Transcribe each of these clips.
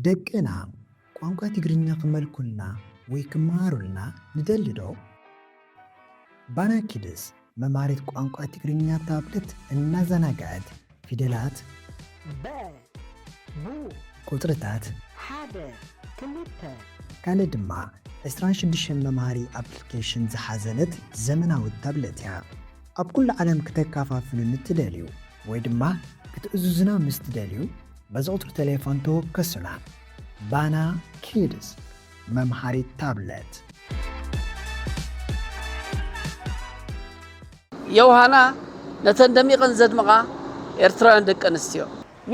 ደቅና ቋንቋ ትግርኛ ክመልኩልና ወይ ክመሃሩልና ንደሊ ዶ? ባና ኪድስ መምሃሪት ቋንቋ ትግርኛ ታብለት እናዘናግዐት ፊደላት፣ በ፣ ቡ፣ ቁጽርታት፣ ሓደ፣ ክልተ፣ ካልእ ድማ ዕስራን ሽዱሽተን መምሃሪ ኣፕሊኬሽን ዝሓዘለት ዘመናዊት ታብለት እያ። ኣብ ኩሉ ዓለም ክተከፋፍሉ ንትደልዩ ወይ ድማ ክትእዝዙና ምስ ትደልዩ፣ በዚ ቁጽሪ ቴሌፎን ተወከሱና። ባና ኪድስ መምሃሪት ታብለት። ዮሃና ነተን ደሚቐን ዘድምቓ ኤርትራውያን ደቂ ኣንስትዮ።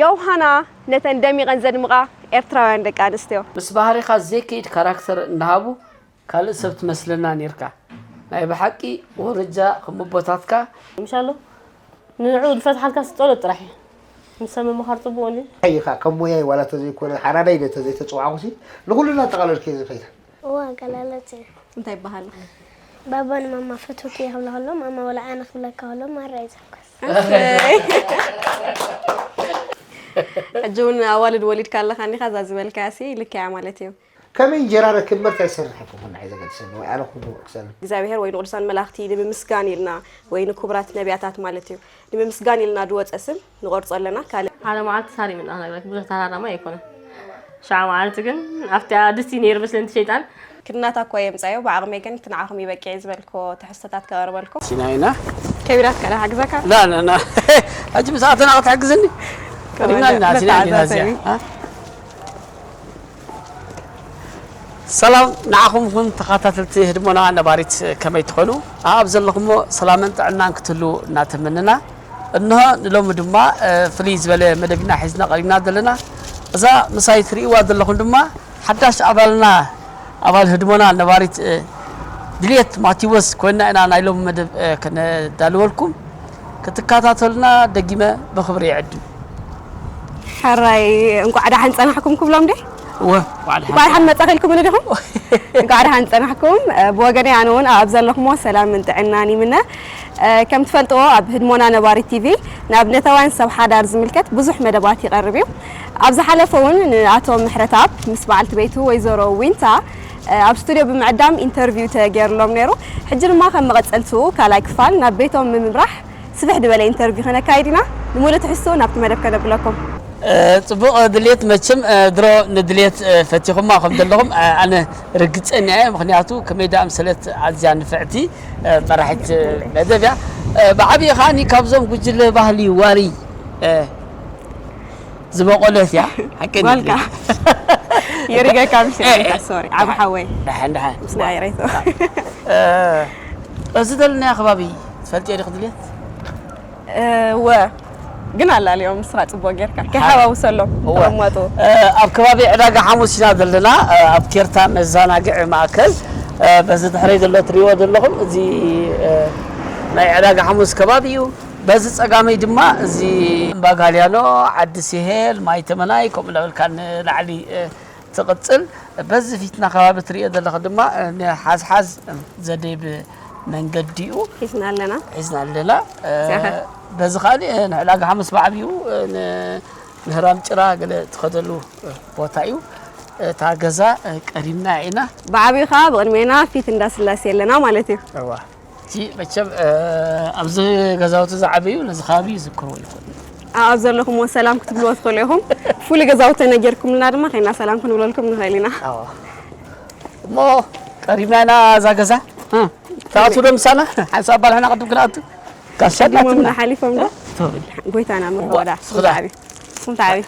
ዮሃና ነተን ደሚቐን ዘድምቓ ኤርትራውያን ደቂ ኣንስትዮ። ምስ ባህሪኻ ዘይከይድ ካራክተር እናሃቡ ካልእ ሰብ ትመስለና ኔርካ። ናይ ብሓቂ ወረጃ ከም ኣቦታትካ። ምሻሎ ንንዑ ዝፈትሓልካ ጸሎት ጥራሕ እዩ። ምስ ሰብ ምምኻር ጽቡቕ እንድዩ። ኢኻ ከም ሞያይ ዋላ ተዘይኮነ ሓራዳይ ዶ ተዘይተጽዋዕኹሲ ንኹሉ እናጠቓለልክዮ ዝኸይድ። እወ ኣገላለጽ እዩ። እንታይ ይበሃል? ባባ ንማማ ፈትወኪ እየ ክብላ ከሎ ማማ ወላ ኣነ ክብለካ ከሎ ማራ እዩ ዘልኩስ። ሕጂ እውን ኣዋልድ ወሊድካ ኣለኻ እኒኻ እዛ ዝበልካያ ሲ ልክያ ማለት እዩ። ከመይ እንጀራ ረክብ ምርት ኣይሰርሕ ይኮን ንዓይ ዘገድሰኒ ወይ ኣነ ኩሉ ክሰኒ እግዚኣብሔር ወይ ንቅዱሳን መላእክቲ ንምምስጋን ኢልና ወይ ንክቡራት ነቢያታት ማለት እዩ ንምምስጋን ኢልና ድወፀ ስም ንቆርፆ ኣለና ካልእ ሓደ መዓልቲ ሳር ይምጣ ክነግረኪ ብዙሕ ተራራማይ ኣይኮነን ሽዓ መዓልቲ ግን ኣብቲ ድስቲ ነይሩ ምስለንቲ ሸይጣን ክድናታ እኮ የምፃዮ ብዓቅመይ ግን እቲ ንዓኹም ይበቂዕ ዝበልክዎ ትሕዝቶታት ከቅርበልኩም ሲና ኢና ከቢራትካ ዳ ሓግዘካ ላ ላ ላ ሕጂ ምስ ኣተና ክትሕግዝኒ ቀሪብና ኢና ሲና ኢና እዚኣ ሰላም ንዓኹም ይኹን ተኸታተልቲ ህድሞና ነባሪት ከመይ ትኾኑ ኣብ ዘለኹሞ ሰላምን ጥዕናን ክትህሉ እናተመንና እንሆ ንሎሚ ድማ ፍልይ ዝበለ መደብ ኢና ሒዝና ቀሪብና ዘለና እዛ ምሳይ ትርእይዋ ዘለኹም ድማ ሓዳሽ ኣባልና ኣባል ህድሞና ነባሪት ድልየት ማቲወስ ኮይና ኢና ናይ ሎሚ መደብ ከነዳልወልኩም ክትከታተሉና ደጊመ ብኽብሪ ይዕድም። ሕራይ እንቋዕ ደሓን ጸናሕኩም ክብሎም ድየ? እወ እንቋዕ ደሓን ደሓን መጻኺ ኢልኩምኒ ዲኹም? እንቋዕ ደሓን ጸናሕኩም። ብወገነይ ኣነ እውን ኣብ ዘለኹሞ ሰላምን ጥዕናን ይምነ። ከም ትፈልጥዎ ኣብ ህድሞና ነባሪት ቲቪ ንኣብነታውያን ሰብ ሓዳር ዝምልከት ብዙሕ መደባት ይቐርብ እዩ። ኣብ ዝሓለፈ እውን ንኣቶ ምሕረትኣብ ምስ በዓልቲ ቤቱ ወይዘሮ ዊንታ ኣብ ስቱድዮ ብምዕዳም ኢንተርቪው ተገይርሎም ነይሩ። ሕጂ ድማ ከም መቐጸልትኡ ካልኣይ ክፋል ናብ ቤቶም ብምምራሕ ስፍሕ ዝበለ ኢንተርቪው ከነካይድ ኢና። ንሙሉእ ትሕዝትኡ ናብቲ መደብ ከነብለኩም። ጽቡቕ ድሌት መቸም ድሮ ንድሌት ፈቲኹማ ከም ዘለኹም ኣነ ርግጸኛ እየ። ምኽንያቱ ከመይ ደኣ ምሰለት ኣዝያ ንፍዕቲ መራሒት መደብ እያ። ብዓብዪ ከዓኒ ካብዞም ጉጅለ ባህሊ ዋሪ ዝበቖለት እያ። ሓቂ ጓልካ የሪገካ ምሽ ሶሪ ዓብ ሓወይ ደሓን ደሓን ምስ ንኣይረይቶ እዚ ዘለናዮ ከባቢ ትፈልጥዮ ዲኺ ድሌት እወ ግን ኣላልዮም ምስኻ ፅቡቅ ጌርካ ከይሓዋውሰሎም እወ። ተቐመጡ ኣብ ከባቢ ዕዳጋ ሓሙስ ኢና ዘለና ኣብ ኬርታ መዘናግዒ ማእከል በዚ ድሕረይ ዘሎ ትሪእዎ ዘለኹም እዚ ናይ ዕዳጋ ሓሙስ ከባቢ እዩ በዚ ጸጋመይ ድማ እዚ እምባ ጋልያኖ ዓዲ ሲሄል ማይ ተመናይ ከምኡ እናበልካ ንላዕሊ ትቕጽል በዚ ፊትና ከባቢ ትሪኦ ዘለኻ ድማ ንሓዝሓዝ ዘደብ መንገዲኡ ሒዝና ኣለና ሒዝና ኣለና በዚ ከዓ ንዕላጋ ሓሙስ ብዓብዩ ንምህራም ጭራ ገለ ትኸደሉ ቦታ እዩ እታ ገዛ ቀሪብና ኢና ብዓብዩ ከዓ ብቕድሜና ፊት እንዳስላሴ ኣለና ማለት እዩ እዋ እቲ መቸም ኣብዚ ገዛውቲ ዝዓበዩ ነዚ ከባቢ ይዝክርዎ ይኾኑ ኣብ ዘለኹምዎ ሰላም ክትብልዎ ትኽእሉ ኢኹም ፍሉይ ገዛውቲ ነጊርኩምልና ድማ ከይና ሰላም ክንብለልኩም ንኽእል ኢና እሞ ቀሪብና ኢና እዛ ገዛ ተኣቱ ዶ ምሳና ሓንሳብ ኣባልሕና ቅድም ክንኣቱ ጋሻ ቀዲሞምና ሓሊፎም ዶ ጎይታና ምርወዳ ስኹም ተዓቢ ስኹም ተዓቢ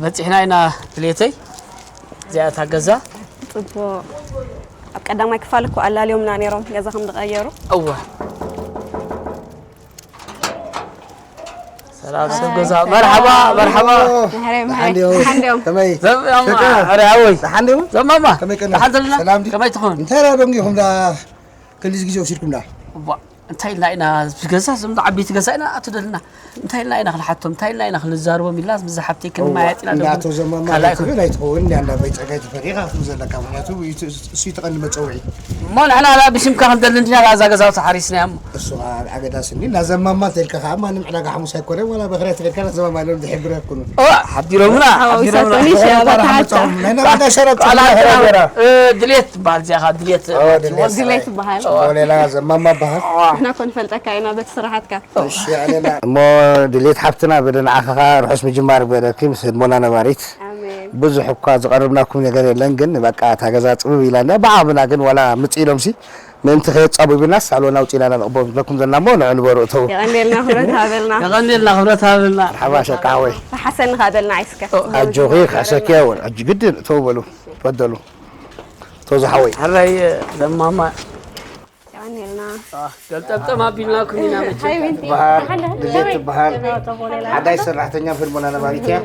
በፂሕና ኢና ድሌተይ እዚኣ እታ ገዛ ፅቡቕ ኣብ ቀዳማይ ክፋል እኮ ኣላልዮምና ነይሮም ገዛ ከም ዝቐየሩ እወ ሰላም ሰብ ገዛ መርሓባ መርሓባ መሕረይ መሕረይ ደሓን ድዮም ደሓን ድዮም ከመይ ዘብያማ ደቂ? ሕረ ሓወይ ደሓን ድዮም ዘማማ ከመይ ቀኒኹም? ደሓን ዘለና ሰላም ድዩ? ከመይ ትኾን እንታይ ደኣ ደንጊኹም ደኣ ክንድዚ ግዜ ወሲድኩም ደኣ እዋ እንታይ ኢልና ኢና፣ ገዛ፣ እዞም ዓበይቲ ገዛ ኢና ኣትደልና፣ እንታይ ኢልና ኢና ክንሓቶም፣ እንታይ ኢልና ኢና ክንዛረቦም ኢልና ምስ ሓብተይ ክንመያየጥ ኢና። እንዳ ኣቶ ዘማማ ካልኣይ ዘይትብል ኣይትኸውን እንድያ፣ እንዳ በይ ጸጋይ ተፈሪኻ ክትብል ዘለካ፣ ምኽንያቱ እሱ እዩ እቲ ቀንዲ መጸውዒ። እሞ ንሕና ላ ብሽምካ ክንደሊ እንዲና፣ ላ እዛ ገዛውቲ ሓሪስናያ እሞ። እሱ ኸኣ ኣብ ዓገዳ ስኒ፣ እንዳ ዘማማ እንተኢልካ ኸኣ ማንም ዕዳጋ ሓሙስ ኣይኮነን፣ ዋላ በኽርያ ተኸድካ እንዳ ዘማማ ኢሎም ዝሕብሩ ኣይኮኑን። ኦ፣ ሓዲሮምና፣ ሓዲሮምና። ሓዲሮምና። ናይ ነባዳ ሸረብ ቆላ ጸጉሪ ኣጥራው፣ እ፣ ድሌት ትበሃል እዚኣ ኸኣ፣ ድሌት። ኦ፣ ድሌት። ድሌት ትበሃል። ኦ፣ ሌላ ዘማማ በሃል። ንሕና እኮ ንፈልጠካ ኢና በቲ ስራሓትካ። እሺ፣ ኣለና። እሞ ድሌት ሓፍትና፣ በደ ንዓኻ ርሑስ ምጅማር ግበረልኪ ምስ ህድሞና ነባሪት። ኣሜን። ብዙሕ እኳ ዝቐርብናኩም ነገር የለን፣ ግን በቃ እታ ገዛ ጽብብ ኢላ እንድያ። ብዓቕምና ግን ዋላ ምጽእ ኢሎምሲ ምእንቲ ከየጻብቡናስ ሳሎን ኣውጺእና ኢና ንቕበሎም ዝብለኩም ዘለና እሞ ንዑ ንበሩ እተው። የቐንየልና፣ ክብረት ሃበልና። የቐንየልና፣ ክብረት ሃበልና። መርሓባ ሸቃ ሓወይ። ተሓሰኒ ከኣ በልና ዓይስከ። ኣጆኺ፣ ክሕሰኪ እውን። ኣጆ ግድን እተው በሉ፣ ተበደሉ። እተው ዝሓወይ። ሕራይ ዘማማ። የቐንየልና። አ፣ ገልጠምጠም ኣቢልናኩም ኢና መቸም። ሃይ ዊንቲ። ትበሃል፣ ድሌት ትበሃል። ሓዳሽ ሰራሕተኛ ፊልሞና ነባሪት እያ።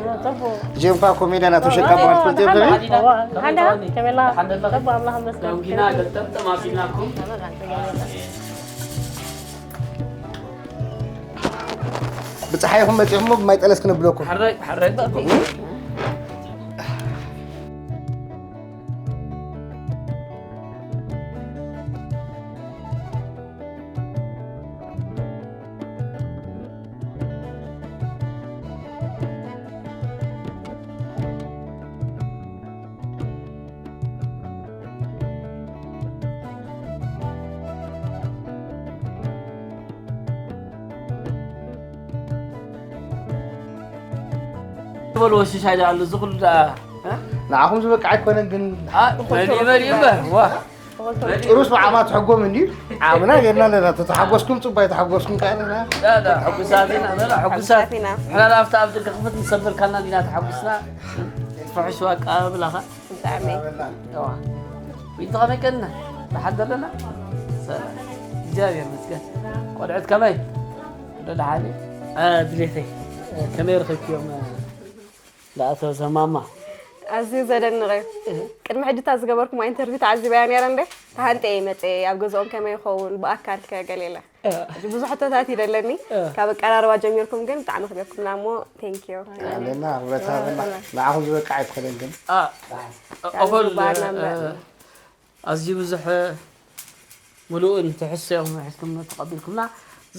እዚኦም ከዓ ኮሜድያን ኣቶ ሸቃ በሃል ትፈልጥዮ ከመይ? ሓንዳ ከመላ? ጽቡቕ ኣምላኽ ይመስገን። ሎምጊና ገልጠምጠም ኣቢልናኩም። ብፀሓይኹም መፂኹም እሞ ብማይ ጠለስ ክነብለኩም። ሓራይ፣ ሓራይ፣ ጽቡቕ። በልዎ ሽሻይ ደኣ ኣሎ፣ እዚ ኩሉ ደኣ፣ እ? ንዓኹም ዝበቅዕ ኣይኮነን ግን። አ፣ በልዩ፣ በልዩ እምበር፣ ዋ። ጭሩስ ብዓማ ትሕጎም እንድዩ። ዓምና ጌርና ኣለና። ተተሓጎስኩም ጽቡቅ፣ ኣይተሓጎስኩም ከኣ ኣለና። ዳ፣ ዳ፣ ሕጉሳት ኢና፣ በላ፣ ሕጉሳት። ሕጉሳት ኢና። ንሕና ኣብታ ኣብ ደገ ክፍት ንሰበርካና እንዲና ተሓጉስና። ትፈሕሽዋ ኣቀባብላኻ። ብጣዕሚ። እዋ። ዊንቲ ከመይ ቀንና? ደሓን ደለና? ሰላም። እግዚኣብሔር ይመስገን። ቆልዑት ከመይ? ዶ ደሓን እዩ? አ፣ ድሌተይ፣ ከመይ ረኺብክዮም? ደኣ ተዘማማ። ኣዝዩ ዘደንቕ እዩ። እህ። ቅድሚ ሕጂ እታ ዝገበርኩማ ኢንተርቪው ተዓዚበያ ነይረ እንዴ? ተሃንጠ እየ መጸ ኣብ ገዝኦም ከመይ ይኸውን ብኣካል ከ ገለ ኢለ። እህ። ሕጂ ብዙሕ ሕቶታት እዩ ደለኒ። እህ። ካብ ኣቀራርባ ጀሚርኩም ግን ብጣዕሚ ኣኽቢርኩምና እሞ፣ ቴንክ ዩ። ኣለና፣ ውለታ ኣለና። ንዓኹም ዝበቅዕ ኣይኮነን ግን። አ፣ ኣዝዩ እኹል፣ ዝበሃልና እምበር። እ፣ ኣዝዩ ብዙሕ ምሉእን ትሕዝቶ ኢኹም ሒዝኩም ተቐቢልኩምና።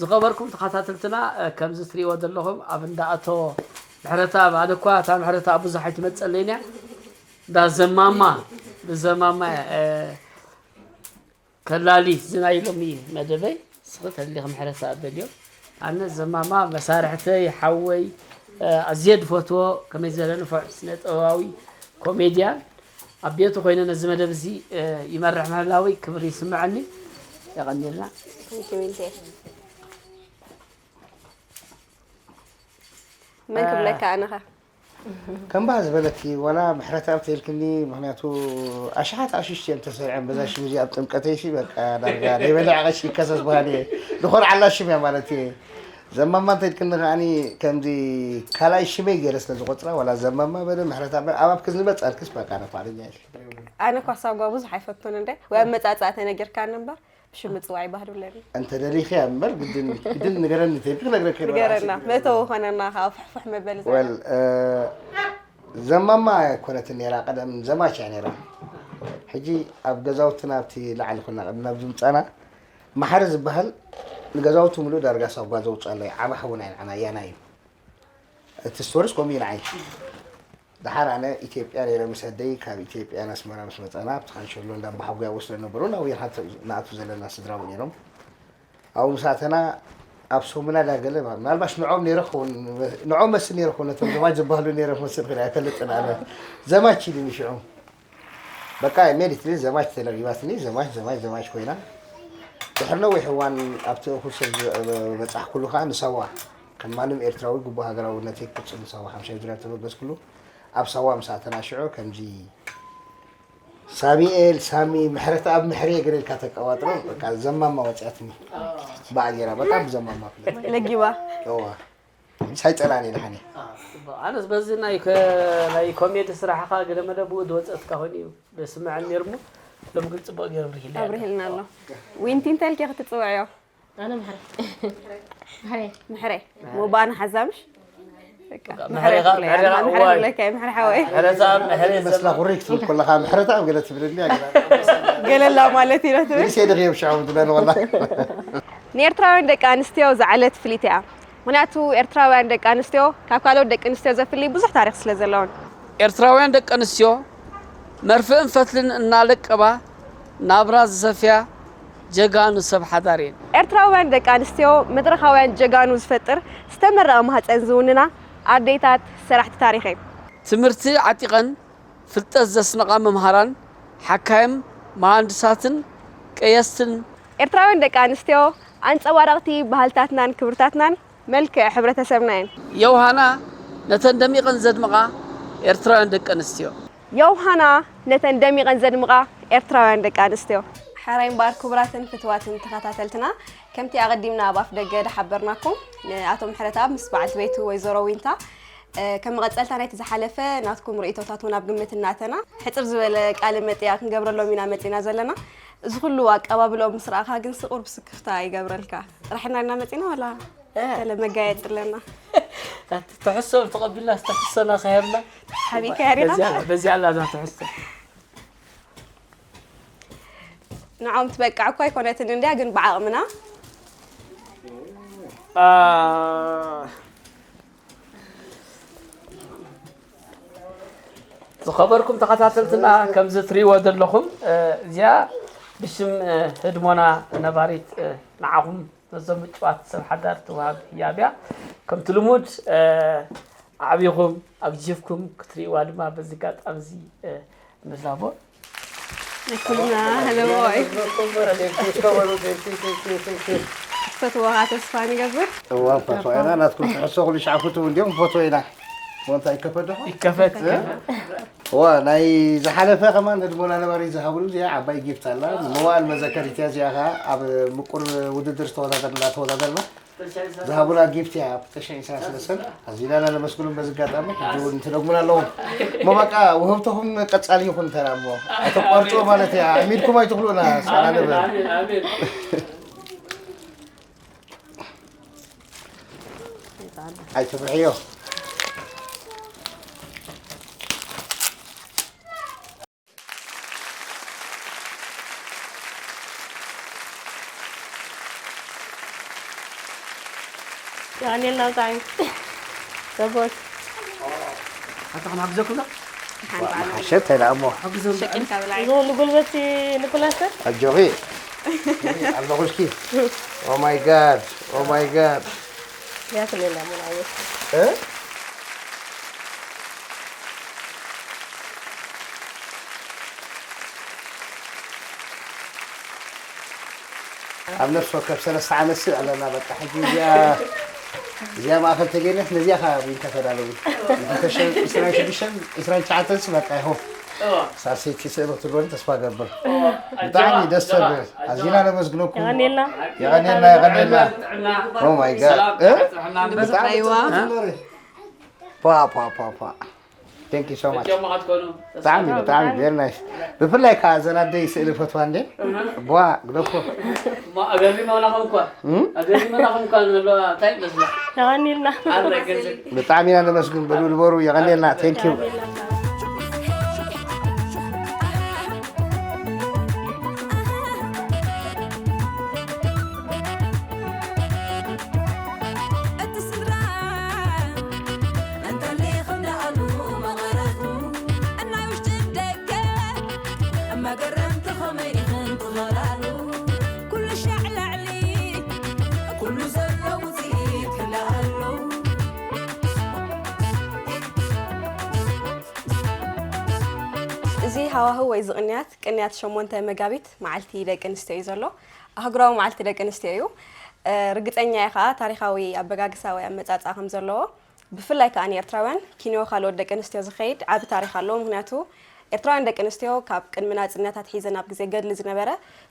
ዝኸበርኩም ተኸታተልትና፣ እ፣ ከምዚ ትርእይዎ ዘለኹም ኣብ እንዳ ኣቶ ምሕረተኣብ፣ ኣነ እኳ እታ ምሕረተኣብ ብዙሕ ኣይትመጸለይን እያ። እንዳ ዘማማ፣ ብዘማማ፣ እ፣ ከላሊ፣ እዚ ናይ ሎሚ መደበይ፣ ንስኺ ተሊኺ ምሕረተኣብ በልዮ። ኣነ ዘማማ መሳርሕተይ፣ ሓወይ፣ እ፣ ኣዝየ ዝፈትዎ፣ ከመይ ዝበለ ንፉዕ ስነ ጥበባዊ ኮሜድያን፣ ኣብ ቤቱ ኮይነ ነዚ መደብ እዚ፣ እ፣ ይመርሕ ምህላወይ ክብሪ ይስምዐኒ። የቐንየልና። Thank you፣ ዊንቴ። መን ክብለካ ኣነኸ? ከም ባህ ዝበለኪ፣ ዋላ ምሕረተኣብ ተይልክኒ፣ ምኽንያቱ ኣሽሓት ኣሽሽቲ እየን ተሰሪዐን በዛ ሽም እዚኣ ኣብ ጥምቀተይሲ፣ በቃ ዳርጋ ዘይበልዐ ቀሺ ይከሰስ በሃሊ እየ። ዝኾርዓላ ሽም እያ ማለት እየ። ዘማማ እንተይልክኒ ከዓኒ ከምዚ ካልኣይ ሽመይ ገይረ ስለ ዝቖጽራ፣ ዋላ ዘማማ በለ ምሕረተኣብ በለ፣ ኣብ ኣብኪ ዝመጻልክስ በቃ ነፋርኛ እየ። ኣነ እኳ ሳጓ ብዙሕ ኣይፈቱን እንደ፣ ወይ ኣመጻጽኣ ተነጊርካኒ እምበር፣ ብሽም ምጽዋዕ ይባህል ብለኒ። እንተ ደሊኺ እያ እምበር፣ ግድን፣ ግድን ንገረኒ፣ ተይልኪ ክነግረኪ እየ ንገረና፣ ንባዕሲ። መእተዊ ኾነና፣ ካብ ፍሕፍሕ መበሊ ዘላ። ወል፣ እ፣ ዘማማ ኣይኮነትን ነይራ፣ ቀደም ዘማች እያ ነይራ። ሕጂ ኣብ ገዛውትና ኣብቲ ላዕሊ ኮና፣ ቅድሚ ናብዚ ምጻና፣ ማሕረ ዝበሃል ንገዛውቲ ሙሉእ ዳርጋ ሳጓ ዘውፅኣለይ፣ ዓባ ሓውና እዩ ንዓና፣ ያና እዩ። እቲ ስቶርስ ከምኡ እዩ ንዓይ። ደሓር ኣነ ኢትዮጵያ ነይረ ምስ ኣደይ፣ ካብ ኢትዮጵያ ንኣስመራ ምስ መጻና፣ ኣብቲ ካንሸሎ እንዳ ኣባሓጎይ ኣብኡ ስለ ነበሩ፣ ናብኡ ኢና ንኣቱ ዘለና ስድራ እውን ነይሮም። ኣብኡ ምስ ኣተና፣ ኣብ ሰሙና ዳገለ፣ ምናልባሽ ንዕኦም ነይረ ክኸውን፣ ንዕኦም መስል ነይረ ክኸውን፣ ነቶም ዘማች ዝበሃሉ ነይረ ክመስል ክእል፣ ኣይፈልጥን ኣነ። ዘማች ኢሉኒ ሽዑ። በቃ፣ ኢሜዲትሊ ዘማች ተለጊባትኒ፣ ዘማች፣ ዘማች፣ ዘማች ኮይና። ድሕሪ ነዊሕ እዋን ኣብቲ እኹል ሰብ ዝበጻሕኩሉ ከኣ ንሳዋ፣ ከም ማንም ኤርትራዊ ግቡእ ሃገራውነተይ ክቅጽል ንሳዋ ሓምሻይ ዙርያ ተበገስኩሉ። ኣብ ሳዋ ምስ ኣተና ሽዑ ከምዚ ሳሚኤል፣ ሳሚ፣ ምሕረተኣብ፣ ምሕሬ ገለ ኢልካ ተቀባጥሮ፣ በቃ ዘማማ ወጺኣትኒ። ባዕ ጌራ፣ በጣም ዘማማ ፍለጥ። ለጊባ። እዋ። ሳይጸላኒ ደሓን እየ። ጽቡቕ። ኣነስ በዚ ናይ ከ-፣ ናይ ኮሜዲ ስራሕኻ ገለ መለ ብኡ ዝወጸትካ ኮይኑ እዩ ደስምዐኒ ነይሩ እሞ፣ ሎም ግን ጽቡቕ ገይሩ ኣብሪህለይ ኣሎ። ኣብሪህልና ኣሎ። ዊንቲ እንታይ ኢልኪ ክትጽውዕዮ? ኣነ ምሕረ ምሕረ ምሕረ ሙባን ሓዛምሽ ምሕረ ኻ- ምሕረ ኻ- ምሕረ እዋይ። ብለካ ምሕረ ሓወይ ሕረታ ምሕረ መስላ ኩሪ ክትብል ከለካ ምሕረታ ኣብ ገለ ትብለኒ ኣገዳ ገለላ ማለት እዩ ትብል ሪሴ ድኽዮም ሽዑ ትበል ወላ ንኤርትራውያን ደቂ ኣንስትዮ ዝዓለት ፍሊት እያ። ምክንያቱ ኤርትራውያን ደቂ ኣንስትዮ ካብ ካልኦት ደቂ ኣንስትዮ ዘፍሊ ብዙሕ ታሪክ ስለ ዘለውን። ኤርትራውያን ደቂ ኣንስትዮ መርፍእን ፈትልን እናለቀባ ናብራ ዝሰፍያ ጀጋኑ ሰብ ሓዳር እየን። ኤርትራውያን ደቂ ኣንስትዮ መድረኻውያን ጀጋኑ ዝፈጥር ዝተመረቐ ማህፀን ዝውንና ኣዴታት ሰራሕቲ ታሪክ እየን። ትምህርቲ ዓጢቐን ፍልጠት ዘስነቓ መምሃራን፣ ሓካይም፣ መሃንድሳትን ቀየስትን። ኤርትራውያን ደቂ ኣንስትዮ ኣንፀባረቕቲ ባህልታትናን ክብርታትናን መልክዕ ሕብረተሰብና እየን። ዮውሃና ነተን ደሚቐን ዘድምቓ ኤርትራውያን ደቂ ኣንስትዮ። ዮውሃና ነተን ደሚቐን ዘድምቓ ኤርትራውያን ደቂ ኣንስትዮ። ሕራይ እምበኣር ክቡራትን ፍትዋትን ተኸታተልትና ከምቲ ኣቐዲምና ኣብ ኣፍ ደገ ዝሓበርናኩም ንኣቶ ምሕረተኣብ ምስ በዓልቲ ቤቱ ወይዘሮ ዊንታ ከም መቐጸልታ ናይቲ ዝሓለፈ ናትኩም ርእይቶታት እውን ኣብ ግምት እናተና ሕጽር ዝበለ ቃለ መጠያ ክንገብረሎም ኢና መጺና ዘለና። እዚ ኩሉ ኣቀባብልኦም ምስ ረኣኻ ግን ስቑር ብስክፍታ ይገብረልካ። ጥራሕና ኢና መጺና ዋላ ገለ መጋየጺ ኣለና? ትሕሶ ተቐቢልና ዝተሕሰና ከሄድና ሓቢካ ያሪና በዚኣ ኣላ እዛ ትሕሶ ንዖም ትበቅዕ እኮ ኣይኮነትን እንድያ ግን ብዓቕምና ዝኸበርኩም ተኸታተልትና ከምዚ ትሪእዎ ዘለኹም እዚኣ ብሽም ህድሞና ነባሪት ንዓኹም ነዞም ምጭዋት ሰብ ሓዳር ትወሃብ ህያብ እያ። ከምቲ ልሙድ ኣዕቢኹም ኣግጂፍኩም ክትሪእዋ ድማ በዚ ኣጋጣሚ እዚ ንላቦ። ኩልና ሃለዋይ ክትፈትወኻ ተስፋ ንገብር። እዋ ንፈትዋ ኢና ናትኩም ትሕሶ ኩሉ ሻዕ ፍትው እንዲዮም ንፈትዎ ኢና። ሞንታ ይከፈት ዶ? ይከፈት። እዋ ናይ ዝሓለፈ ከማን ህድሞና ነባሪ ዝሃብሉ እዚኣ ዓባይ ጊፍት ኣላ። ንመዋእል መዘከሪት እያ እዚኣ ኸዓ ኣብ ምቁር ውድድር ዝተወዳደርና ተወዳደርና ዝሃቡና ጊፍት እያ። ተሽዒ ሰላሳ ሰለስተ ኣዚና ኢና ነመስግኖም በዚ ኣጋጣሚ ሕጂ እውን ትደግሙና ኣለኹም። እሞ በቃ ውህብቶኹም ቀጻሊ ይኹን እንተና እሞ ኣይተቋርጽዎ ማለት እያ። ኣሚድኩም ኣይትኽሉና ሰና ነበር ኣይትፍርሕዮ። የቐንየልና ብጣዕሚ ሰቦት ኣታ ከማግዘኩም ሓሸት እንታይ ደኣ እሞ እዚ ኩሉ ጉልበት ንኩላሰ ኣጆኺ ኣለኹ እስኪ ኦ ማይ ጋድ ኦ ማይ ጋድ ያትለና ምን ኣወት ኣብ ነፍሲ ወከፍ ሰለስተ ዓመት ስእ ኣለና በቃ ሕጂ እዚኣ እዚኣ ማእኸል ተገይርናስ ነዚኣ ካብ ዊንታ ተዳለዊ ዕስራን ሽዱሽተን ዕስራን ትሽዓተን ሲ በቃ ይሆ ሳሰይቲ ስእሊ ክትልወኒ ተስፋ ገብር ብጣዕሚ ደስ ተብል ኣዚና ነመስግነኩም የቐኔልና የቐኔልና የቐኔልና ኦ ማይ ጋድ ብጣዕሚ ፓ ፓ ፓ ፓ Thank you so much. ብጣዕሚ ብጣዕሚ very nice. ብፍላይ ከዓ እዘን ኣደይ ስእሊ ፈትዋ እንዴ ቧ ግደፎ ኣገሪመናኹም እኳ ኣገሪመናኹም እኳ ንብለዋ እንታይ ይመስላ ተቐኒልና ኣረገዝን ብጣዕሚ ኢና ነመስግን በሉ ንበሩ የቐኔልና thank you እዚ ሃዋህው ወይ እዚ ቅንያት ቅንያት ሸሞንተ መጋቢት መዓልቲ ደቂ ኣንስትዮ እዩ ዘሎ። ኣህጉራዊ መዓልቲ ደቂ ኣንስትዮ እዩ። ርግፀኛ እየ ከዓ ታሪካዊ ኣበጋግሳ ወይ ኣመፃፅኣ ከም ዘለዎ። ብፍላይ ከዓ ንኤርትራውያን ኪንዮ ካልኦት ደቂ ኣንስትዮ ዝኸይድ ዓቢ ታሪክ ኣለዎ። ምክንያቱ ኤርትራውያን ደቂ ኣንስትዮ ካብ ቅድሚ ናጽነት ኣትሒዘን ኣብ ግዜ ገድሊ ዝነበረ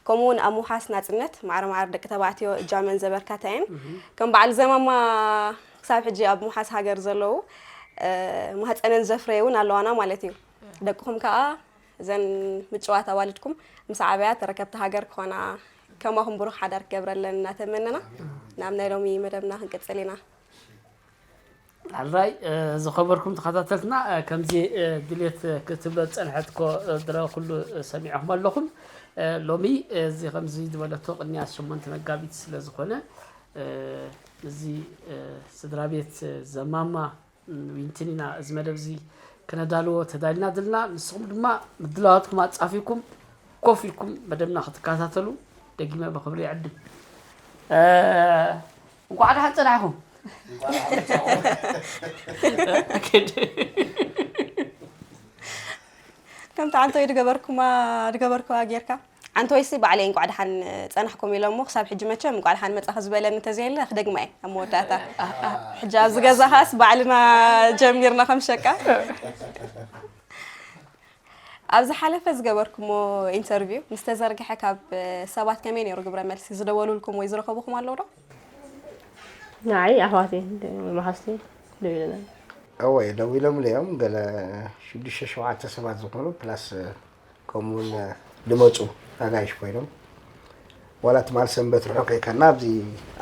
ከምኡ እውን ኣብ ምውሓስ ናጽነት ማዕረ ማዕረ ደቂ ተባዕትዮ እጃመን ዘበርከታ እየን። ከም በዓል ዘማማ ክሳብ ሕጂ ኣብ ምውሓስ ሃገር ዘለዉ ማህፀነን ዘፍረየ እውን ኣለዋና ማለት እዩ። ደቅኹም ከዓ እዘን ምጭዋት ኣዋልድኩም ምስ ዓበያ ተረከብቲ ሃገር ክኾና ከማኹም ብሩኽ ሓዳር ክገብረለን እናተመነና ናብ ናይ ሎሚ መደብና ክንቅጽል ኢና። ኣራይ ዝኸበርኩም ተኸታተልትና ከምዚ ድሌት ክትብሎ ዝፀንሐት ኮ ድረ ኩሉ ሰሚዕኹም ኣለኹም። ሎሚ እዚ ከምዚ ዝበለቶ ቅንያት ሸሞንተ መጋቢት ስለ ዝኾነ እዚ ስድራ ቤት ዘማማ ዊንትን ኢና እዚ መደብ እዚ ክነዳልዎ ተዳሊና ዘለና። ንስኹም ድማ ምድላዋትኩም ኣጻፊኩም ኮፍ ኢልኩም መደብና ክትከታተሉ ደጊመ ብኽብሪ ይዕድም። እንኳዕ ደሓን ጸናሕኩም። ከምቲ ዓንተወይ ድገበርኩማ ድገበርኩዋ ጌርካ ዓንተወይሲ ባዕለይ እንቋዕ ደሓን ጸናሕኩም ኢለ እሞ ክሳብ ሕጂ መቸም እንቋዕ ደሓን መጻኹ ዝበለኒ እንተዘየለ ክደግማ እየ ኣብ መወዳእታ። ሕጂ ኣብዚ ገዛ ኸኣስ ባዕልና ጀሚርና ከም ሸቃ። ኣብ ዝሓለፈ ዝገበርኩሞ ኢንተርቪው ምስ ተዘርግሐ ካብ ሰባት ከመይ ነይሩ ግብረ መልሲ? ዝደወሉልኩም ወይ ዝረኸቡኹም ኣለዉ ዶ? ንዓይ ኣሕዋተይ ወይ መሓዝተይ ደው ኢለና። እወ ደው ኢሎምለይ እዮም። ገለ ሽዱሽተ ሸውዓተ ሰባት ዝኾኑ ፕላስ ከምኡ እውን ዝመፁ ኣጋይሽ ኮይኖም ዋላ ትማል ሰንበት ርሑቕ ከይካና ኣብዚ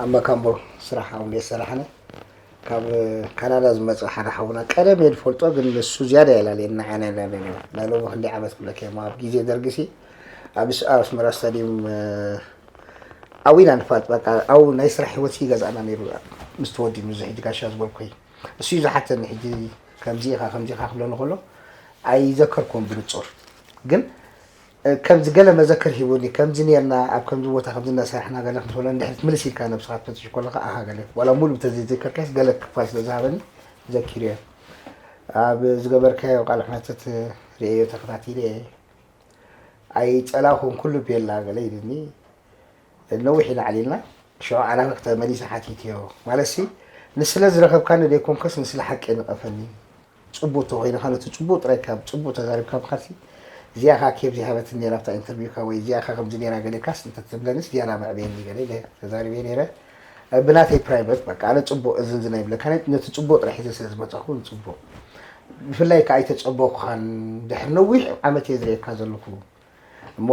ኣብ መካምቦ ስራሕ ኣውንዴ ዝሰራሕነ ካብ ካናዳ ዝመፀ ሓደ ሓውና ቀደም እየ ዝፈልጦ ግን ንሱ ዝያዳ የላለየና ዓነ ናይ ሎሚ ክንደይ ዓመት ክብለክ እየ ኣብ ግዜ ደርግሲ ኣብ ኣስመራ ስታዲየም ኣዊና ንፋጥ በቃ ኣብ ናይ ስራሕ ህይወት ይገዛእና ነይሩ ምስ ተወዲኑ እዚ ሕጂ ጋሻ ዝበልኩይ እሱ እዩ ዝሓተኒ ሕጂ ከምዚ ኢኻ ከምዚ ኢኻ ክብለኒ ከሎ ኣይዘከርኩን ብንጹር ግን ከምዚ ገለ መዘክር ሂቡኒ ከምዚ ኔርና ኣብ ከምዚ ቦታ ከምዚ እናሰራሕና ገለ ክትበሎ እንድሕር ትምልስ ኢልካ ነብስኻ ትፈትሽ ከለኻ ኣሃ ገለ ዋላ ሙሉ እንተዘይዘከርካስ ገለ ክፋል ስለ ዝሃበኒ ዘኪሩ እየ ኣብ ዝገበርካዮ ቃለ ሕመተት ርእዮ ተኸታቲለ እየ ኣይጸላኹን ኩሉ ቤላ ገለ ኢልኒ ነዊሕ ኢና ዓሊልና ሽዑ ኣናብር ተመሊሰ ሓቲትዮ ማለትሲ ንስለ ዝረኸብካኒ ደይኮንከስ ንስለ ሓቂ ንቐፈኒ ጽቡቅ ተኾይንኻ ነቲ ጽቡቅ ጥራይ ካብ ጽቡቅ ተዛሪብካ ምኻድሲ እዚኣ ኸዓ ኬፍ ዘይሃበትኒ ነይራ ኣብታ ኢንተርቪውካ ወይ እዚኣ ኸዓ ከምዚ ነይራ ገለ ኢልካስ እንተትብለንስ ዝያዳ መዕበየኒ ገለ ኢለ ተዛሪበ ነይረ ብናተይ ፕራይቨት በቃ ኣነ ጽቡቅ እዝን ዝና ይብለካ ነቲ ጽቡቅ ጥራይ ሒዘ ስለ ዝመጻኹ ንጽቡቅ ብፍላይ ከኣ ኣይተጸበኩኻን ድሕሪ ነዊሕ ዓመት እየ ዝርእየካ ዘለኹ እሞ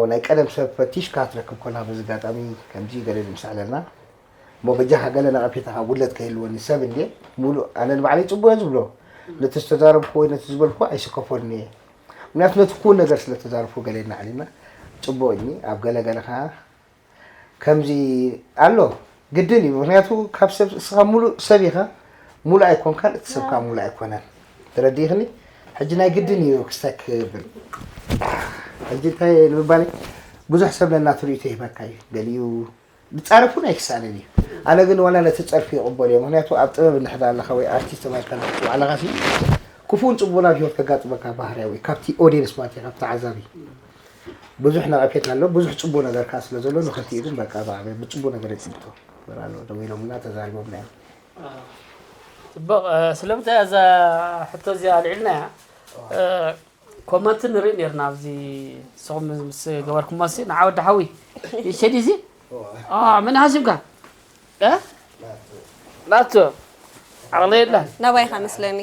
ናይ ቀደም ሰብ ፈቲሽካ ትረክብ ኮላ በዚ ኣጋጣሚ ከምዚ ገለ ንምሳለና እሞ በጃኻ ገለ ነቐፌታ ካብ ጉድለት ከይህልወኒ ሰብ እንድየ ሙሉእ ኣነ ንባዕለይ ጽቡቅ እየ ዝብሎ ነቲ ዝተዛረብኩ ወይ ነቲ ዝበልኩ ኣይስከፈሉን እየ ምክንያቱ ነቲ ክውን ነገር ስለ ተዛረብኩ ገለ የናዕልና ጽቡቅ እኒ ኣብ ገለ ገለ ከዓ ከምዚ ኣሎ ግድን እዩ ምክንያቱ ካብ ሰብ እስኻ ሙሉእ ሰብ ኢኻ ሙሉእ ኣይኮንካን እቲ ሰብ ከዓ ሙሉእ ኣይኮነን ተረዲእኽኒ ሕጂ ናይ ግድን እዩ ክስተክ ብል ሕጂ እንታይ ንምባል ብዙሕ ሰብ ነናቱ ርእይቶ ይህበካ እዩ ገሊኡ ብጻረፉን ኣይክሳንን እዩ ኣነ ግን ዋላ ነቲ ጸርፊ ይቕበል እየ ምክንያቱ ኣብ ጥበብ እንድሕዳ ኣለኻ ወይ ኣርቲስት ተባልካ ንክትውዕ ኣለኻ ሲ ክፉን ጽቡን ኣብ ህይወት ከጋጥመካ ባህርያዊ ካብቲ ኦዲየንስ ማለት እዩ ካብ ተዓዛቢ ብዙሕ ነቐፌታ ኣሎ ብዙሕ ጽቡቕ ነገር ከኣ ስለ ዘሎ ንኽልቲኡ ግን በቃ ብዓበ ብጽቡቕ ነገር የጽብቶ ይበል ኣሎ ደው ኢሎምና ተዛሪቦምና እዮም ጽቡቕ ስለምንታይ እዛ ሕቶ እዚኣ ኣልዒልና እያ ኮመንት ንርኢ ነርና ኣብዚ ንስኹም ምስ ገበርኩሞ ሲ ንዓ ወዲ ሓዊ ይሸዲ ሲ መን ሃሲብካ ናቱ ዓቕለ የለን ናባይ ኢኻ መስለኒ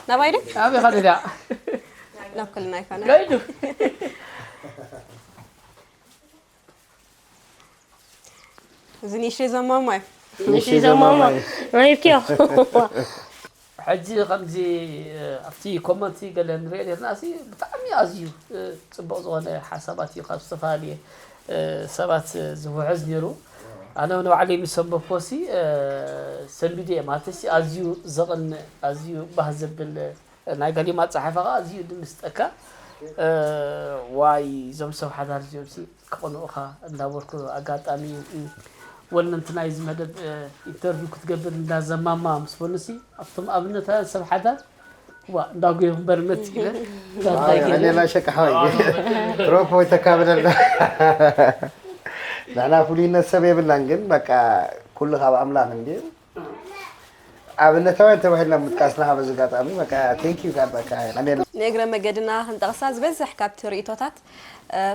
ናባይ ዶ ኣበይ ኸድዳ ናብ ክልና ኢኻ ገይዱ እዚ ንእሽተይ ዘማማ እዩ። ንእሽተይ ዘማማ እዩ። ረሂብክዮ። ሕጂ ከምዚ ኣብቲ ኮመንቲ ገለ ንሪኦ ነርና ሲ ብጣዕሚ ኣዝዩ ፅቡቕ ዝኾነ ሓሳባት እዩ ካብ ዝተፈላለየ ሰባት ዝውሕዝ ነይሩ ኣነ ንባዕለይ ምስ ሰንበኮ ሲ ሰንቢደ እየ ማለት ሲ ኣዝዩ ዘቕንእ ኣዝዩ ባህ ዘብል ናይ ገሊማ ኣፀሓሕፋ ከዓ ኣዝዩ ድምስጠካ ዋይ እዞም ሰብ ሓዳር እዚኦም ሲ ክቕንኡኻ እንዳበልኩ ኣጋጣሚ ወነንቲ ናይዚ መደብ ኢንተርቪው ክትገብር እንዳዘማማ ምስ በሉሲ ኣብቶም ኣብነታውያን ሰብ ሓዳር ዋ እንዳጉየ እምበር መፂለ ሌላ ሸቃ ሓወይ ትሮፎ ይተካብለና ንሕና ፍሉይነት ሰብ የብልናን ግን በቃ ኩሉ ካብ ኣምላኽ እንድዩ ኣብነታውያን ተባሂልና ምጥቃስና በዚ ኣጋጣሚ በቃ thank you ጋር በቃ ኣሜን። ንእግረ መገድና ክንጠቕሳ ዝበዝሕ ካብቲ ርእይቶታት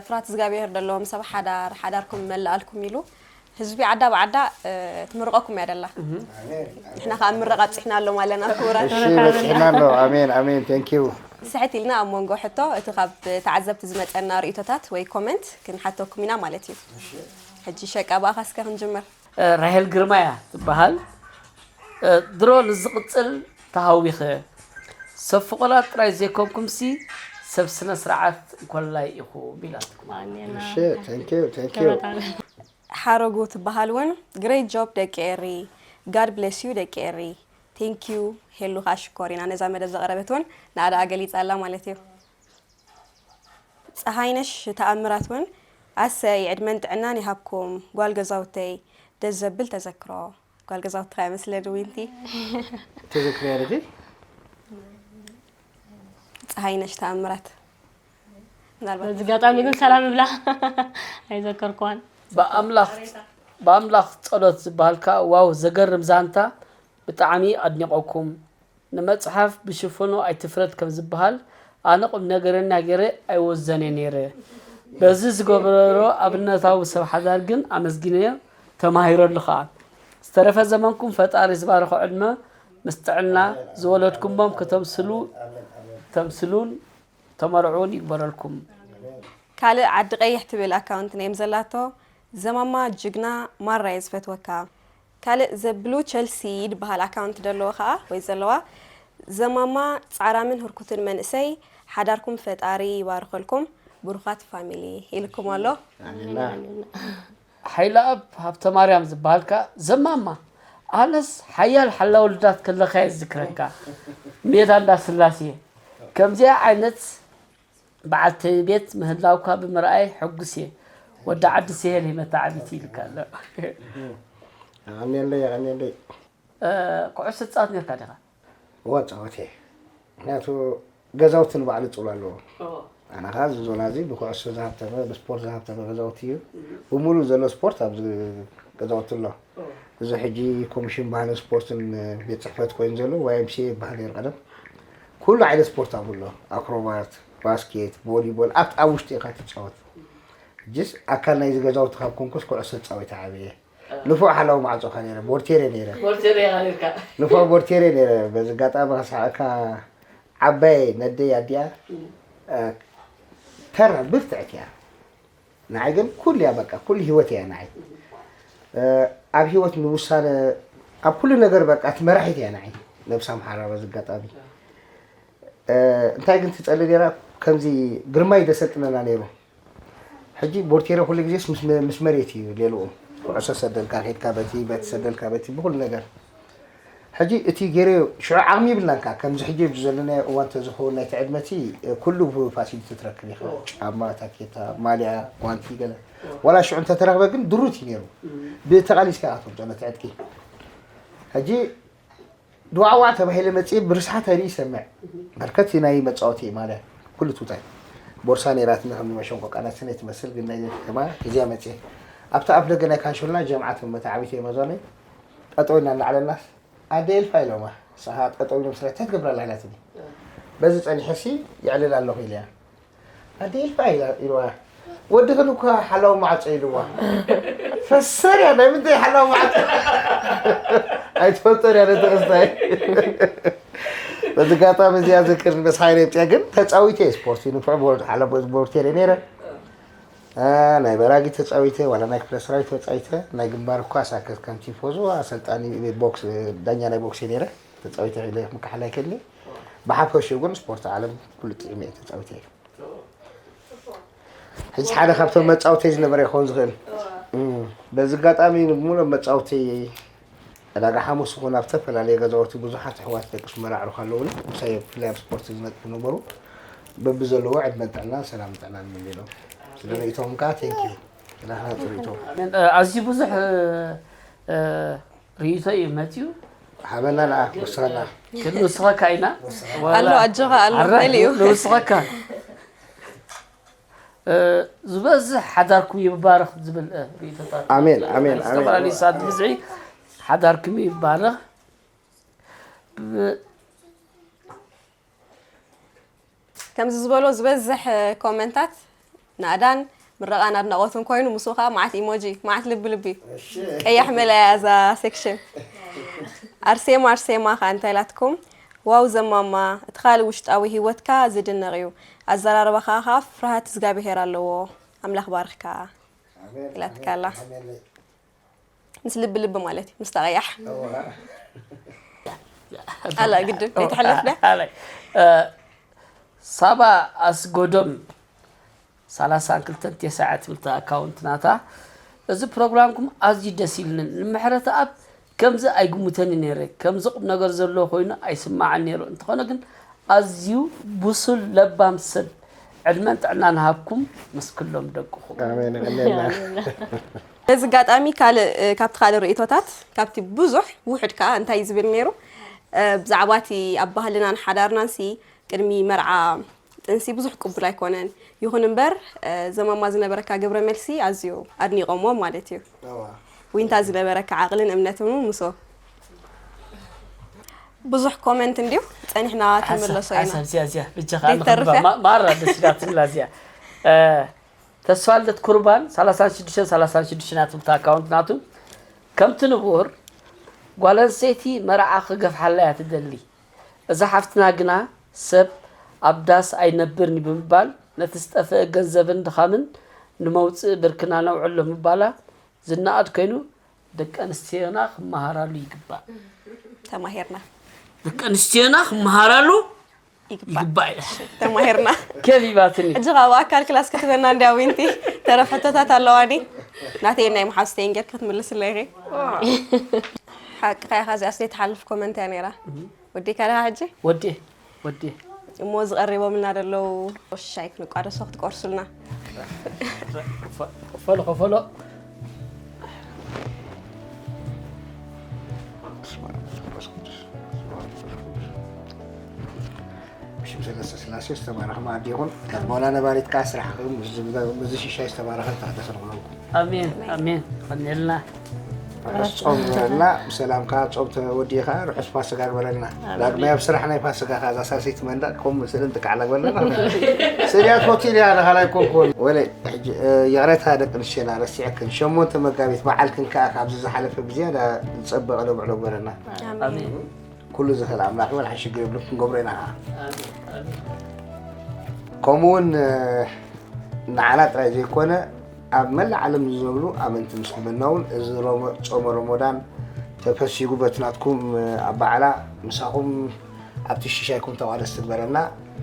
ፍርሃት እግዚኣብሔር ደለዎም ሰብ ሓዳር ሓዳርኩም ይመልኣልኩም ኢሉ ህዝቢ ዓዳ ብዓዳ ትምርቐኩም እያ ደላ ንሕና ከዓ ምረቕ ኣብፅሕና ኣሎም ኣለና ክቡራት እሺ በፅሕና ኣሎ ኣሜን ኣሜን thank you ስሕት ኢልና ኣብ መንጎ ሕቶ እቲ ካብ ተዓዘብቲ ዝመፀና ርእይቶታት ወይ ኮመንት ክንሓተኩም ኢና ማለት እዩ ሕጂ ሸቃ ብኣኻ እስከ ክንጅምር። ራሄል ግርማያ ትበሃል። ድሮ ንዝቕጽል ተሃዊኸ ሰብ ፍቑራት ጥራይ ዘይኮንኩምሲ ሰብ ስነ ስርዓት እንኮላይ ኢኹም ኢላትኩም። እሺ፣ thank you፣ thank you። ሓረጉ ትበሃል እውን great job ደቂ ኤሪ። God bless you ደቂ ኤሪ። Thank you። ሄሉ ከዓ ሽኮር ኢና ነዛ መደብ ዘቕረበት እውን ንኣዳ ገሊፃ ኣላ ማለት እዩ። ፀሃይነሽ ተኣምራት እውን ኣሰይ ዕድመን ጥዕናን ይሃብኩም ጓል ገዛውተይ። ደስ ዘብል ተዘክሮ። ጓል ገዛውትኻ እያ መስለኒ ዊንቲ። ተዘክርያ ዲኺ? ፀሃይነሽ ተኣምራት ምናልባት በዚ ኣጋጣሚ ግን ሰላም እብላ ኣይዘከርኩዋን። ብኣምላኽ ብኣምላኽ ጸሎት ዝበሃልካ ዋው ዘገርም ዛንታ ብጣዕሚ ኣድኒቐኩም። ንመጽሓፍ ብሽፈኑ ኣይትፍረድ ከም ዝበሃል ኣነ ቁም ነገረኛ ገይረ ኣይወዘን እየ ነይረ። በዚ ዝገበሮ ኣብነታዊ ሰብ ሓዳር ግን ኣመስጊነዮ ተማሂረሉ ኸኣ። ዝተረፈ ዘመንኩም ፈጣሪ ዝባረኾ ዕድመ ምስ ጥዕና ዝወለድኩሞም ከተምስሉ ተምስሉን ተመርዑን ይግበረልኩም። ካልእ ዓዲ ቀይሕ ትብል ኣካውንት ኔም ዘላቶ ዘማማ ጅግና ማራ እየ ዝፈትወካ። ካልእ ዘብሉ ቸልሲ ድበሃል ኣካውንት ደለዎ ከኣ ወይ ዘለዋ ዘማማ ጻዕራምን ህርኩትን መንእሰይ ሓዳርኩም ፈጣሪ ይባርኸልኩም ብሩኻት ፋሚሊ ኢልኩም ኣሎ። ሓይለኣብ ሃብተማርያም ዝበሃልካ ዘማማ ኣነስ ሓያል ሓላው ልዳት ከለኻ እየ ዝዝክረካ ሜዳ እንዳስላሴ ከምዚኣ ዓይነት በዓልቲ ቤት ምህላውካ ብምርኣይ ሕጉስ እየ። ወዲ ዓዲ ስሄል ሂመታ ዓቢት ኢልካ ኣሎ። የቐንየለይ፣ የቐንየለይ። ኩዕሶ ትፃወት ነርካ ዲኻ? እዋ ፃወት እየ። ምክንያቱ ገዛውቲ ንባዕሉ ፅሉ ኣለዎ። ኣነ ከዓ እዚ ዞና እዚ ብኩዕሶ ዝሃብተመ ብስፖርት ዝሃብተመ ገዛውቲ እዩ። ብሙሉእ ዘሎ ስፖርት ኣብዚ ገዛውቲ ኣሎ። እዚ ሕጂ ኮሚሽን ባህልን ስፖርትን ቤት ፅሕፈት ኮይኑ ዘሎ ዋይ ኤም ሲ ኤ ይበሃል ነይሩ ቀደም። ኩሉ ዓይነት ስፖርት ኣብኡ ኣሎ። ኣክሮባት፣ ባስኬት፣ ቮሊቦል ኣብቲ ኣብ ውሽጢ ኢኻ ትፃወት። ሕጂስ ኣካል ናይዚ ገዛውቲ ካብ ኮንኩስ ኩዕሶ ዝፃወት ዓበየ። ንፉዕ ሓላዊ ማዕፆ እካ ነይረ፣ ቦርቴሬ ነይረ። ንፉዕ ቦርቴሬ ነይረ። በዚ ኣጋጣሚ ከስሓቀካ ዓባየይ ነደይ ኣዲኣ ተራ ብርትዕት እያ። ንዓይ ግን ኩሉ እያ በቃ ኩሉ ሂወት እያ ንዓይ። ኣብ ሂወት ንውሳነ ኣብ ኩሉ ነገር በቃ እቲ መራሒት እያ ንዓይ። ነብሳ ምሓራ በዚ ኣጋጣሚ እንታይ ግን ትጸሊ ነይራ ከምዚ ግርማይ ደሰልጥነና ነይሩ። ሕጂ ቦርቴረ ኩሉ ግዜስ ምስ መ- ምስ መሬት እዩ ሌልኡ ኩዕሶ ሰደልካ ከድካ በቲ በቲ ሰደልካ በቲ ብኩሉ ነገር ሕጂ እቲ ገይረዮ ሽዑ ዓቕሚ ይብልናን ከዓ ከምዚ ሕጂ ኣብዚ ዘለናዮ እዋን ተዝኸውን ናይቲ ዕድመቲ ኩሉ ብፋሲሊቲ ትረክብ ኢኻ ጫማ ታኬታ ማልያ ጓንቲ ገለ ዋላ ሽዑ እንተተረኽበ ግን ድሩት እዩ ነይሩ ብተቓሊስካ ኢኻ ተምፅኦ ነቲ ዕጥቂ ሕጂ ድዋዕዋዕ ተባሂለ መፅየ ብርስሓት ኣይርኢ ይሰምዕ በርከት ናይ መፃወቲ ማለት ኩሉ ቱታይ ቦርሳ ነይራትኒ ከም መሸንቆቃ ናትስነ ትመስል ግን ናይ ከተማ ሒዝያ መፅየ ኣብቲ ኣፍ ደገ ናይ ካንሾልና ጀምዓት መተዓቢት እየ መዛለይ ጠጠው ኢና እናዕለልናስ ኣደ ኤልፋ ኢሎማ ንስኻ ጠጠው ኢሎም ስለ እንታይ ትገብራ ኣላ ኢላትኒ በዚ ፀኒሐሲ የዕልል ኣለኹ ኢለያ ኣደ ኤልፋ ኢላ ኢልዋ ወድኽን እኳ ሓላው ማዕፆ ኢልዋ ፈሰር እያ ናይ ምንታይ ሓላው ማዕፆ ኣይትፈልጦን እያ ነቲ ክስታይ በዚ ጋጣሚ እዚኣ ዝክር ንበስሓይ ነብፅያ ግን ተፃዊተ እየ ስፖርት ንፍዕ ሓላ ቦርቴር እየ ነይረ ናይ በራጊ ተፃዊተ ዋላ ናይ ክፍለ ሰራዊት ተፃዊተ ናይ ግንባር እኳ ሳከት ከም ቲፎዞ ኣሰልጣኒ ቦክስ ዳኛ ናይ ቦክስ ነይረ ተፃዊተ ኢለ ምክሓል ኣይክእልኒ ብሓፈሽኡ ግን ስፖርት ዓለም ኩሉ ጥዕሚ እየ ተፃዊተ እዩ ሕጂ ሓደ ካብቶም መፃወተይ ዝነበረ ይኸውን ዝኽእል በዚ ኣጋጣሚ ንብሙሉእ መፃወተይ ዕዳጋ ሓሙስ ይኹን ኣብ ዝተፈላለየ ገዛውቲ ብዙሓት ኣሕዋት ደቂ ኣስመራ ኣዕሩኽ ኣለዉኒ ምሳይ ብፍላይ ኣብ ስፖርት ዝነጥፉ ነበሩ በብዘለዎ ዕድመን ጥዕናን ሰላምን ጥዕናን ይምነየሎም ስለ ርእይቶኹም ከዓ thank you ኣዝዩ ብዙሕ ርእይቶ እዩ መፅዩ ሃበና ንዓ ወስኸና ክንውስኸካ ኢና ኣሎ ኣጆኻ ኣሎ ኃይል እዩ ንውስኸካ ዝበዝሕ ሓዳርኩም ይባረኽ ዝብል ርእይቶታት ኣሜን ኣሜን ኣሜን ዝተፈላለዩ ሰዓት ብዝሒ ሓዳርኩም ይባረኽ ከምዚ ዝበሎ ዝበዝሕ ኮመንታት ናእዳን ምረቓን ኣድናቖትን ኮይኑ ምስኡ ከዓ መዓት ኢሞጂ መዓት ልቢ ልቢ ቀያሕ መለያ እዛ ሴክሽን ኣርሴማ ኣርሴማ ከዓ እንታይ ኢላትኩም ዋው ዘማማ እቲ ካልእ ውሽጣዊ ህይወትካ ዝድነቕ እዩ ኣዘራርባኻ ከዓ ፍርሃት እግዚኣብሄር ኣለዎ ኣምላኽ ባርኽካ ኢላትካ ኣላ። ምስ ልቢ ልቢ ማለት እዩ፣ ምስ ተቐያሕ። ኣላ ግድን፣ ኣይትሕለፍ ዳ። ሳባ ኣስጎዶም ሰላሳ ክልተ ተስዓት ምልቲ ኣካውንት ናታ። እዚ ፕሮግራምኩም ኣዝዩ ደስ ኢልንን ንምሕረት ኣብ ከምዚ ኣይግምተኒ ነይረ። ከምዚ ቁም ነገር ዘለዎ ኮይኑ ኣይስማዓን ነይሩ። እንተኾነ ግን ኣዝዩ ብሱል ለባም ሰብ ዕድመን ጥዕናን ሃብኩም ምስ ክሎም ደቅኹም። ኣሜን የቐንየልና። በዚ ኣጋጣሚ ካልእ ካብቲ ካልእ ርእይቶታት ካብቲ ብዙሕ ውሑድ ከኣ እንታይ ዝብል ነይሩ ብዛዕባ እቲ ኣብ ባህልናን ሓዳርናን ሲ ቅድሚ መርዓ ጥንሲ ብዙሕ ቅቡል ኣይኮነን። ይኹን እምበር ዘማማ ዝነበረካ ግብረ መልሲ ኣዝዩ ኣድኒቖሞ ማለት እዩ። ዊንታ ዝነበረካ ዓቕልን እምነትን እውን ምስኦ ብዙሕ ኮመንት እንድዩ ጸኒሕና ክንምለሶ ኢና። ሓሳብ እዚኣ እዚኣ ብጃኻ ደይተርፍ እያ። ማራ ደስ ኢላትኒ እዚኣ። ተስፋልደት ኩርባን ሰላሳን ሽዱሽተን ሰላሳን ሽዱሽተን ናትምታ ኣካውንት ናቱ ከምቲ ንቡር ጓል ኣንስተይቲ መርዓ ክገፍሓላ እያ ትደሊ። እዛ ሓፍትና ግና ሰብ ኣብ ዳስ ኣይነብርን እዩ ብምባል ነቲ ዝጠፍአ ገንዘብን ድኻምን ንመውፅኢ ብርክና ነውዕሎ ምባላ ዝነኣድ ኮይኑ ደቂ ኣንስትዮና ክመሃራሉ ይግባእ። ተማሂርና። ደቂ ኣንስትዮና ክመሃራሉ ይግባእ። ይግባእ ኢላ። ተማሂርና። ከቢባትኒ። ሕጂ ካብ ኣካል ክላስ ክትበና እንዲያ ዊንቲ ተረፍ ሕቶታት ኣለዋኒ ናተይ ናይ መሓዝተይን ጌርክ ክትምልስለይ ኢኺ። ሓቅኻ ኢኻ እዚኣስ ዘይትሓልፍ ኮመንት እያ ነይራ። ወዲእካ ዲኻ ሕጂ? ወዴ ወዴ እሞ ዝቐሪቦምልና ዘለዉ ሻይ ክንቋደሶ ክትቆርሱልና። ክፈሎ ክፈሎ ብሽም ሰለስተ ስላሴ ዝተባረኸ መኣዲ ይኹን። ዳግማውና ነባሪት ከዓ ስራሕኹም ምስዚ ሽሻይ ዝተባረኸ ዝተቐደሰ ንኹነልኩም። ኣሜን ኣሜን። ቀኒልና ርሑስ ጾም ግበረልና። ብሰላም ከዓ ጾም ተወዲእካ ርሑስ ፋስጋ ግበረልና። ዳግማይ ኣብ ስራሕ ናይ ፋስጋ ከዓ እዛ ሳልሰይቲ መንደቕ ከምኡ ስእልን ጥቃዕላ ግበረልና። ስእልያት ሆቴል እያ ንኻላይ ኮንኮን ወለ ሕጂ ይቕሬታ ደቂ ኣንስትዮና ረሲዐክን ሸሞንተ መጋቢት በዓልክን ከዓ ካብዚ ዝሓለፈ ብዝያዳ ዝፀበቐ ነብዕሎ ግበረና። ኣሜን። ኩሉ ዝኽእል ኣምላኽ ይበል ሓሽግር ይብሉ ክንገብሮ ኢና። ከምኡ እውን ንዓና ጥራይ ዘይኮነ ኣብ መላእ ዓለም ዝነብሩ ኣመንቲ ምስልምና እውን እዚ ጾመ ሮሞዳን ተፈሲጉ በቲ ናትኩም ኣባዓላ ምሳኹም ኣብቲ ሽሻይኩም ተቋደስ ትግበረና።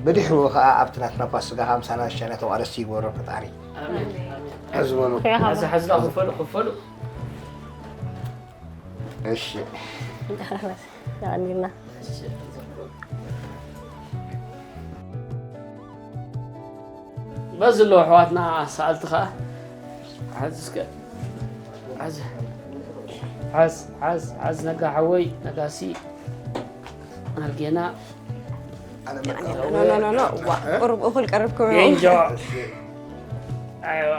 ብድሕሪኡ ከዓ ኣብቲ ናትና ፋስጋ ከዓ ምሳና ሽሻይና ተቋደስቲ ይግበሮ ፈጣሪ። ሕዚ በሉ። ሕዚ ሕዚ ክፈሉ ክፈሉ እሺ የቐንየልና። በዚ ኣለዉ ኣሕዋትና ሰኣልቲ ኸዓ ሓዝ እስከ ሓዝ ሓዝ ሓዝ ሓዝ ነጋ ሓወይ ነጋሲ ኣልጌና ቁሩብ እኹል ቀርብኩም የንጆ ኣይዋ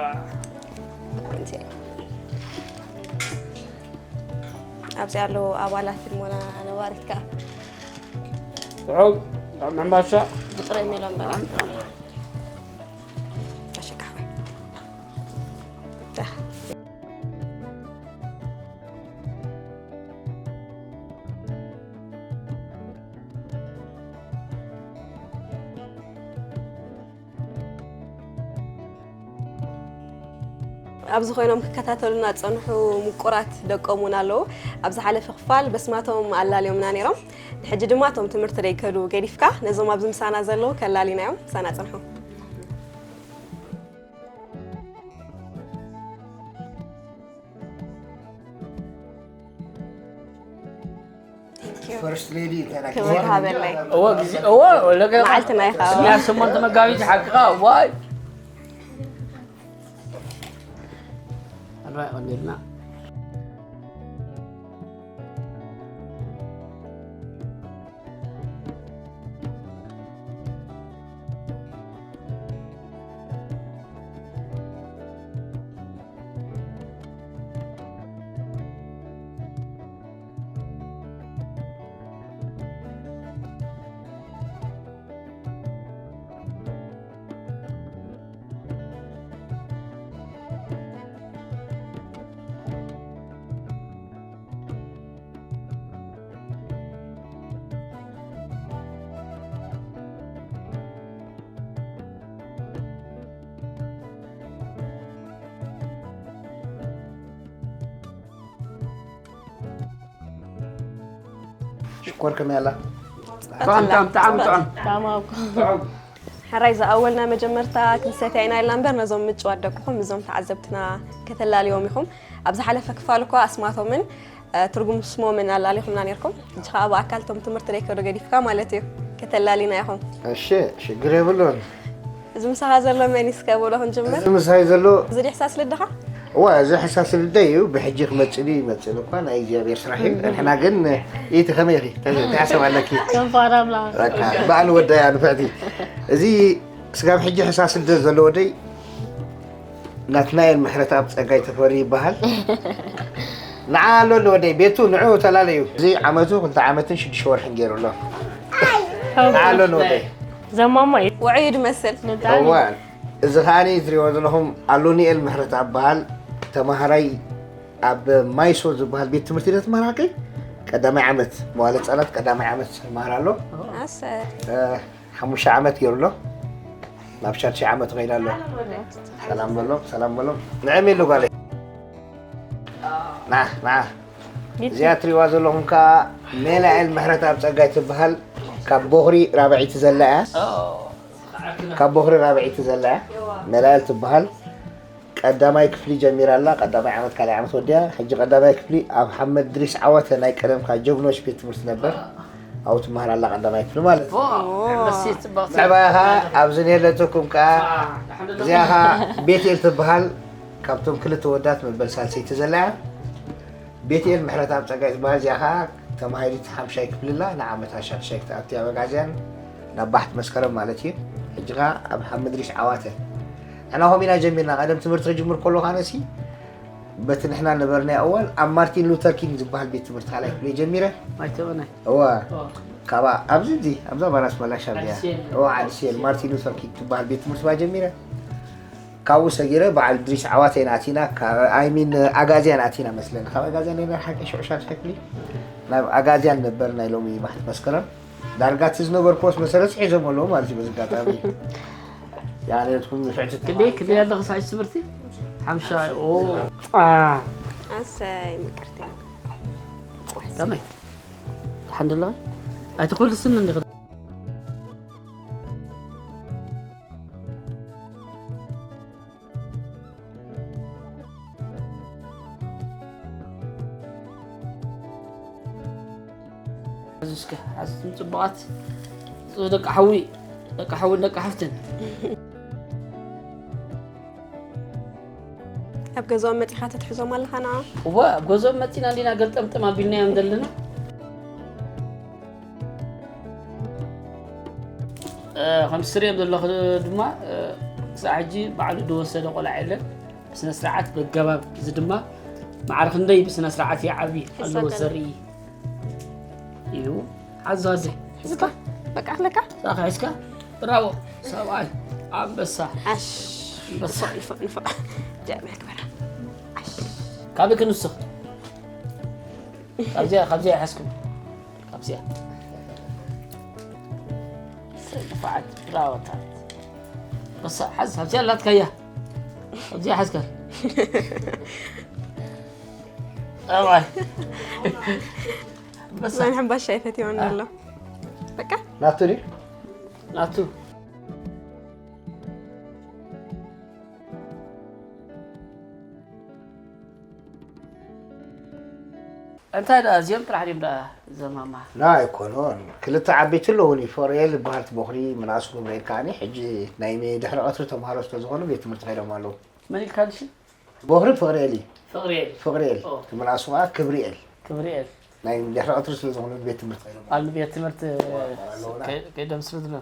ኣብዚ ኣለዉ ኣባላት ሞና ነባሪት ከኣ ጥዑም ጥዑም ሕምባሻ ብጥረ ሜሎን በላ ኣሽካሕወይ ኣብዚ ኮይኖም ክከታተሉና ዝፀንሑ ምቁራት ደቆም እውን ኣለዉ። ኣብ ዝሓለፈ ክፋል በስማቶም ኣላልዮምና ነይሮም። ሕጂ ድማ እቶም ትምህርቲ ደይከዱ ገዲፍካ ነዞም ኣብዚ ምሳና ዘለዉ ከላሊናዮም። ምሳና ፅንሑ። ፈርስት ሌዲ እንታይ ክብረት ሃበለይ። እወ ግዜ እወ ለገ መዓልትና ኢኻ። ስሚያ ሰሞን ተመጋቢት ሓቅኻ ዋይ ኣራይ ቀኒልና ሽኮር ከመይ ኣላ? ጥዑም ጥዑም ጥዑም ጥዑም ጣማውኩ ጥዑም ሕራይ ዝኣወልና መጀመርታ ክንሰትያ ኢና ኢልና እምበር ነዞም ምጭዋት ደቅኹም እዞም ተዓዘብትና ከተላልዮም ኢኹም። ኣብ ዝሓለፈ ክፋል እኳ ኣስማቶምን እ፣ ትርጉም ስሞምን ኣላሊኹምና ነርኩም። ሕጂ ከዓ ብኣካል ቶም ትምህርቲ ደይከዶ ገዲፍካ ማለት እዩ ከተላሊና ኢኹም። እሺ፣ ሽግር የብሉን። እዚ ምሳኻ ዘሎ መን እዩ እስከ ብሎ ክንጅምር። እዚ ምሳይ ዘሎ እዚ ድሕሳስ ልድኻ እዋ፣ እዚ ሕሳስ ልደይ እዩ። ብሕጂ ክመፅእ ድዩ ይመፅእ እኳ ናይ እግዚኣብሔር ስራሕ እዩ። ንሕና ግን እቲ ከመይ ኢኺ? እንታይ ሓሳብ ኣለኪ? ፈንፋራ ኣምላኽ በቃ በዓል ወዳያ ንፍዕቲ። እዚ ስጋብ ሕጂ ሕሳስ ልደት ዘሎ ወደይ ናትናኤል ምሕረተኣብ ጸጋይ ተፈሪ ይበሃል። ንዓ ኣሎ ንወደይ ቤቱ ንዑ ተላለዩ። እዚ ዓመቱ ክልተ ዓመትን ሽዱሽተ ወርሕን ገይሩ ኣሎ። ንዓ ኣሎ ንወደይ ዘማማ እዩ ውዑይ ድመስል። ንጣል እዋ እዚ ከዓኒ ትሪእዎ ዘለኹም ኣሎኒኤል ምሕረተኣብ በሃል ተማሃራይ ኣብ ማይሶ ዝበሃል ቤት ትምህርቲ ዶ ትመሃር ሓቀይ? ቀዳማይ ዓመት መዋለ ህጻናት ቀዳማይ ዓመት ይመሃር ኣሎ። ኣሰ እ፣ ሓሙሽተ ዓመት ገይሩ ኣሎ። ናብ ሻድሻይ ዓመት ኸይዳ ኣሎ። ሰላም በሎም፣ ሰላም በሎም። ንዕም ኢሉ ጓለይ። ና፣ ና። እዚኣ ትሪእዋ ዘለኹም ከዓ ሜላኤል ምሕረተኣብ ጸጋይ ትበሃል ካብ ቦኽሪ ራብዐይቲ ዘላ እያ። ካብ ቦኽሪ ራብዐይቲ ዘላ እያ። ሜላኤል ትበሃል። ቀዳማይ ክፍሊ ጀሚራ ኣላ። ቀዳማይ ዓመት ካልኣይ ዓመት ወዲያ። ሕጂ ቀዳማይ ክፍሊ ኣብ ሓመድ ድሪስ ዓወተ ናይ ቀደምካ ጀግኖች ቤት ትምህርቲ ነበር። ኣብኡ ትመሃር ኣላ ቀዳማይ ክፍሊ ማለት እዩ። መሲት ጽብቕቲ ምዕባያኻ ኣብዚ ንየለትኩም ከዓ እዚኣ ኸዓ ቤትኤል ትበሃል ካብቶም ክልተ ወዳት መበል ሳልሰይቲ ዘላ እያ። ቤትኤል ምሕረተኣብ ጸጋይ ዝበሃል እዚኣ ኸዓ ተማሂሪት ሓምሻይ ክፍሊ ኣላ ንዓመታ ሻድሻይ ክትኣቱ እያ በጋዝያን ናብ ባሕቲ መስከረም ማለት እዩ። ሕጂ ኸዓ ኣብ ሓመድሪሽ ዓዋተ ንሕና ኸም ኢና ጀሚርና ቀደም ትምህርቲ ክጅምር ከሎ ኸዓ ነሲ በቲ ንሕና ነበርናዮ እዋን ኣብ ማርቲን ሉተር ኪንግ ዝበሃል ቤት ትምህርቲ ካልኣይ ክፍሊ ጀሚረ። ኣይተበናይ እዋ ካብኣ ኣብዚ እዚ ኣብዛ ባራስ መላሻ እያ። ዓዲሴል። እዋ ዓዲሴል ማርቲን ሉተር ኪንግ ትበሃል ቤት ትምህርቲ ባ ጀሚረ። ካብኡ ሰጊረ በዓል ድሪስ ዓዋተ ኢና ኣቲና ኣይሚን ኣጋዝያን ኣቲና መስለኒ ካብ ኣጋዝያን ናይ ሓቂ ሽዑ ሻድሻይ ክፍሊ ናብ ኣጋዝያን ነበር ናይ ሎሚ ባሕቲ መስከረም ዳርጋ እቲ ዝነበርኩዎስ መሰረት ሒዞም ኣለዉ ማለት እዩ በዚ ኣጋጣሚ ያኔትኩም ንፍዕቲ ክንደይ ክንደይ ኣለኺ ሳይዝ ትምህርቲ ሓምሻ ኦ ኣሰይ ምቅርቲ ከመይ ሓንድላ ኣይትኮልስን እንዲ እስከ ሓዝትም ፅቡቓት ደቂ ሓዊ ደቂ ሓውን ደቂ ሓፍትን ኣብ ገዛኦም መፂኻ ተትሕዞም ኣለኻ ንዓ እወ ኣብ ገዛኦም መፂና እንዲና ገልጠምጥም ኣቢልናዮም ዘለና እ፣ ከም ትሪኦም ዘለኹ ድማ እ፣ ክሳዕ ሕጂ ባዕሉ ዝወሰደ ቆልዓ የለን ብስነ ስርዓት በገባብ እዚ ድማ ማዕረ ክንደይ ብስነ ስርዓት ይዓብይ ኣለዎ ይሰደድ። ዘርኢ እዩ ሓዞ ኣደ ሕዝካ በቃ ኣለካ ሳኻ ሒዝካ ብራቦ ሰብኣይ ኣንበሳ ኣሽ ኣንበሳ ንፎ ንፎ ጃ መክበራ ኣሽ ካበይ ክንስኽ ካብዚኣ ካብዚኣ ይሓዝኩም ካብዚኣ ንፋዓት ብራወታት በሳ ሓዝ ካብዚኣ ኣላትካያ ካብዚኣ ሓዝካ ኣባይ በሳ ናይ ሕምባሻ ይፈትዮ ኣሎ በቃ ናቱ ድዩ ናቱ እንታይ ደኣ እዚኦም ጥራሕ ድዮም ደኣ ዘማማ ና ኣይኮኖን ክልተ ዓበይቲ ኣለውኒ ፍቕርኤል ዝበሃል በኹሪ ምንኣስ ክብረኤል ከዓኒ ሕጂ ናይ ድሕሪ ቀትሪ ተምሃሮ ስለዝኾኑ ቤት ትምህርቲ ከይዶም ኣለዉ መን ኢልካ ንሽ በኹሪ ፍቕርኤል እዩ ፍቕርኤል ፍቕርኤል ኦ። ምንኣስ ከዓ ክብርኤል ክብርኤል ናይ ድሕሪ ቀትሪ ስለዝኾኑ ቤት ትምህርቲ ከይዶም ኣብ ቤት ትምህርቲ ከይዶም ስለ ዝብሎ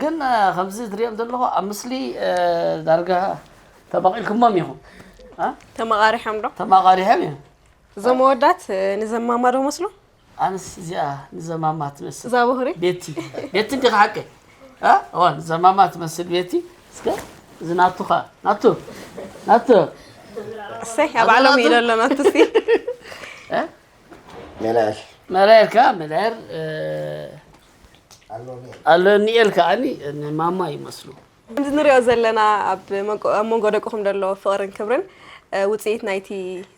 ግን ከምዚ ትሪኦም ዘለኹ ኣብ ምስሊ ዳርጋ ተባቂልኩሞም ኢኹም እ? ተመቓሪሖም ዶ ተማቃሪሖም እዮም እዞም መወዳት ንዘማማ ዶ መስሉ ኣንስ እዚኣ ንዘማማ ትመስል እዛ በኹሪ ቤቲ ቤቲ እንዲኻ ሓቂ እ? እዋ ንዘማማ ትመስል ቤቲ እስከ እዚ ናቱ ኸ ናቱ ናቱ እሰይ ኣብ ዓለም ኢሎ ኣሎ ናቱሲ እ? ሜላኤል መላየር ከኣ መላየር እ፣ ኣሎኒ ኣሎኒኤል ከኣኒ ንማማ ይመስሉ ከምዚ ንሪኦ ዘለና ኣብ መንጎ- ኣብ መንጎ ደቅኹም ዘሎ ፍቕርን ክብርን ውፅኢት ናይቲ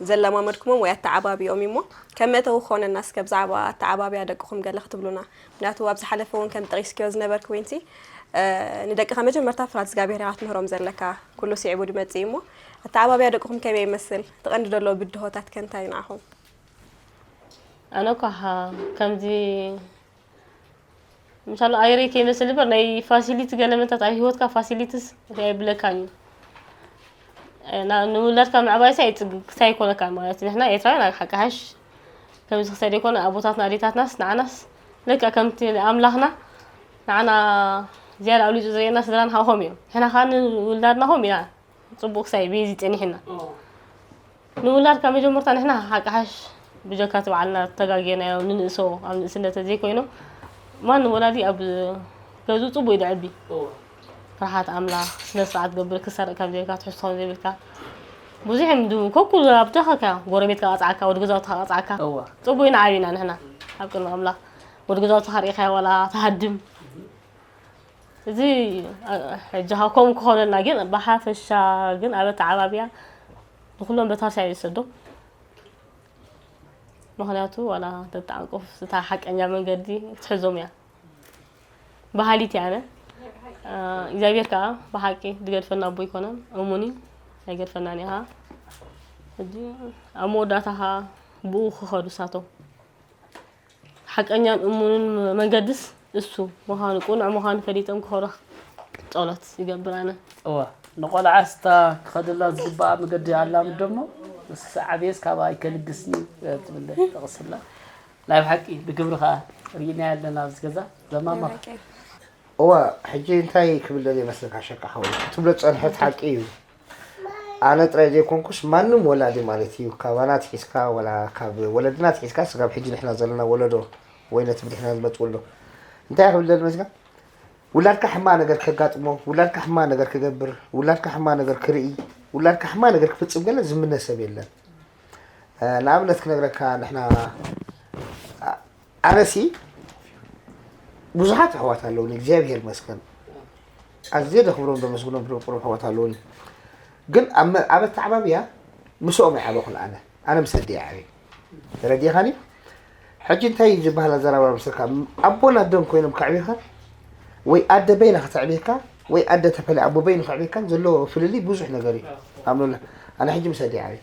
ዘለማመድኩሞም ወይ ኣተዓባቢኦም እሞ፣ ከም መእተዊ ክኾነና እስከ ብዛዕባ ኣተዓባቢያ ደቅኹም ገለ ክትብሉና? ምክንያቱ ኣብ ዝሓለፈ እውን ከም ጠቂስክዮ ዝነበርክ ወይንቲ ንደቅኻ መጀመርታ ፍርሃት እግዚኣብሔር ኢኻ ትምህሮም ዘለካ። ኩሉ ስዒቡ ድመፅእ እሞ፣ ኣተዓባቢያ ደቅኹም ከመይ ይመስል? ትቐንዲ ዘሎ ብድሆታት ከ እንታይ ንዓኹም? ኣነ እኳ ከምዚ ምሻሎ ኣይረይ ከይመስል እምበር ናይ ፋሲሊቲ ገለመታት ኣብ ሂወትካ ፋሲሊቲስ ሪኣ ይብለካን እዩ። ንውላድካ ምዕባይሲ ኣይፅግግስ ኣይኮነካን ማለት እዩ። ንሕና ኤርትራውያን ሓቂ ሓሽ ከምዚ ክሰድ ይኮነ ኣቦታትና ኣዴታትናስ ንዓናስ ልክዕ ከምቲ ኣምላኽና ንዓና ዝያዳ ኣብሊፁ ዝርእየና ስድራና ሃኾም እዮም። ንሕና ከዓ ንውላድና ኾም ኢና ፅቡቅ ክሳይ ቤዚ ፀኒሕና ንውላድካ መጀመርታ ንሕና ሓቂ ሓሽ ብጀካ እቲ በዓልና ተጋግየናዮ ንንእሶ ኣብ ንእስነት ተዘይኮይኑ ማንም ወላዲ ኣብ ገዝኡ ፅቡቅ እዩ ድዕቢ ፍርሓት ኣምላኽ ስነ ስርዓት ገብር ክሰርቅ ከም ዘይብልካ ትሕዝቶ ከም ዘይብልካ ብዙሕ እዮም ድሙ ከኩሉ ኣብ ተኸካ ጎረቤትካ ቀፅዓካ ወዲ ገዛውትካ ቀፅዓካ እዋ ፅቡቅ ኢና ዓቢና ንሕና ኣብ ቅድሚ ኣምላኽ ወዲ ገዛውትካ ርኢኻዮ ዋላ ትሃድም እዚ ሕጂ ከምኡ ክኾነልና ግን ብሓፈሻ ግን ኣብ ኣተዓባብያ ንኩሎም በታርሳ እዩ ዝሰዶ ምክንያቱ ዋላ ተተዓንቆፍ እታ ሓቀኛ መንገዲ ክትሕዞም እያ በሃሊት እያ ኣነ እግዚኣብሔር ከዓ ብሓቂ ዝገድፈና ኣቦ ይኮነን እሙን እዩ ኣይገድፈናን እያ ከዓ ሕጂ ኣብ መወዳእታ ከዓ ብኡ ክኸዱ ሳቶም ሓቀኛን እሙንን መንገድስ እሱ ምዃኑ ቅኑዕ ምዃኑ ፈሊጦም ክኸዱ ጸሎት ይገብር ኣነ። እወ ንቆልዓ ስታ ክኸደላ ዝግባኣ መገዲ ኣላምዶ እሞ ንስኺ ዓብየስ ካባኣ ኣይከልግስን እዩ ትብል ጠቕስላ ናይ ብሓቂ ብግብሪ ከዓ ርኢናያ ኣለና ኣብዚ ገዛ ዘማማ እወ ሕጂ እንታይ ክብል ደልየ መስለካ ሸቃ ሓወይ ትብሎ ዝጸንሐት ሓቂ እዩ ኣነ ጥራይ ዘይኮንኩስ ማንም ወላዲ ማለት እዩ ካባና ትሒዝካ ወላ ካብ ወለድና ትሒዝካ ስጋብ ሕጂ ንሕና ዘለና ወለዶ ወይ ነቲ ብድሕና ዝመጽ ወለዶ እንታይ ክብል ደሊ መስለካ ውላድካ ሕማ ነገር ከጋጥሞ ውላድካ ሕማ ነገር ክገብር ውላድካ ሕማ ነገር ክርኢ ውላድካ ሕማ ነገር ክፍጽም ገለ ዝምነ ሰብ የለን ንኣብነት ክነግረካ ንሕና ኣነሲ ብዙሓት ኣሕዋት ኣለውኒ እግዚኣብሔር ይመስገን ኣዝየ ደኽብሮም ደመስግኖም ቁሩብ ኣሕዋት ኣለውኒ ግን ኣብ ኣተዓባብያ ምስኦም ኣይዓበኹን ኣነ ኣነ ምስ ኣደይ ዓብየ ተረዲእኻኒ ሕጂ እንታይ እዩ ዝበሃል ኣዘራርባ ምስልካ ኣቦን ኣደን ኮይኖም ከዕብዩኻ ወይ ኣደ በይና ከተዕብየካ ወይ ኣደ ተፈለ ኣቦ በይኑ ከዕብየካ ዘሎ ፍልልይ ብዙሕ ነገር እዩ ኣምኑላ ኣነ ሕጂ ምስ ኣደይ ዓብየ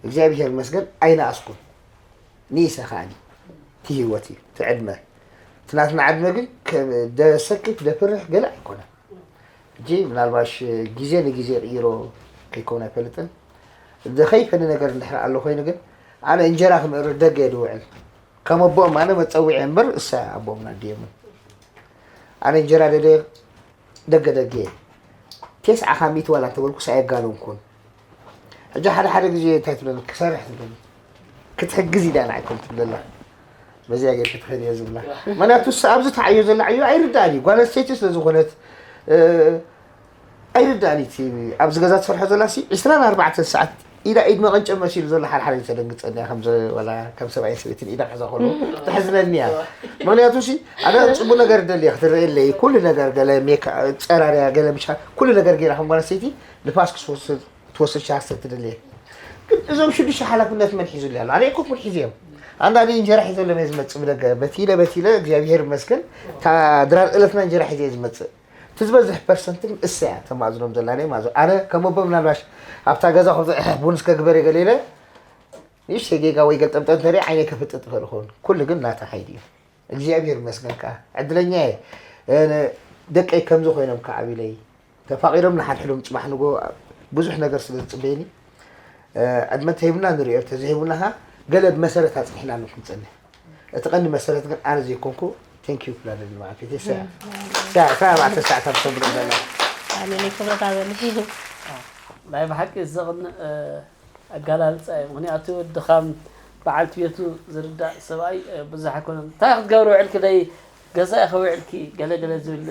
እግዚኣብሔር ይመስገን ኣይነኣስኩን ንኢሰ ከዓኒ እቲ ህይወት እዩ እቲ ዕድመ እቲ ናትና ዕድመ ግን ደሰክፍ ደፍርሕ ገለ ኣይኮነን ሕጂ ምናልባሽ ግዜ ንግዜ ይቕይሮ ከይከውን ኣይፈልጥን ዝኸይፈኒ ነገር እንድሕር ኣሎ ኮይኑ ግን ኣነ እንጀራ ክምእርር ደገ እየ ድውዕል ከም ኣቦኦም ኣነ መፀዊዐ እምበር እሳ ኣቦኦምን ኣዲኦምን ኣነ እንጀራ ደደ ደገ ደገ እየ ቴስዓ ካብ ሚእቲ ዋላ እንተበልኩስ ኣየጋነንኩን ሕጂ ሓደ ሓደ ግዜ እንታይ ትብለኒ ክሰርሕ ትብለኒ ክትሕግዝ ኢዳ ንዓይ ከም ትብለላ በዚኣ ጌርኪ ትኸዲ እየ ዝብላ ምክንያቱ እሳ ኣብዚ ተዓዮ ዘላ ዕዮ ኣይርዳእን እዩ ጓል ኣንስተይቲ ስለ ዝኾነት ኣይርዳእን እቲ ኣብዚ ገዛ ትሰርሖ ዘላ ሲ ዕስራን ኣርባዕተን ሰዓት ኢዳ ኢድ መቐንጨብ መሲሉ ዘሎ ሓደ ሓደ ተደንግፀኒ እያ ከምዚ ወላ ከም ሰብኣይን ሰበይትን ኢዳ ክሕዛ ከሎ ተሕዝነኒ እያ ምክንያቱ ሲ ኣነ ፅቡቅ ነገር ደልየ ክትርእየለይ ኩሉ ነገር ገለ ሜካ ፀራርያ ገለ ምሻ ኩሉ ነገር ገይራ ከም ጓል ኣንስተይቲ ንፋስ ክትወስድ ትወስድ ሻርሰ ትደልየ ግን እዞም ሽዱሽተ ሓላፍነት መን ሒዙ ኣሎ ኣነ ኮፍ ሒዝዮም ኣንዳ እንጀራ ሒዘሎም እየ ዝመፅእ ብደገ በቲለ በቲለ እግዚኣብሔር ይመስገን ድራር እለትና እንጀራ ሒዘ ዝመፅእ እቲ ዝበዝሕ ፐርሰንት ግን እሰያ ተማእዝኖም ዘላ ናይ ማዞ ኣነ ከም ኣቦ ምናልባሽ ኣብታ ገዛ ከምዚ ቡንስ ከግበር የገለ ኢለ ንእሽተይ ጌጋ ወይ ገልጠምጠም እንተሪአ ዓይነይ ከፍጥጥ ይኽእል ይኸውን ኩሉ ግን ናታ ሓይሊ እዩ እግዚኣብሔር ይመስገን ከዓ ዕድለኛ እየ ደቀይ ከምዚ ኮይኖም ከዓ ዓቢለይ ተፋቒሮም ንሓድሕዶም ፅባሕ ንጎ ብዙሕ ነገር ስለ ዝፅበየኒ ዕድመ እንተሂቡና ንሪኦ እንተዘይሂቡና ከዓ ገለ ብመሰረት ኣፅኒሕና ኣሎ ክንፀንሕ እቲ ቀንዲ መሰረት ግን ኣነ ዘይኮንኩ ቴንኪዩ ክብላ ደሊ ማለት እዩ ተስያ ተባዕተ ሰዓት ኣብ ሰብሎ ዘላ ኣሜን ክብረት ኣበል ናይ ብሓቂ ዘቕንእ ኣገላልፃ እዩ ምክንያቱ ድኻም በዓልቲ ቤቱ ዝርዳእ ሰብኣይ ብዙሕ ኣይኮነን እንታይ ክትገብሪ ውዕልኪ ደይ ገዛ ኢኸ ውዕልኪ ገለገለ ዝብል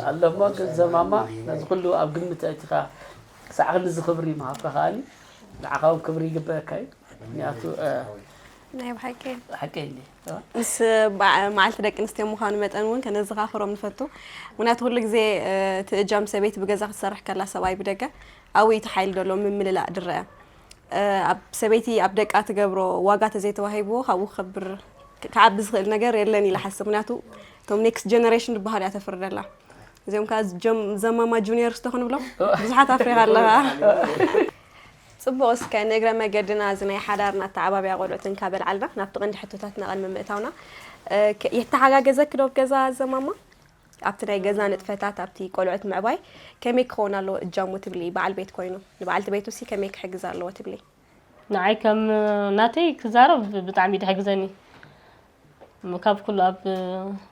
ኣሎ እሞ ግን ዘማማ ነዚ ኩሉ ኣብ ግምት ኣእቲኻ ክሳዕ ክንዚ ክብሪ ምሃብካ ከኣኒ ንዓኻ እውን ክብሪ ይግበአካ እዩ ምክንያቱ ናይ ብሓቂ ሓቂ እንዲ ምስ መዓልቲ ደቂ ኣንስትዮ ምዃኑ መጠን እውን ከነዘኻኽሮም ንፈቱ ምክንያቱ ኩሉ ግዜ እቲ እጃም ሰበይቲ ብገዛ ክትሰርሕ ከላ ሰብኣይ ብደገ ኣብኡ እዩ እቲ ሓይሊ ዘሎ ምምልላእ ዝረአ። ኣብ ሰበይቲ ኣብ ደቃ ትገብሮ ዋጋ ተዘይተዋሂብዎ ካብኡ ክኸብር ክዓቢ ዝኽእል ነገር የለን ኢለ ሓስብ። ምክንያቱ እቶም ኔክስት ጀነሬሽን ዝበሃሉ እያ ተፍሪ ዘላ። እዚኦም ከዓ ጀም- ዘማማ ጁኒየር ስቶ ክንብሎም ብዙሓት ኣፍሪኻ ኣለኻ። ጽቡቕ። እስከ ንእግረ መገድና እዚ ናይ ሓዳርና ኣተዓባብያ ቆልዑት እንካበል ዓልና ናብቲ ቀንዲ ሕቶታትና ቅድሚ ምእታውና የተሓጋገዘኪ ዶ ኣብ ገዛ ዘማማ? ኣብቲ ናይ ገዛ ንጥፈታት ኣብቲ ቆልዑት ምዕባይ ከመይ ክኸውን ኣለዎ እጃሙ ትብሊ? በዓል ቤት ኮይኑ ንበዓልቲ ቤቱ ሲ ከመይ ክሕግዝ ኣለዎ ትብሊ? ንዓይ ከም ናተይ ክዛረብ ብጣዕሚ እዩ ድሕግዘኒ። ካብ ኩሉ ኣብ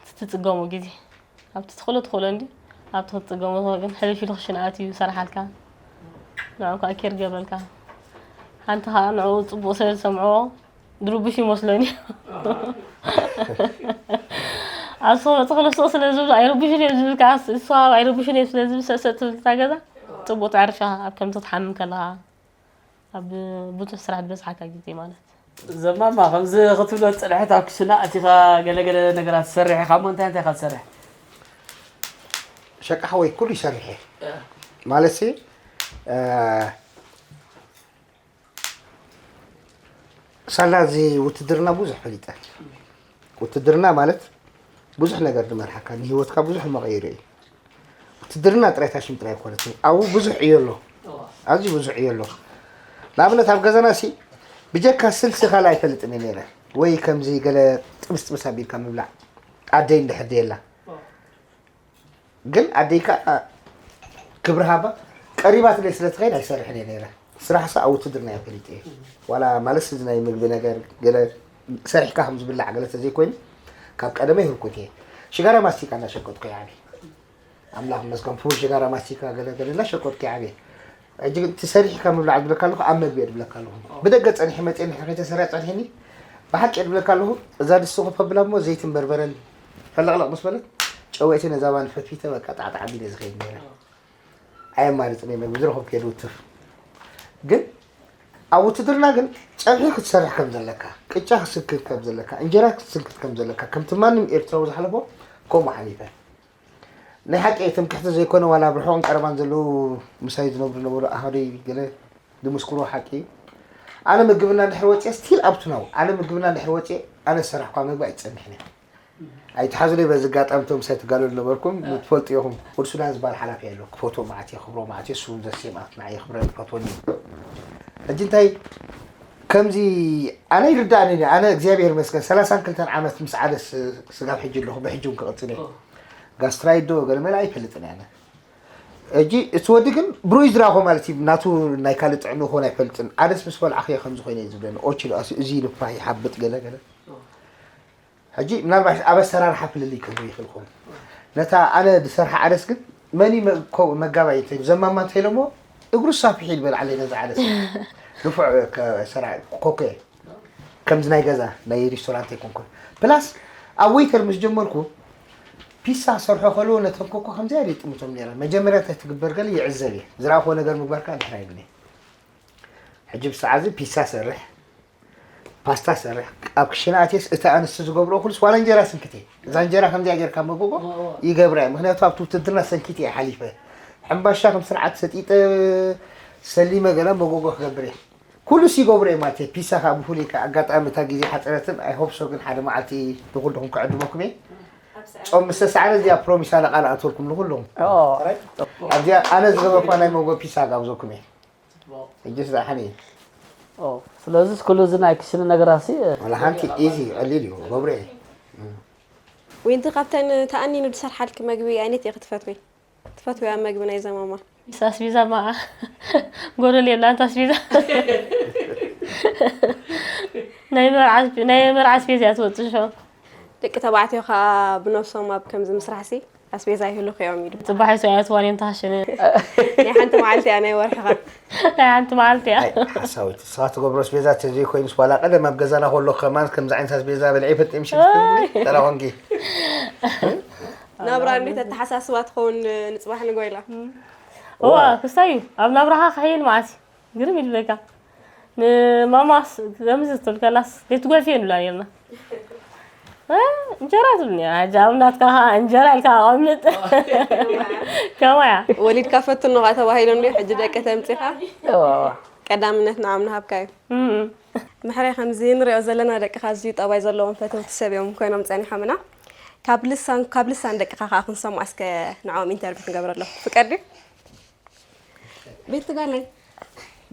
ትትጽገሞ ግዜ ኣብቲ ትኽእሎ ትኽእሎ እንዲ ኣብቲ ክትጽገሞ ግን ሕልፍ ኢሉ ክሽነ ኣትዩ ይሰርሓልካ። ንዕኡ ከዓ ኬር ገብረልካ። ሓንቲ ከዓ ንዕኡ ጽቡቕ ስለ ዝሰምዕዎ ድርቡሽ ይመስሎኒ። ኣስኾ መጽ ክለስኦ ስለ ዝብሉ ኣይርብሹን እዮም ዝብል ከዓ እሱ ኣብ ኣይርብሹን እዮም ስለ ዝብል ሰሰ ትብል እታ ገዛ ጽቡቕ ትዕርፍ ኢኻ ኣብ ከምዚ ክትሓምም ከለኻ ኣብ ብዙሕ ስራሕ ዝበዝሓካ ግዜ ማለት። ዘማማ ከምዚ ክትብሎ ዝጸንሐት ኣብ ክሽና ኣቲኻ ገለገለ ነገራት ትሰርሕ ኢኻ እሞ እንታይ እንታይ ኢኻ ትሰርሕ? ሸቃ ሓወይ ኩሉ ይሰርሕ እየ ማለት ሲ ሳላ እዚ ውትድርና ብዙሕ ፈሊጠ። ውትድርና ማለት ብዙሕ ነገር ዝመርሓካ ንህይወትካ ብዙሕ መቐይሩ እዩ። ውትድርና ጥራይ ታሽም ጥራይ ኣይኮነትን ኣብኡ ብዙሕ ዕዮ ኣሎ። ኣዝዩ ብዙሕ ዕዮ ኣሎ። ንኣብነት ኣብ ገዛና ሲ ብጀካ ስልሲ ካልእ ኣይፈልጥን እየ ነይረ ወይ ከምዚ ገለ ጥብስጥብስ ኣቢልካ ምብላዕ ኣደይ እንድሕር ድየላ ግን ኣደይ ከዓ ክብሪ ሃባ ቀሪባትለይ ስለ ትኸይድ ኣይሰርሕን እየ ነይረ። ስራሕ ሰ ኣብ ውትድርና እየ ፈሊጠ እየ። ዋላ ማለት እዚ ናይ ምግቢ ነገር ገለ ሰሪሕካ ከም ዝብላዕ ገለ ተዘይኮይኑ ካብ ቀደመይ ህርኩት እየ። ሽጋራ ማስቲካ እናሸቀጥኩ እየ ዓብየ። ኣምላኽ ይመስገን ፍሩይ ሽጋራ ማስቲካ ገለ ገለ እናሸቀጥኩ እየ ዓብየ። ሕጂ ግን እቲ ሰሪሕካ ምብላዕ ዝብለካ ኣለኹ ኣብ መግቢ እየ ዝብለካ ኣለኹ። ብደገ ፀኒሐ መፅየ እንድሕር ከይተሰሪሐ ፀኒሐኒ ብሓቂ እየ ዝብለካ ኣለኹ። እዛ ድስቲ ኮፍ ኣብላ እሞ ዘይትን በርበረን ፈለቕለቕ ምስ በለት ጨወይቲ ነዛ ባኒ ፈትፊተ በቃ ጣዕጣዕ ኣቢለ ዝኸይድ ነይረ። ኣየማርፅን እየ መግቢ ዝረኸብኩ እየ ዝውትፍ። ግን ኣብ ውትድርና ግን ፀብሒ ክትሰርሕ ከም ዘለካ፣ ቅጫ ክትስንክት ከም ዘለካ፣ እንጀራ ክትስንክት ከም ዘለካ ከምቲ ማንም ኤርትራዊ ዝሓለፎ ከምኡ ሓሊፈ። ናይ ሓቂ ትምክሕቲ ዘይኮነ ዋላ ኣብ ርሑቕን ቀረባን ዘለዉ ምሳይ ዝነብሩ ዝነበሩ ኣሃደይ ገለ ዝምስክርዎ ሓቂ እዩ። ኣነ ምግብና እንድሕር ወፅየ ስቲል ኣብቱ ናው ኣነ ምግብና እንድሕር ወፅየ ኣነ ዝሰራሕኳ ምግቢ ኣይትፀንሕን እያ። ኣይትሓዙለይ በዚ ኣጋጣሚ እቶም ምሳይ ትጋለሉ ነበርኩም ትፈልጡ ኢኹም። ወዲ ሱዳን ዝበሃል ሓላፊ ኣሎ ክፈትዎ መዓት እየ ክብሮ መዓት እየ እሱ እውን ዘሴም ኣት ንዓይ የኽብረኒ ይፈትወኒ እዩ። ሕጂ እንታይ ከምዚ ኣነ ይርዳእኒ እኔ ኣነ እግዚኣብሔር ይመስገን ሰላሳን ክልተን ዓመት ምስ ዓደ ስጋብ ሕጂ ኣለኹ ብሕጂ እውን ክቕፅል እየ። ጋስትራይት ዶ ገለ መለ ኣይፈልጥን እየ ኣነ። ሕጂ እቲ ወዲ ግን ብሩይ ዝረኣኹ ማለት እዩ ናቱ ናይ ካልእ ጥዕንኡ ክኾን ኣይፈልጥን ዓደስ ምስ በልዓኽዮ ከምዚ ኮይነ እዩ ዝብለኒ ኦችሎ ኣስ እዚ ልፋ ይሓብጥ ገለ ገለ ሕጂ ምናልባት ኣብ ኣሰራርሓ ፍልልይ ክህሉ ይኽእል ክኸውን ነታ ኣነ ዝሰርሓ ዓደስ ግን መን እዩ መ- ኮ- መጋባይ እንተ ዘማማ እንተ ኢሎሞ እግሩ ሳፊሕ ይልበል ዓለይ ነዛ ዓደስ ንፉዕ ከ- ሰራ ኮኮ ከምዚ ናይ ገዛ ናይ ሬስቶራንት ኣይኮንኩን ፕላስ ኣብ ዌይተር ምስ ጀመርኩ ፒሳ ክሰርሖ ከለዎ ነተን ኮኮ ከምዚኣ እየ ጥምቶም ነረ መጀመርያ እንታይ ትግበር ገለ ይዕዘብ እየ ዝረኣኽዎ ነገር ምግባርካ ድሕር ኣይብለይ ሕጂ ብሰዓዚ ፒሳ ሰርሕ ፓስታ ሰርሕ ኣብ ክሽነ ኣትየስ እቲ ኣንስቲ ዝገብርኦ ኩሉስ ዋላ እንጀራ ስንክት እየ እዛ እንጀራ ከምዚኣ ጌርካ መጎጎ ይገብራ እየ ምክንያቱ ኣብቲ ውትድርና ሰንኪት እየ ሓሊፈ ሕምባሻ ከም ስርዓት ሰጢጠ ሰሊመ ገለ መጎጎ ክገብር እየ ኩሉስ ይገብሮ እየ ማለት እየ ፒሳ ከዓ ብፍሉይ ከዓ ኣጋጣሚ እታ ግዜ ሓፀረትን ኣይሆፕ ሶ ግን ሓደ መዓልቲ ንኩልኩም ክዕድመኩም እየ ጾም ምስ ተሳዕረ እዚኣ ፕሮሚስ ኣነ ቃል ኣትወልኩም ንኩልኩም ኣብዚኣ ኣነ ዝገበርኳ ናይ መጎ ፒሳ ጋብዘኩም እየ ሕጂ ስራሕን እዩ ስለዚ ኩሉ እዚ ናይ ክሽነ ነገራት ሲ ዋላ ሓንቲ ኢዚ ቀሊል እዩ ገብረ እየ ዊንቲ ካብተን ተኣኒኑ ዝሰርሓልኪ መግቢ ኣይነት ኢኺ ትፈትዊ? ትፈትውያ መግቢ ናይ ዘማማ? ኣስቤዛ ማኣ ጎደል የብላን ኣስቤዛ ናይ መርዓ ኣስቤዛ እያ ትወፅእ ሽዑ ደቂ ተባዕትዮ ከዓ ብነብሶም ኣብ ከምዚ ምስራሕ ሲ ኣስቤዛ ይህሉኺ እዮም ኢሉ። ፅባሕ ይሰ ኣያትዋን እዮም ተሃሸነ። ናይ ሓንቲ መዓልቲ እያ ናይ ወርሕኻ። ናይ ሓንቲ መዓልቲ እያ። ኣይ ሓሳዊት ንስኻ ትገብሮ ኣስቤዛ ተዘይኮይኑስ ዋላ ቀደም ኣብ ገዛና ከሎ ከማን ከምዚ ዓይነት ኣስቤዛ በልዐ ይፈልጥ እየ ምሽ ክትብልኒ ተራ ኮንኪ። ናብራ እንዴት ኣተሓሳስባ ትኸውን ንፅባሕ ንጎይላ። እዋ ክስታይ እዩ ኣብ ናብራኻ ክሕይል መዓት እዩ። ግርም ኢሉ በቃ ንማማስ ከምዚ ትብል ከላስ ዘይትጎልፊ ንብላ ነርና። እ፣ እንጀራ ትብልኒ እያ። ሕጂ ኣብ ናትካ ኸዓ እንጀራ ኢልካ ኣቐምጥ። ከማያ። ወሊድካ ፈትኖ ኸዓ ተባሂሉ እንዲ ሕጂ ደቂ ተምፂኻ እዎ። ቀዳምነት ንዓም ንሃብካ እዩ። እም። ምሕረ ከምዚ ንሪኦ ዘለና ደቅኻ ኣዝዩ ጠባይ ዘለዎም ፈተውቲ ሰብ እዮም ኮይኖም ፀኒሖምና። ካብ ልሳን ካብ ልሳን ደቅኻ ከዓ ክንሰምዖ እስከ ንዕኦም ኢንተርቪው ክንገብረሎም ፍቀድ ድዩ? ቤት ትጋለይ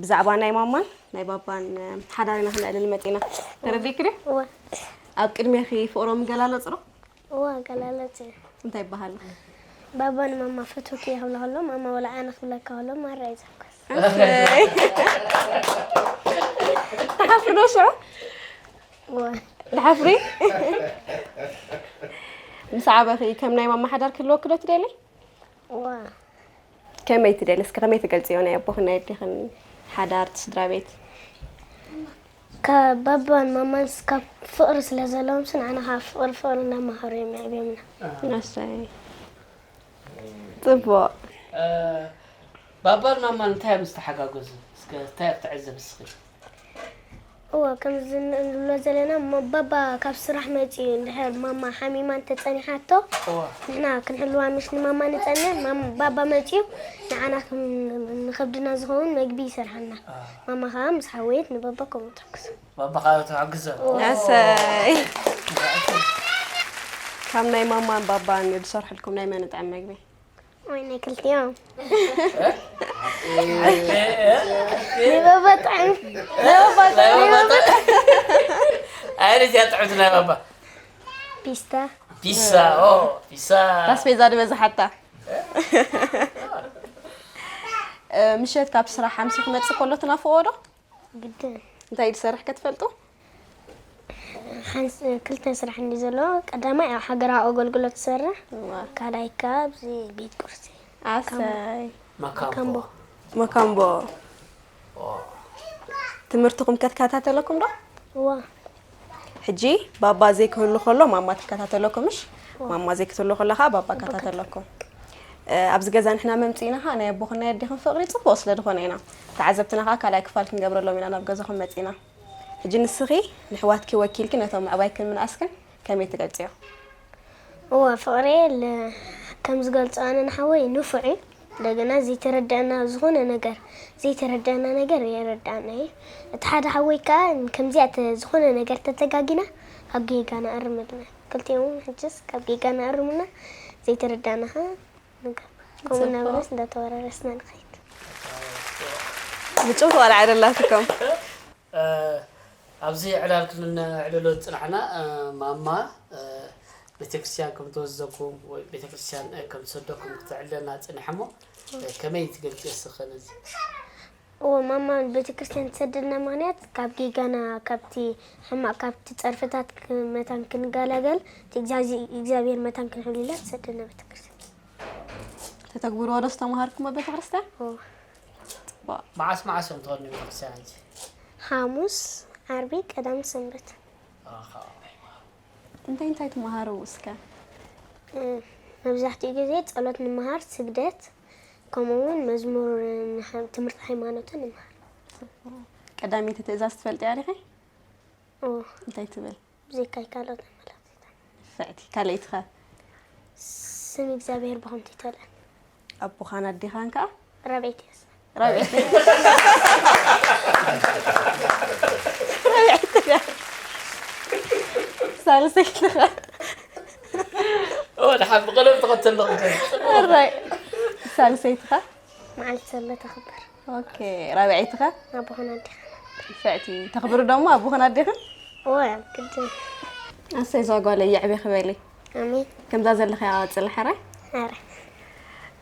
ብዛዕባ ናይ ማማን ናይ ባባን ሓዳር ኢና ክነዕልል መፂና። ተረዲእኪ ድዩ? እወ። ኣብ ቅድሜኺ ፍቕሮም ይገላለፁ ዶ? እወ፣ ኣገላለፂ እዩ። እንታይ ይበሃል? ባባ ንማማ ፈትወኪ እየ ክብላ ከሎ፣ ማማ ወላ ኣነ ክብለካ ከሎ፣ ማራ እዩ ዘፍቀስ። ትሓፍሪ ዶ ሽዑ? እወ። ትሓፍሪ? ምስ ዓበኺ ከም ናይ ማማ ሓዳር ክህልወኪ ዶ ትደሊ? እወ። ከመይ ትደሊ? እስኪ ከመይ ትገልፅዮ ናይ ኣቦኽን ናይ ኣዴኽን ሓዳር፣ እቲ ስድራ ቤት? ካብ ባባን ማማን ካብ ፍቕሪ ስለ ዘለዎም፣ ንዓና ከዓ ፍቕሪ ፍቕሪ እናመሃሩ እዮም የዕብዮምና። ኣሰይ። ፅቡቕ። እ፣ ባባን ማማን እንታይ እዮም ዝተሓጋገዙ? እስከ እንታይ ትዕዘብ እስኺ? እወ፣ ከምዚ እንብሎ ዘለና፣ እሞ ባባ ካብ ስራሕ መፂኡ እንድሕር ማማ ሓሚማ እንተፀኒሓቶ፣ እዋ፣ ንሕና ክንሕልዋ ምሽ ንማማ ንፀንሕ፣ ማም- ባባ መፂኡ ንዓና ከም ንኸብድና ዝኸውን መግቢ ይሰርሓልና። ማማ ከዓ ምስ ሓወየት ንባባ ከምኡ ትሕግዞ። ባባ ከዓ ትሕግዞ። ኣሰይ። ካብ ናይ ማማን ባባን ዝሰርሕልኩም ናይ መን ጥዕም መግቢ? ወይ ናይ ክልቲኦም። ንባባ ጥዕም። ኣይነት እያ ጥዕምቲ ናይ ባባ? ፒስታ። ፒሳ፣ ኦ፣ ፒሳ። ኣስቤዛ ዝበዝሓታ። እ፣ ምሸት ካብ ስራሕ ሓምሲ ክመፅእ ከሎ ትናፍቆ ዶ? ግድን። እንታይ ዝሰርሕ ከትፈልጡ? ሓንስ ክልተ ስራሕ እንዲ ዘሎ፣ ቀዳማይ ኣብ ሃገራዊ ኣገልግሎት ትሰርሕ፣ ካልኣይ ከኣ ኣብዚ ቤት ቁርሲ። ኣሰይ። ማካምቦ። ካምቦ። መካምቦ። ትምህርትኹም ከትከታተለኩም ዶ? እዋ። ሕጂ ባባ ዘይክህሉ ከሎ ማማ ትከታተለኩም፣ ምሽ? ማማ ዘይክትህሉ ከሎ ከዓ ባባ ከታተለኩም። እ፣ ኣብዚ ገዛ ንሕና መምፂእና ከዓ ናይ ኣቦኽን ናይ ኣዴኽን ፍቕሪ ፅቡቕ ስለ ዝኾነ ኢና። ተዓዘብትና ከዓ ካልኣይ ክፋል ክንገብረሎም ኢና ናብ ገዛኹም መፂና። ሕጂ ንስኺ ንሕዋትኪ ወኪልኪ ነቶም ምዕባይክን ምንኣስክን ከመይ ትገልፅዮ? እዋ፣ ፍቕሪ ለ-፣ ከም ዝገልጾ ኣነ ንሓወይ ንፉዕ እዩ። እንደገና ዘይተረዳእና ዝኾነ ነገር፣ ዘይተረዳእና ነገር የረዳእና እዩ። እቲ ሓደ ሓወይ ከኣ ከምዚኣ ተ-፣ ዝኾነ ነገር ተተጋጊና ካብ ጌጋና ኣርመልና። ክልቲኦም እውን ሕጅስ ካብ ጌጋና ኣርሙና፣ ዘይተረዳእና ኸኣ ንገብር። ከምኡ እናበለስ እንዳተወራረስና ንኸይድ። ምጭውቲ ቆልዓ ደላትኩም። እ፣ ኣብዚ ዕላል ክነዕልሎ ዝፅናሕና፣ እ፣ ማማ፣ እ፣ ቤተክርስትያን ከም ትወስደኩም ወይ ቤተክርስትያን፣ እ፣ ከም ትሰደኩም ክትዕልለና ፅንሐ እሞ፣ እ፣ ከመይ ትገልፂ እስኸ ነዚ? እዎ፣ ማማ ቤተክርስትያን ትሰደና ምኽንያት ካብ ጌጋና፣ ካብቲ ሕማቕ፣ ካብቲ ጸርፍታት ክ-፣ መታን ክንገላገል፣ እቲ እግዚኣብዚ-፣ እግዚኣብሔር መታን ክንሕሉ ኢላ ትሰደና ቤተክርስትያን። ተተግብርዎ ዶ ዝተምሃርኩሞ ቤተክርስትያን? እዎ። ጽቡቕ። መዓስ መዓስ እዮም ትኸዱ ቤተክርስትያን ሕጂ? ሓሙስ፣ ዓርቢ፣ ቀዳም፣ ሰንበት። ኣኻ። እንታይ እንታይ ትመሃሩ እስከ? እ፣ መብዛሕትኡ ግዜ ጸሎት ንምሃር፣ ስግደት፣ ከምኡ እውን መዝሙር፣ ን-፣ ትምህርቲ ሃይማኖትን ንምሃር። ቀዳመይቲ ትእዛዝ ትፈልጥያ ዲኺ? እዎ። እንታይ ትብል? ብዘይካይ ካልኦት ኣመላኽቲታ። ፍዕቲ። ካልኣይትኸ? ስም እግዚኣብሔር ብኸንቱ ይተልዕል። ኣቦኻን ኣዴኻን ከኣ? ራብዐይቲ እያ። ራብዐይቲ። ራብዐይቲ እያ። ሳልሰይትኸ? ኦ፣ ደሓን ብቐደም ተኸተል ንኽንከይድ። ሕራይ። ሳልሰይትኸ? መዓልቲ ሰንበት ተኽብር። ኦኬ። ራብዐይትኸ? ኣቦኻን ኣዴኻን። ፍዕቲ። ተኽብሩ ደሞ ኣቦኽን ኣዴኽን? እዎ፣ ግድን። ኣሰይ፣ እዛ ጓለይ የዕቤ ክበሊ። ኣሜን። ከምዛ ዘለኺ ኣቐጽሊ፣ ሕራይ። ኣረ።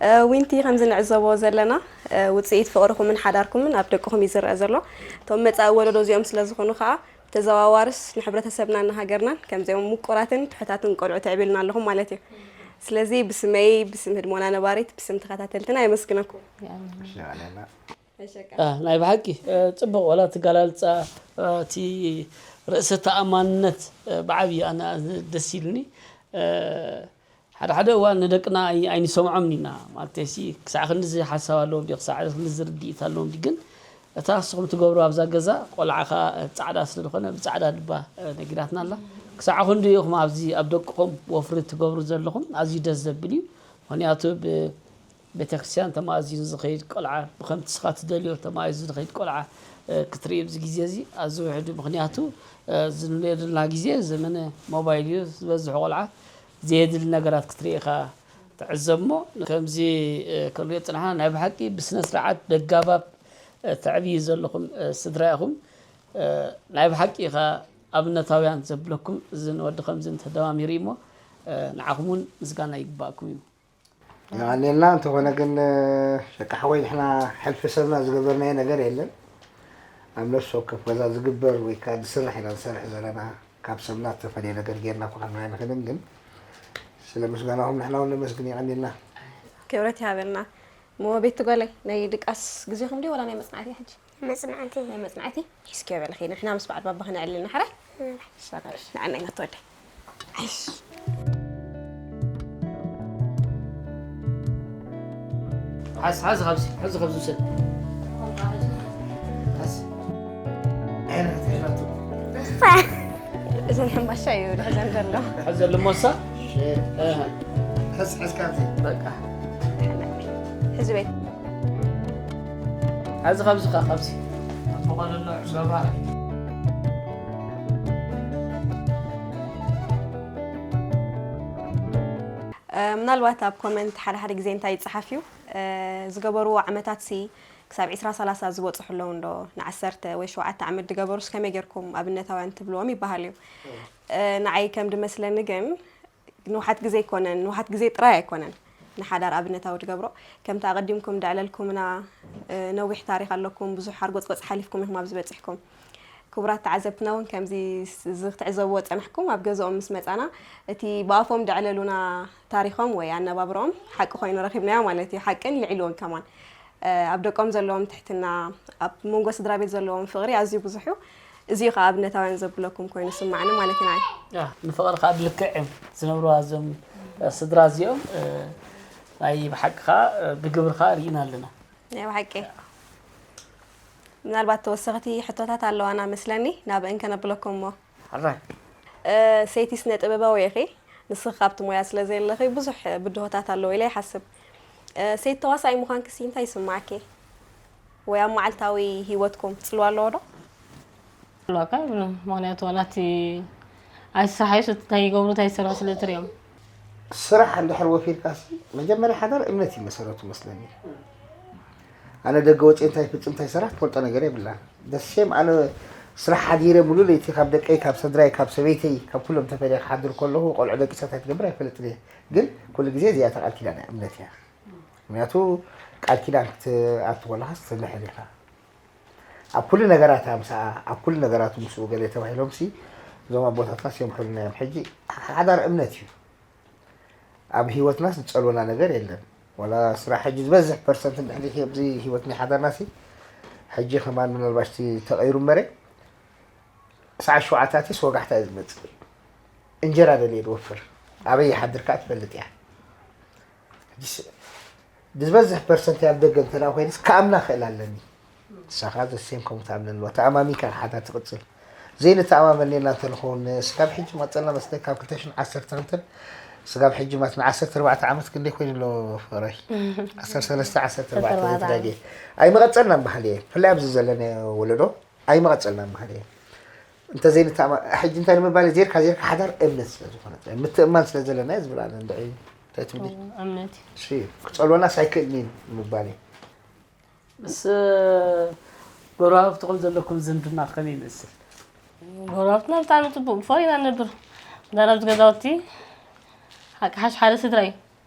እ፣ ዊንቲ፣ ከምዚ ንዕዘቦ ዘለና፣ እ፣ ውጽኢት ፍቕርኹምን ሓዳርኩምን ኣብ ደቅኹም እዩ ዝረአ ዘሎ። እቶም መጻኢ ወለዶ እዚኦም ስለ ዝኾኑ ከኣ፣ ብተዘዋዋርስ ንሕብረተሰብናን ንሃገርናን ከምዚኦም ምቁራትን ትሑታትን ቆልዑ ተዕቢልና ኣለኹም ማለት እዩ። ስለዚ ብስመይ፣ ብስም ህድሞና ነባሪት፣ ብስም ተኸታተልትና የመስግነኩም። ሸዓለና አ፣ ናይ ብሓቂ፣ እ፣ ጽቡቕ፣ ዋላ ትገላልጻ፣ እ፣ እቲ ርእሰ ተኣማንነት፣ እ፣ ብዓብዪ ኣነ ደስ ኢሉኒ። እ፣ ሓደ ሓደ እዋን ንደቅና ኣይ-፣ ኣይንሰምዖምን ኢና። ማለተይሲ፣ ክሳዕ ክንድዚ ሓሳብ ኣለዎም ድዩ፣ ክሳዕ ክንድዚ ርድኢት ኣለዎም ድዩ? ግን እታ ንስኹም ትገብሩ ኣብዛ ገዛ፣ ቆልዓ ኸኣ ጻዕዳ ስለ ዝኾነ፣ ብጻዕዳ ልባ፣ እ፣ ነጊራትና ኣላ። ክሳዕ ክንዲ ኢኹም ኣብዚ ኣብ ደቅኹም ወፍሪ ትገብሩ ዘለኹም ኣዝዩ ደስ ዘብል እዩ። ምኽንያቱ ብ ቤተክርስትያን ተማእዚዙ ዝኸይድ ቆልዓ፣ ብኸምቲ ንስኻ ትደልዮ ተማእዚዙ ዝኸይድ ቆልዓ፣ እ፣ ክትርኢ ኣብዚ ግዜ እዚ ኣዝዩ ውሑድ እዩ። ምኽንያቱ፣ እ፣ እዚ ንሪኦ ዘለና ግዜ ዘመነ ሞባይል እዩ። ዝበዝሑ ቆልዓ ዘየድሊ ነገራት ክትርኢ ኢኻ ትዕዘብ እሞ፣ ከምዚ፣ እ፣ ክንሪኦ ዝጸናሕና ናይ ብሓቂ ብስነ ስርዓት በጋባብ፣ እ፣ ተዕብዩ ዘለኹም፣ እ፣ ስድራ ኢኹም። እ፣ ናይ ብሓቂ ኢኻ ኣብነታውያን ዘብለኩም፣ እዚ ንወዲ ከምዚ እንተደማሚሩ እዩ እሞ፣ እ፣ ንዓኹም እውን ምስጋና ይግባእኩም እዩ። የቐንየልና። እንተኾነ ግን፣ ሸቃ ሓወይ፣ ንሕና ሕልፊ ሰብና ዝገበርናዮ ነገር የለን። ኣብ ነፍሲ ወከፍ ገዛ ዝግበር ወይ ከኣ ዝስራሕ ኢና ንሰርሕ ዘለና። ካብ ሰብና እተፈልየ ነገር ጌርና እኳ ክንርኢ ኣይንኽእልን፣ ግን ስለ ምስጋናኹም ንሕና እውን ነመስግን። የቐንየልና። ክብረት ይሃበልና። እሞ ቤት ጓለይ፣ ናይ ድቃስ ግዜኹም ድዩ ወላ ናይ መጽናዕቲ ሕጂ? መጽናዕቲ። ናይ መጽናዕቲ? እስኪ በል ኸይዲ፣ ንሕና ምስ በዓል ባባ ክነዕልል ንሓረ? እምባ። ሰላም፣ ንዓና ኢና ትወደይ። ዓይሽ። ሓዝ፣ ሓዝ፣ ካብዚ፣ ሓዝ፣ ካብዚ ውሰድ። ሓዝ። ዓይንኻ ትሕዛቱ። እዘን ሕምባሻ እዩ ድሕዘን ዘሎ። ሕዘ ልሞሳ? እህ። ሕዝ፣ ሕዝ ካብዚ። በቃ። ሕዚ ቤት። ኣብዚ፣ ካብዚ ኸ፣ ካብዚ። ጽቡቕ ኣሎ፣ ዕሸባ። እ፣ ምናልባት ኣብ ኮመንት ሓደ ሓደ ግዜ እንታይ ይጸሓፍ እዩ፣ እ፣ ዝገበርዎ ዓመታት ሲ ክሳብ ዒስራ ሰላሳ ዝበጽሑ ኣለዉ እንዶ፣ ንዓሰርተ ወይ ሸውዓተ ዓመት ዝገበሩስ ከመይ ጌርኩም ኣብነታውያን ትብልዎም ይበሃል እዩ። እ፣ ንዓይ ከም ድመስለኒ ግን፣ ንውሓት ግዜ ኣይኮነን፣ ንውሓት ግዜ ጥራይ ኣይኮነን ንሓዳር ኣብነታዊ ትገብሮ። ከምቲ ኣቐዲምኩም ደዕለልኩምና፣ እ፣ ነዊሕ ታሪኽ ኣለኩም፣ ብዙሕ ሓርጎጽጎጽ ሓሊፍኩም ኢኹም ኣብዚ በጺሕኩም። ክቡራት ተዓዘብትና እውን ከምዚ ስ-፣ እዚ ክትዕዘብዎ ጸናሕኩም፣ ኣብ ገዝኦም ምስ መጻና እቲ ብኣፎም ደዕለሉና ታሪኾም ወይ ኣነባብርኦም ሓቂ ኮይኑ ረኺብናዮ ማለት እዩ። ሓቅን ልዒሉ እውን ከማን፣ እ፣ ኣብ ደቆም ዘለዎም ትሕትና፣ ኣብ መንጎ ስድራ ቤት ዘለዎም ፍቕሪ ኣዝዩ ብዙሕ እዩ። እዚ እዩ ከኣ ኣብነታውያን ዘብለኩም ኮይኑ ስማዕኒ ማለት ኢና። ያ፣ ንፍቕሪ ከኣ ብልክዕ እዮም ዝነብርዋ እዞም፣ እ፣ ስድራ እዚኦም፣ እ፣ ናይ ብሓቂ ከኣ፣ እ፣ ብግብሪ ከኣ ርኢና ኣለና። ናይ ብሓቂ። ምናልባት ተወሰኽቲ ሕቶታት ኣለዋና መስለኒ፣ ናብእን ከነብለኩም እሞ። ሕራይ። እ፣ ሰይቲ ስነ ጥበባዊ ኢኺ። ንስኺ ካብቲ ሞያ ስለ ዘለኺ ብዙሕ ብድሆታት ኣለዎ ኢለ ይሓስብ። እ፣ ሰይቲ ተዋሳኣይ ምዃንክሲ እንታይ ይስምዓኪ? ወይ ኣብ መዓልታዊ ህይወትኩም ጽልዋ ኣለዎ ዶ? ኣለካ ይብሎ። ምኽንያቱ ዋላ እቲ ኣይስራሓዩስ እቲ እንታይ ይገብሩ እንታይ ይሰርሑ ስለ እትሪኦም። ስራሕ እንድሕር ወፊርካሲ መጀመርያ ሓዳር እምነት እዩ መሰረቱ መስለኒ። ኣነ ደገ ወፅየ እንታይ ፍፅም እንታይ ሰራሕ ትፈልጦ ነገር የብላን። ደሴም ኣነ ስራሕ ሓዲረ ሙሉ ለይቲ ካብ ደቀይ፣ ካብ ሰድራይ፣ ካብ ሰበይተይ፣ ካብ ኩሎም ተፈልየ ክሓድር ከለኹ ቆልዑ ደቂሰ እንታይ ትገብር ኣይፈልጥን እየ። ግን ኩሉ ግዜ እዚኣ እታ ቃል ኪዳን እያ፣ እምነት እያ። ምክንያቱ ቃል ኪዳን ክትኣቱ ከለኻ ትምሕል ኢኻ። ኣብ ኩሉ ነገራት ምስኣ፣ ኣብ ኩሉ ነገራቱ ምስኡ ገለ ተባሂሎም ሲ እዞም ኣቦታትና ሲምሕሉና እዮም። ሕጂ ሓዳር እምነት እዩ። ኣብ ህይወትና ዝጸልወና ነገር የለን። ዋላ ስራሕ ሕጂ ዝበዝሕ ፐርሰንት እንድሕር ኣብዚ ህይወት ናይ ሓዳርና ሲ ሕጂ ከማን ምናልባሽ እቲ ተቐይሩ እምበረ ሰዓት ሸውዓተ ኣትስ ወጋሕታ እዩ ዝመጽእ። እንጀራ ደልየ ዝወፍር ኣበይ ይሓድር ከኣ ትፈልጥ እያ። ሕጂስ ዝበዝሕ ፐርሰንት ኣብ ደገ እንተ ደኣ ኮይንስ ክኣምና ክእል ኣለኒ። ንሳኻ ዘሴም ከምኡ ትኣምነኒ ኣለዋ። ተኣማሚንካ ኢኻ ሓዳር ትቕጽል። ዘይንተኣማመን ኔርና እንተ ንኸውን ስጋብ ሕጂ መጸልና መስለኒ ካብ ክልተ ሽሕን ዓሰርተ ክልተን ስጋብ ሕጂ ማለት ንዓሰርተ ኣርባዕተ ዓመት ክንደይ ኮይኑ ኣሎ ፍቕረይ? ዓሰርተ ሰለስተ ዓሰርተ ኣርባዕተ ዓሰርተ ኣርባዕተ ዘይተጋግየ። ኣይመቐጸልናን በሃሊ እየ። ብፍላይ ኣብዚ ዘለናዮ ወለዶ ኣይመቐጸልናን በሃሊ እየ። እንተ ዘይንተኣማ-፣ ሕጂ እንታይ ንምባል ዜርካ ዜርካ ሓዳር እምነት ስለ ዝኾነ፣ ምትእምማን ስለ ዘለና እየ ዝብል ኣነ እንድዒ። እንታይ ትብሊ? እምነት እዩ። እሺ፣ ክጸልወናስ ኣይክእልን እዩ ንምባል እዩ። ምስ ጎረባብትኹም ዘለኩም ዝምድና ከመይ ይመስል? ጎረባብትና ብጣዕሚ ጽቡቕ፣ ብፍቕሪ ኢና ንነብር። እንዳ ናብዚ ገዛውቲ ሓቂ ሓሽ ሓደ ስድራ እዩ።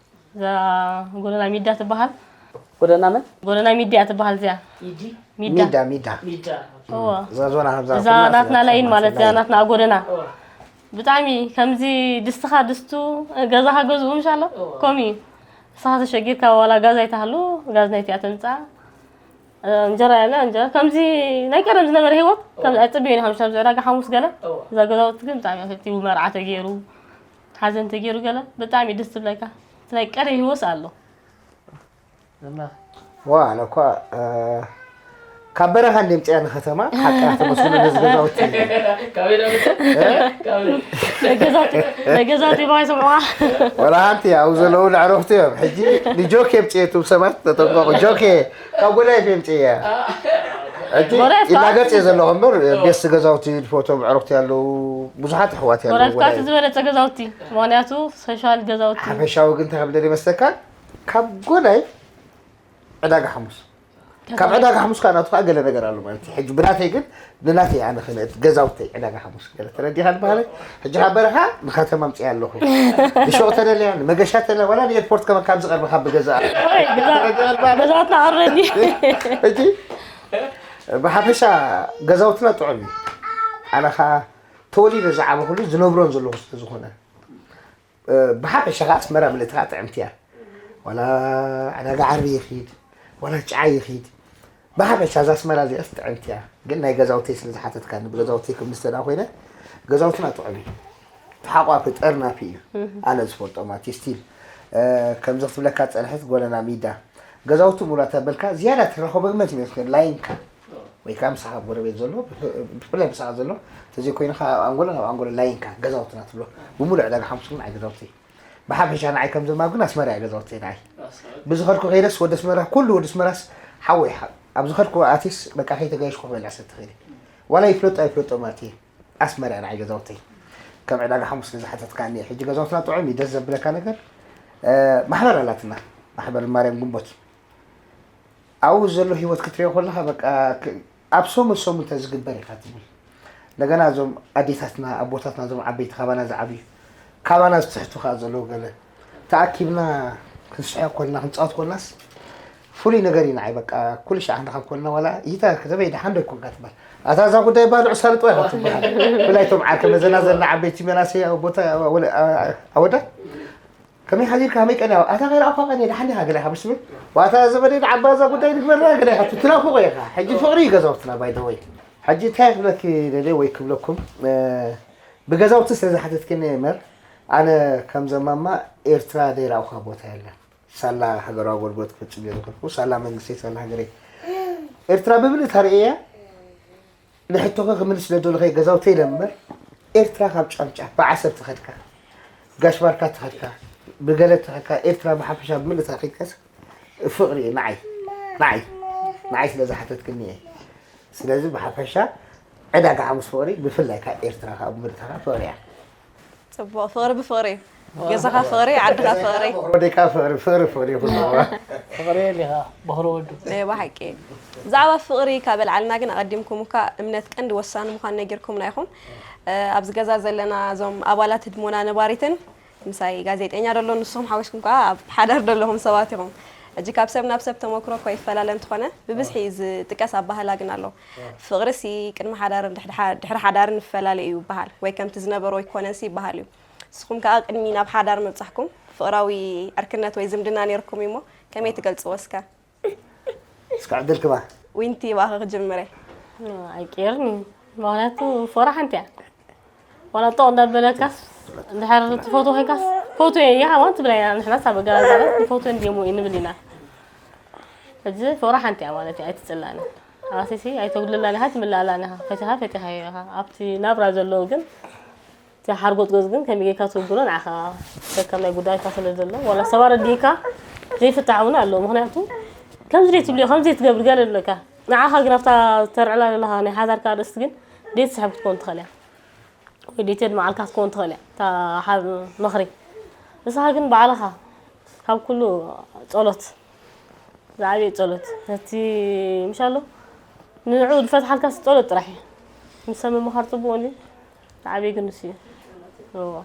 እዛ ጎደና ሚዳ ትበሃል። ጎደና መን? ጎደና ሚዳ ትበሃል እዚኣ። ኢዲ? ሚዳ። ሚዳ፣ ሚዳ። ሚዳ። እዎ። እዛ ዞና፣ እዛ እዛ ኩልና ናትና ስለ ላይን ማለት እያ፣ ናትና ጎደና። እዎ። ብጣዕሚ ከምዚ ድስትኻ ድስቱ፣ ገዛኻ ገዝኡ ምሻሎ? እዎ። ከምኡ እዩ። ንስኻ ተሸጊርካ ዋላ ጋዝ ኣይትሃሉ፣ ጋዝ ናይቲኣ ተምጽኣ። እንጀራ ያለ እንጀራ ከምዚ ናይ ቀደም ዝነበረ ህይወት ከምዚ ኣይጽበዮን ኢኻ፣ ምሽ ኣብዚ ዕዳጋ ሓሙስ ገለ። እዋ። እዛ ገዛውቲ ግን ብጣዕሚ እያ ሰልቲ፣ መርዓ ተገይሩ፣ ሓዘን ተገይሩ ገለ ብጣዕሚ ደስ ትብለካ። እቲ ናይ ቀደም ህይወት ኣሎ። እና ዋ፣ ኣነ እኳ፣ እ፣ ካብ በረኻ እንደ ምጽያ ንከተማ ሓቂ ተመስሎ ነዚ ገዛውቲ። ካበይ ዶ መጽእ? እ? ካበይ? ደገዛውቲ ደገዛውቲ ባይ ሰምዋ ወላ ሓንቲ ኣብኡ ዘለዉ ኣዕሩኽቲ እዮም። ሕጂ ንጆክ የምፅኤ እቱም ሰባት ተጠንቀቑ። ጆክ ካብ ጎዳይፍ የምፅእ እያ። ሕጂ ጎዳይፍ ይላገፅ እየ ዘለኹ እምበር ቤስ ገዛውቲ ዝፈቶም ኣዕሩኽቲ ኣለዉ። ብዙሓት ኣሕዋት ኣለዉ ጎዳይፍ ካቲ ጎዳይፍ። ዝበለፀ ገዛውቲ ምክንያቱ ሶሻል ገዛውቲ ሓፈሻዊ ግን እንታይ ከም ደልየ መስለካ ካብ ጎዳይፍ ዕዳጋ ሓሙስ ካብ ዕዳጋ ሓሙስ ከዓ ናቱ ከዓ ገለ ነገር ኣሎ ማለት እዩ። ሕጂ ብናተይ ግን ንናተይ ኣነ ክነእት ገዛውተይ ዕዳጋ ሓሙስ ገለ ተረዲኻ ዝበሃለ ሕጂ ካብ በረኻ ንከተማ ኣምፅኣ ኣለኹ። ንሾቕ ተደልያ ንመገሻ ተለ ዋላ ንኤርፖርት ከመ ካብ ዝቐርበኻ ብገዛ ገዛትና ኣረዲ ሕጂ ብሓፈሻ ገዛውትና ጥዑም እዩ። ኣነ ከዓ ተወሊደ ዝዓበኹሉ ዝነብሮን ዘለኹ ስለዝኾነ ብሓፈሻ ከዓ ኣስመራ ምልእቲ ከዓ ጥዕምቲ እያ። ዋላ ዕዳጋ ዓርቢ ይኺድ ዋላ ጭዓ ይኺድ ብሓፈሻ እዛ ኣስመራ እዚኣስ ጥዕምቲ እያ። ግን ናይ ገዛውተይ ስለ ዝሓተትካኒ ብገዛውተይ ክምልስ ተዳ ኮይነ ገዛውትና ጥዑም እዩ። ተሓቋፊ ጠርናፊ እዩ። ኣነ ዝፈልጦ ማለት እዩ። ስቲል ከምዚ ክትብለካ ፀንሐት ጎለና ሚዳ ገዛውቲ ሙላት ኣበልካ ዝያዳ ትረኸቦ ግመት ይመስል ላይንካ ወይ ከዓ ምሳኻ ጎረቤት ዘሎ ብፍላይ ምሳኻ ዘሎ ተዘይኮይኑ ካብ ኣንጎሎ ናብ ኣንጎሎ ላይንካ ገዛውትና ትብሎ ብሙሉእ ዕዳጋ ሓሙስ ግን ናይ ገዛውቲ ብሓፈሻ ንዓይ ከም ዘማብ ግን ኣስመራ እያ ገዛውቲ ንዓይ ብዝኸድኩ ከይደስ ወደ ኣስመራ ኩሉ ወደ ኣስመራስ ሓወይ ሓ- ኣብ ዝኸድኩ ኣቲስ በቃ ከይተጋየሽኩ ክበልዕ ሰብ ትኽእል ዋላ ይፍለጦ ኣይፍለጦ ማለት እየ ኣስመራ እያ ንዓይ ገዛውቲ ከም ዕዳጋ ሓሙስ ገዛ ሓተትካ እኒአ ሕጂ ገዛውትና ጥዑም እዩ ደስ ዘብለካ ነገር ማሕበር ኣላትና ማሕበር ማርያም ግንቦት ኣብኡ ዘሎ ህይወት ክትሪኦ ከለኻ በቃ ክ- ኣብ ሰሙን ሰሙን እንተ ዝግበር ኢኻ ትብል እንደገና እዞም ኣዴታትና ኣቦታትና እዞም ዓበይቲ ካባና ዝዓብዩ ካባና ዝትሕቱ ከዓ ዘለዉ ገለ ተኣኪብና ክንስሐ ኮልና ክንፃወት ኮልናስ ፍሉይ ነገር እዩ ንዓይ በቃ ኩሉ ሻዕ ክንረኸብ ኮልና ዋላ ይታ ከተበይ ደሓን ዶ ይኮንካ ትበሃል ኣታ እዛ ጉዳይ ባልዑ ሳልጦ ኢኻ ትበሃል ብላይቶም ዓርከ መዘናዘና ዓበይቲ መናሰይ ኣቦታ ኣወዳት ከመይ ሓዚርካ ከመይ ቀንያ ኣታ ከይረኣኹ ቀንየ ደሓን ዲኻ ገለ ኢኻ ምስ ትብል ዋታ ዘመደይ ንዓባ እዛ ጉዳይ ንግበራ ገለ ኢኻ ትናፍቖ ኢኻ ሕጂ ፍቕሪ እዩ ገዛውትና ባይደወይ ሕጂ እንታይ ክብለኪ ደልየ ወይ ክብለኩም ብገዛውቲ ስለ ዝሓተትክኒ እምበር ኣነ ከም ዘማማ ኤርትራ ዘይረኣኹዋ ቦታ የለን ሳላ ሃገራዊ ኣገልግሎት ክፍፅም እየ ዝኸድኩ ሳላ መንግስተይ ሳላ ሃገረይ ኤርትራ ብምልእታ ርእየ ንሕቶኸ ክምልስ ለደለኸ ገዛውተይ ኢለ እምበር ኤርትራ ካብ ጫፍጫፍ ብዓሰብ ተኸድካ ጋሽ ባርካ ተኸድካ ብገለ ተኸድካ ኤርትራ ብሓፈሻ ብምልእታ ከይድካስ ፍቕሪ እዩ ንዓይ ንዓይ ንዓይ ስለ ዝሓተትክኒ እየ ስለዚ ብሓፈሻ ዕዳጋ ሓሙስ ፍቕሪ ብፍላይ ካብ ኤርትራ ካብ ምልእታኻ ፍቕሪ እያ ፅቡቕ ፍቕሪ ብፍቕሪ እዩ ገዛኻ ፍቕሪ ዓድኻ ፍቕሪ ወደካ ፍቕሪ ፍቕሪ ፍቕሪ ይኹን ፍቕሪ የሊኻ በኽሪ ወዱ ናይ ብሓቂ ብዛዕባ ፍቕሪ ካብ ኣልዓልና ግን ኣቐዲምኩም እኳ እምነት ቀንዲ ወሳኒ ምዃኑ ነጊርኩምና ኢኹም ኣብዚ ገዛ ዘለና እዞም ኣባላት ህድሞና ነባሪትን ምሳይ ጋዜጠኛ ደሎ ንስኹም ሓዊስኩም ከዓ ኣብ ሓዳር ደለኹም ሰባት ኢኹም ሕጂ ካብ ሰብ ናብ ሰብ ተመክሮ እኳ ይፈላለ እንትኾነ ብብዝሒ ዝጥቀስ ኣባህላ ግን ኣሎ ፍቕርሲ ቅድሚ ሓዳርን ድሕሪ ሓዳርን ይፈላለ እዩ ይበሃል ወይ ከምቲ ዝነበሮ ኣይኮነንሲ ይበሃል እዩ ንስኹም ከዓ ቅድሚ ናብ ሓዳር ምብፃሕኩም ፍቕራዊ ዕርክነት ወይ ዝምድና ነይርኩም እዩሞ ከመይ ትገልፅዎ እስከ እስከ ዕድል ክባ ዊንቲ ብኣኸ ክጅምረ ኣይቀየርን እዩ ምክንያቱ ፍቕሪ ሓንቲ እያ ዋላ ጦቕ እንዳበለካስ እንድሕር ትፈትዎ ኮይንካስ ፈትዎ እየ ይሃዋን ትብላ ኢና ንሕናስ ኣብ ኣገላልፃና ንፈትዎ እንዲሞ እዩ ንብል ኢና ሕጂ ፍቕሪ ሓንቲ እያ ማለት እዩ ኣይትፅላእን ኣባሲሲ ኣይተጉልላን ኢኻ ትምልኣላን ኢኻ ፈቲኻ ፈቲኻዮ ኢኻ ኣብቲ ናብራ ዘለዉ ግን እቲ ሓርጎፅጎፅ ግን ከመይ ጌርካ ትውግኖ ንዓኻ ተከም ናይ ጉዳይካ ስለ ዘሎ ዋላ ሰባ ረዲእካ ዘይፍታሕ እውን ኣለዎ ምክንያቱ ከምዚ ደይ ትብልዮ ከምዚ ደይ ትገብር ገለ ኣለካ ንዓኻ ግን ኣብታ ተርዕላ ዘለኻ ናይ ሓዳርካ ኣርእስቲ ግን ደይ ትስሕብ ክትኮን ትኽእል እያ ወይ ደይ ተድምዓልካ ክትኮን ትኽእል እያ እታ ሓ- ምኽሪ ንስኻ ግን ባዕልኻ ካብ ኩሉ ጸሎት ዝዓበየ ጸሎት ነቲ ምሻሎ ንዕኡ ዝፈትሓልካስ ጸሎት ጥራሕ እዩ ንሰብ ምምኻር ጽቡቕ እንዲ ዝዓበየ ግን ንሱ እዩ እዎ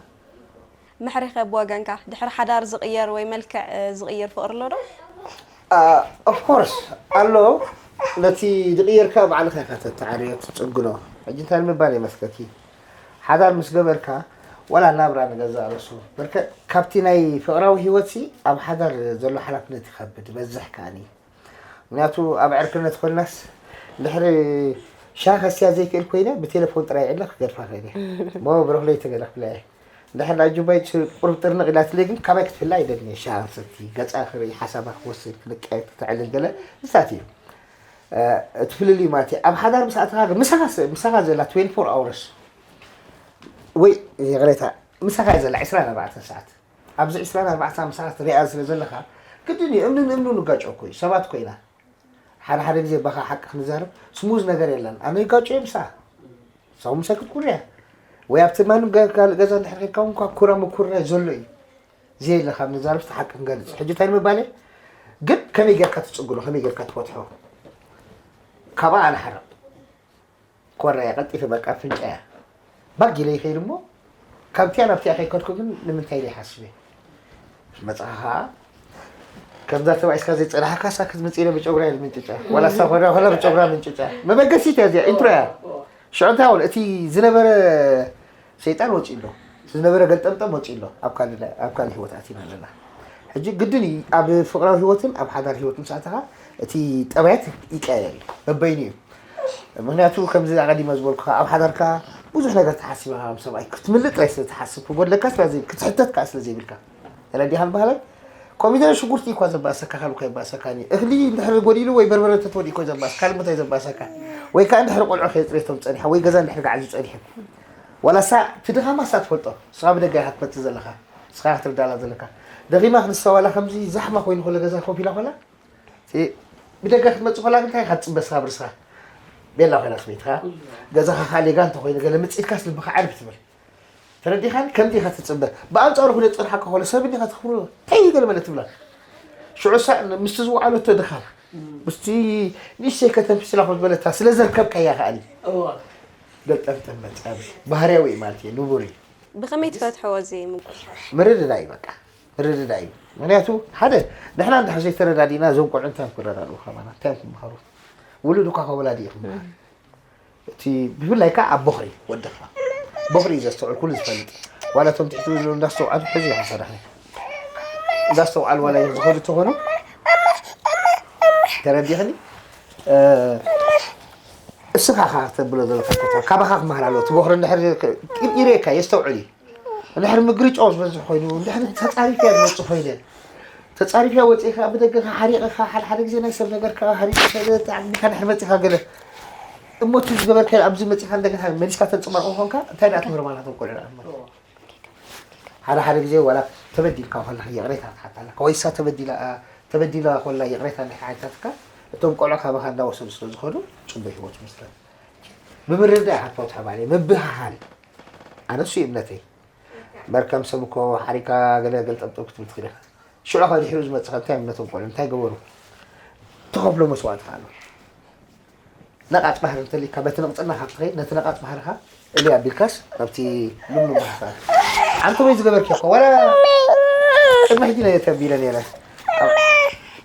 ምሕሪኸ ብወገንካ ድሕሪ ሓዳር ዝቕየር ወይ መልክዕ ዝቕይር ፍቕሪ ኣሎ ዶ? ኦፍኮርስ ኣሎ ነቲ ዝቕየርካ ባዕልኻ ኢኻ ተተዓርዮ ትፅግኖ ሕጂ እንታይ ንምባል ይመስለኪ ሓዳር ምስ ገበርካ ዋላ ናብራ ንገዛእ ርእሱ በርከ ካብቲ ናይ ፍቕራዊ ህይወት ሲ ኣብ ሓዳር ዘሎ ሓላፍነት ይኸብድ ይበዝሕ ከዓኒ ምክንያቱ ኣብ ዕርክነት ኮይናስ ድሕሪ ሻሂ ከስትያ ዘይክእል ኮይነ ብቴሌፎን ጥራይ ዕለ ክገድፋ ክእል እየ ሞ ብረኽለይ ተገለ ክብላ እየ እንድሕር ናይ ጁባይ ቁሩብ ጥርንቕ ኢላትለይ ግን ካባይ ክትፍላ ኣይደልን እየ ሻሂ ክሰቲ ገፃ ክርኢ ሓሳባ ክወስድ ክንቀየር ክተዕልል ገለ ዝታት እዩ እቲ ፍልልዩ ማለት እዩ ኣብ ሓዳር ምስ ኣተኻ ግን ምሳኻ ዘላ ትዌንቲ ፎር ኣውርስ ወይ ይቕሬታ፣ ምሳኻ እየ ዘላ ዕስራን ኣርባዕተን ሰዓት። ኣብዚ ዕስራን ኣርባዕተን ሰዓት ሪኣ ስለ ዘለኻ፣ ግድን እዩ፣ እምንን እምኑን ንጋጮ እኮ እዩ፣ ሰባት እኮ ኢና። ሓደ ሓደ ግዜ ባኻ ሓቂ ክንዛረብ ስሙዝ ነገር የለን። ኣነ ይጋጮ እየ ምሳ ሰው ምሳይ ክትኩርያ ወይ ኣብቲ ማንም ገ- ካልእ ገዛ እንድሕር ከድካ እውን እኳ ኩራ ምኩርራይ ዘሎ እዩ። ዘየለ ካብ ንዛረብ እቲ ሓቂ ክንገልጽ። ሕጂ እንታይ ንምባል እየ? ግን ከመይ ጌርካ ትጽግሎ፣ ከመይ ጌርካ ትፈትሖ? ካብኣ ኣነ ሓረቕ። ኮራ እያ ቀልጢፈ በቃ ፍንጫ እያ። ባግ ኢለ ይኸይድ እሞ ካብቲያ ናብቲያ ከይከድኩ ግን ንምንታይ ኢለ ይሓስብ እየ። መጽኻ ከምዛ ተባኢስካ ዘይጸናሕካ እሳ ክትምጽእ ኢለ ብጨጉራ እየ ምንጭጫ። ዋላ እሳ ኮራ ኮላ ብጨጉራ ምንጭጫ። መበገሲት እያ እዚኣ፣ ኢንትሮ እያ። ሽዑ እንታይ ውን እቲ ዝነበረ ሰይጣን ወጺኡ ኣሎ። እቲ ዝነበረ ገልጠምጠም ወጺኡ ኣሎ። ኣብ ካልእ ናይ- ኣብ ካልእ ህይወት ኣቲና ኣለና። ሕጂ ግድን እዩ ኣብ ፍቕራዊ ህይወትን ኣብ ሓዳር ህይወት ምስ ኣተኻ እቲ ጠባያት ይቀያየር እዩ። በበይኑ እዩ። ምክንያቱ ከምዚ ኣቐዲመ ዝበልኩኻ ኣብ ሓዳርካ ብዙሕ ነገር ተሓሲብኻ ከም ሰብኣይ ክትምልጥ ጥራይ ስለ ትሓስብ ክጎድለካ ስለ ዘይ- ክትሕተት ከኣ ስለ ዘይብልካ ተረዲኻ ምባህላይ ኮሚደረ ሽጉርቲ እኳ ዘባእሰካ ካልእ እኳ የባእሰካን እዩ። እኽሊ እንድሕር ጎዲሉ ወይ በርበረ እንተትወዲእ እኳ ዘባእስ ካልእ ምንታይ ዘባእሰካ ወይ ከኣ እንድሕር ቆልዑ ከየጽሬቶም ጸኒሖም ወይ ገዛ እንድሕር ክዓዩ ጸኒሑ ዋላ እሳ እቲ ድኻማ እሳ ትፈልጦ ንስኻ ብደጋ ኢኻ ትመጽእ ዘለኻ ንስኻ ክትርዳላ ዘለካ ደኺማ ክንሳ ዋላ ከምዚ ዛሕማ ኮይኑ ከሎ ገዛ ኮፍ ኢላ ኮላ እቲ ብደገ ክትመጽእ ከላ እንታይ ኢኻ ትጽበ ስኻ ብርስኻ ቤላ ኮይና ስበይትኻ ገዛኻ ከዓ ሌጋ እንተኮይኑ ገለ ምጽኢትካስ ልብኻ ዓርብ ትብል ተረዲኻን ከምዚ ኢኻ ትጽበ ብኣንጻሩ ክደ ጸንሓካ ከሎ ሰብ እንዲኻ ትኽብሮ እንታይ ገለ መለ ትብላ ሽዑ ሳ ምስቲ ዝወዓለቶ ድኻም ምስቲ ንእሽተይ ከተንፍስ ኢላ ኮ ዝበለታ ስለ ዘርከብካያ ከኣኒ ገልጠምጠም መጻብ ባህርያዊ እዩ ማለት እዩ ንቡር እዩ ብኸመይ ትፈትሕዎ እዚ ምጉርራር? ምርድዳእ እዩ በቃ ምርድዳእ እዩ ምክንያቱ ሓደ ንሕና እንድሕር ዘይተረዳዲእና እዞም ቆልዑ እንታይ እዮም ክረዳድኡ ከማና እንታይ እዮም ክመሃሩ ውሉድ እኳ ካብ ወላዲ እዩ ክመሃር እቲ ብፍላይ ከዓ ኣብ ቦኽሪ ወድኻ ቦኽሪ እዩ ዘስተውዕል ኩሉ ዝፈልጥ ዋላ እቶም ትሕቲ ዝብሉ እንዳስተውዓሉ ሕዚ ይሓሰዳሕ እንዳስተውዓል ዋላ እዮም ዝኸዱ ተኾኑ ተረዲኽኒ እስኻ ኻ ተብሎ ዘለካ ካባኻ ክመሃር ኣለዎ እቲ ቦኽሪ እንድሕር ኢሬካ የስተውዕል እዩ እንድሕር ምግርጫው ዝበዝሕ ኮይኑ እንድሕር ተፃሪፍያ ዝመፅእ ኮይነ ተፃሪፍያ ወፂእካ ብደገ ሓሪቕኻ ሓደ ሓደ ግዜ ናይ ሰብ ነገር ከዓ ሓሪቕካ ተዓቢካ እንድሕር መፂኻ ገለ እሞ እቲ ዝገበርካዮ ኣብዚ መፂኻ እንደገና መሊስካ ተንፅማርቆ ኮንካ እንታይ ደኣ ትምህር ማለት ኣብ ቆልዑ ደኣ ሓደ ሓደ ግዜ ዋላ ተበዲልካ ኮላ ይቕሬታ ትሓታ ኣለካ ወይ እሳ ተበዲላ ተበዲላ ኮላ ይቕሬታ እንድሕር ሓታትካ እቶም ቆልዑ ካባኻ እንዳወሰዱ ስለ ዝኾኑ ፅቡቅ ህይወት መስረት ብምርዳእ ኢኻ ትፈትሖ ማለት እዩ ምብህሃል ኣነ እሱ እዩ እምነተይ መርከም ሰብ እኮ ሓሪካ ገለ ገልጠብጠብ ክትብል ትኽእል ኢኻ ሽዑ ከ ድሕሪኡ ዝመፅእ ከ እንታይ እምነቶም ቆልዑ እንታይ ገበሩ ትኸፍሎ መስዋእቲ ከ ኣሎ ነቓፅ ባህሪ እንተሊካ በቲ ንቕፅና ካብ ትኸይድ ነቲ ነቓፅ ባህርኻ እሊ ኣቢልካስ ናብቲ ልምሉም ባህርኻ ኣንተ ወይ ዝገበርኪ እኮ ወላ ቅድሚ ሕጂ ነየ ተቢለ ነረ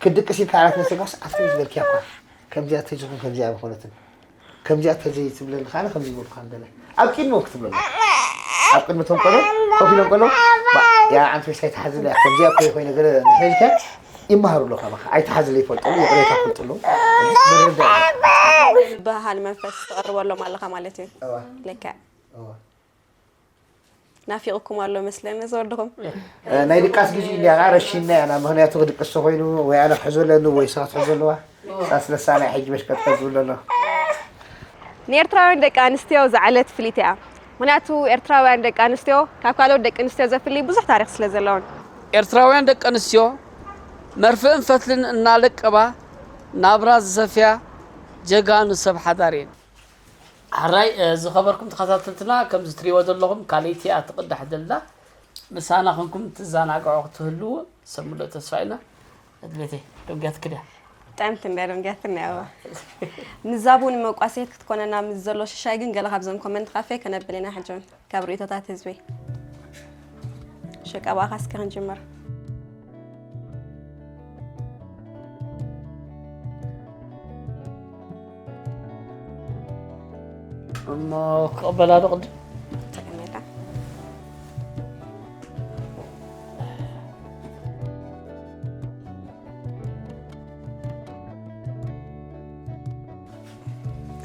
ክድቅስ ኢልካ ዓራት መስልካስ ኣንተ ወይ ዝበልኪ እኳ ከምዚኣ ተዝኹን ከምዚኣ ዝኾነትን ከምዚኣ ተዘይ ትብለኒ ካነ ከምዚ ይብልካ እንደለ ኣብ ቅድሞም ክትብለኒ ኣብ ቅድሚ ቶም ቆሎ ኮፍ ኢሎም ቆሎ ያ ኣንቲ ወይስ ኣይትሓዝለ ከምዚኣ እኮ ይኮይ ነገር ንሕልከ ይመሃሩ ኣሎ ካባኻ ኣይትሓዝለ ይፈልጡ ይቕሬታ ይፈልጡ ኣሎ ምርዳ ባህል መንፈስ ተቐርበሎም ኣለኻ ማለት እዩ ልክዕ ናፊቕኩም ኣሎ መስለኒ ዝወድኹም ናይ ድቃስ ግዜ እንዲያ ከዓ ረሺና ኢና ምክንያቱ ክድቅስ ተኮይኑ ወይ ኣነ ክሕዞ ኣለኒ ወይ ስኻ ትሕዞ ኣለዋ ሳስለሳ ናይ ሕጂ መሽቀጥቀጥ ዝብሎ ኣሎ ንኤርትራውያን ደቂ ኣንስትዮ ዝዓለት ፍሊት እያ ምክንያቱ ኤርትራውያን ደቂ ኣንስትዮ ካብ ካልኦት ደቂ ኣንስትዮ ዘፍሊ ብዙሕ ታሪክ ስለ ዘለውን ኤርትራውያን ደቂ ኣንስትዮ መርፍእን ፈትልን እናለቀባ ናብራ ዝሰፍያ ጀጋኑ ሰብ ሓዳር እየን ሕራይ ዝኸበርኩም ተኸታተልትና ከምዚ ትሪእዎ ዘለኹም ካልእቲ እያ ትቕዳሕ ዘላ ምሳና ኹንኩም ትዘናግዑ ክትህልዉ ሰብ ምሉእ ተስፋ ኢና ኣድሌተይ ደንጊያትኪ ድያ ብጣዕሚ ትንዳ ደንጊያትና ያዋ ንዛቡ ንመቋሰየት ክትኮነና ምስ ዘሎ ሽሻይ ግን ገለ ካብዞም ኮመንት ካፌ ከነብል ኢና ሕጆን ካብ ርእቶታት ህዝቢ ሽቀባኻ እስኪ ክንጅምር እሞ ክቕበላ ዶ ቅድም ተቐመጣ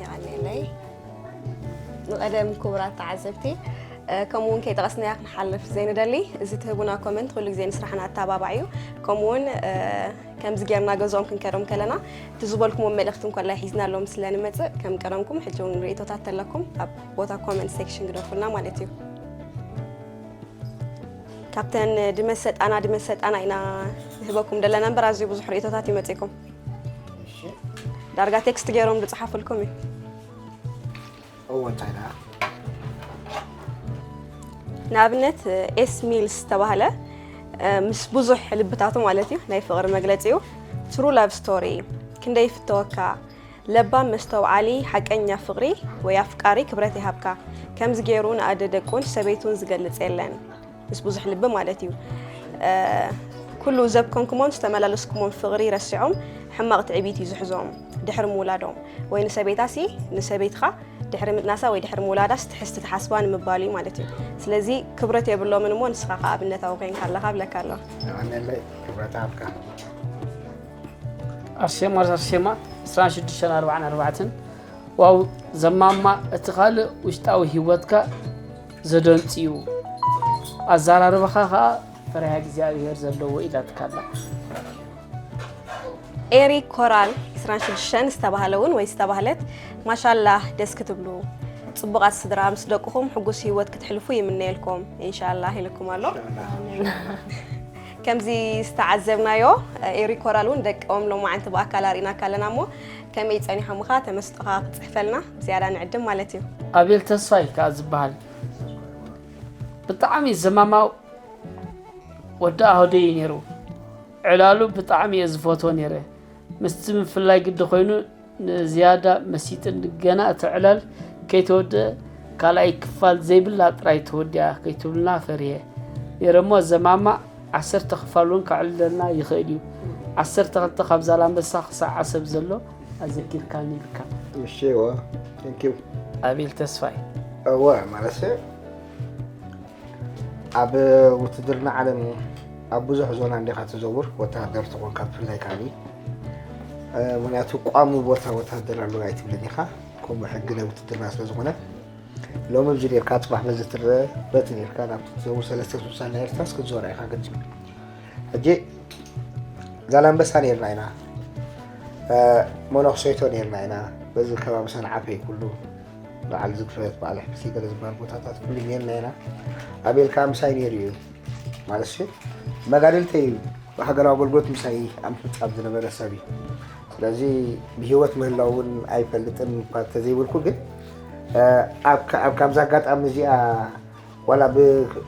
ይቐኒለይ ንቐደም ክቡራት ተዓዘብቲ ከምኡውን ከይጠቐስናያ ክንሓልፍ ዘይንደሊ እዚ ትህቡና ኮመንት ኩሉ ግዜ ንስራሕና ኣተባባዕ እዩ ከምኡውን ከምዚ ጌርና ገዝኦም ክንከዶም ከለና እቲ ዝበልኩሞ መልእክቲ እንኮላይ ሒዝና ኣለዎም ስለ ንመፅእ ከም ቀደምኩም ሕጂ እውን ርእቶታት ተለኩም ኣብ ቦታ ኮመንት ሴክሽን ግደፉልና ማለት እዩ ካብተን ድመሰጣና ድመሰጣና ኢና ንህበኩም ደለና እምበር ኣዝዩ ብዙሕ ርእቶታት ይመጽእኩም። ዳርጋ ቴክስት ገይሮም ዝጽሓፉልኩም እዩ። እዎ እንታይ ደኣ? ንኣብነት ኤስ ሚልስ ዝተባህለ ምስ ብዙሕ ልብታቱ ማለት እዩ ናይ ፍቕሪ መግለጺኡ ትሩ ላቭ ስቶሪ እዩ። ክንደይ ይፍተወካ ለባም መስተውዓሊ ሓቀኛ ፍቕሪ ወይ ኣፍቃሪ ክብረት ይሃብካ። ከምዚ ገይሩ ንኣደ ደቁን ሰበይቱን ዝገልጽ የለን። ምስ ብዙሕ ልቢ ማለት እዩ። ኩሉ ዘብከንኩሞን ዝተመላለስኩሞን ፍቕሪ ረሲዖም ሕማቕ ትዕቢት እዩ ዝሕዞም ድሕሪ ምውላዶም ወይ ንሰበይታ ሲ ንሰበይትኻ ድሕሪ ምጥናሳ ወይ ድሕሪ ምውላዳስ ትሕዝቲ ትሓስባ ንምባሉ እዩ ማለት እዩ። ስለዚ ክብረት የብሎምን እሞ ንስኻ ከዓ ኣብነታዊ ኮይንካ ኣለኻ ብለካ ኣሎ። ኣነለይ ክብረት ኣብካ። ኣርሴማ ኣርሴማ ዕስራን ሽዱሽተን ኣርባዓን ኣርባዕተን ዋው ዘማማ እቲ ካልእ ውሽጣዊ ህይወትካ ዘደንጽዩ ኣዘራርባኻ ከዓ ፈሪሃ እግዚኣብሔር ዘለዎ ኢላትካ ኣላ። ኤሪ ኮራል ዕስራን ሽዱሽተን ዝተባህለ እውን ወይ ዝተባህለት ማሻላህ ደስ ክትብሉ ጽቡቓት ስድራ ምስ ደቅኹም ሕጉስ ህይወት ክትሕልፉ ይምነየልኩም ኢንሻላህ ኢልኩም ኣሎ። ከምዚ ዝተዓዘብናዮ ኤሪ ኮራል እውን ደቆም ሎማዓንቲ ብኣካል ኣርኢናካ ኣለና እሞ ከመይ ጸኒሖምኻ ተመስጦኻ ክትጽሕፈልና ዝያዳ ንዕድም ማለት እዩ። ኣቤል ተስፋይ ከዓ ዝበሃል ብጣዕሚ ዘማማው ወዲ ኣህደይ እዩ ነይሩ። ዕላሉ ብጣዕሚ እየ ዝፈትዎ ነይረ። ምስቲ ምፍላይ ግዲ ኮይኑ ንዝያዳ መሲጥኒ። ገና እቲ ዕላል ከይተወድአ ካልኣይ ክፋል ዘይብላ ጥራይ ተወዲኣ ከይትብሉና ፈሪሀ ነይረ እሞ ዘማማ ዓሰርተ ክፋል እውን ከዕልለና ይኽእል እዩ። ዓሰርተ ክልተ ካብ ዛላምበሳ ክሳዕ ዓሰብ ዘሎ ኣዘኪርካኒ ኢልካ። እሺ እወ። Thank you። ኣቤል ተስፋይ። እወ ማለት ኣብ ውትድርና ዓለም ኣብ ብዙሕ ዞና እንዲኻ ትዘውር ወተሃደር ትኾንካ ብፍላይ ካኒ ምክንያቱ ቋሚ ቦታ ወተሃደር ኣለዎ ኣይትብልን ኢኻ። ከምኡ ሕጊ ናይ ውትድርና ስለ ዝኾነ ሎሚ ብዚ ኔርካ ፅባሕ በዚ ትረአ በቲ ኔርካ ናብቲ ትዘውር ሰለስተ ስሳን ናይ ኤርትራስ ክትዞራ ኢኻ ግልፂ። ሕጂ ዛላምበሳ ኔርና ኢና፣ መነኽሰይቶ ኔርና ኢና። በዚ ከባቢ ሰንዓፈ እዩ ኩሉ በዓል ዝግፈት በዓል ሕፍሲ ገለ ዝበሃል ቦታታት ኩሉ ኔርና ኢና። ኣቤል ከዓ ምሳይ ኔሩ እዩ ማለት ሲ መጋድልተይ እዩ። ብሃገራዊ ኣገልግሎት ምሳይ ኣብ ምፍፃም ዝነበረ ሰብ እዩ። ስለዚ ብህይወት ምህላው እውን ኣይፈልጥን እኳ እንተዘይበልኩ ግን ኣብ ካብዚ ኣጋጣሚ እዚኣ ዋላ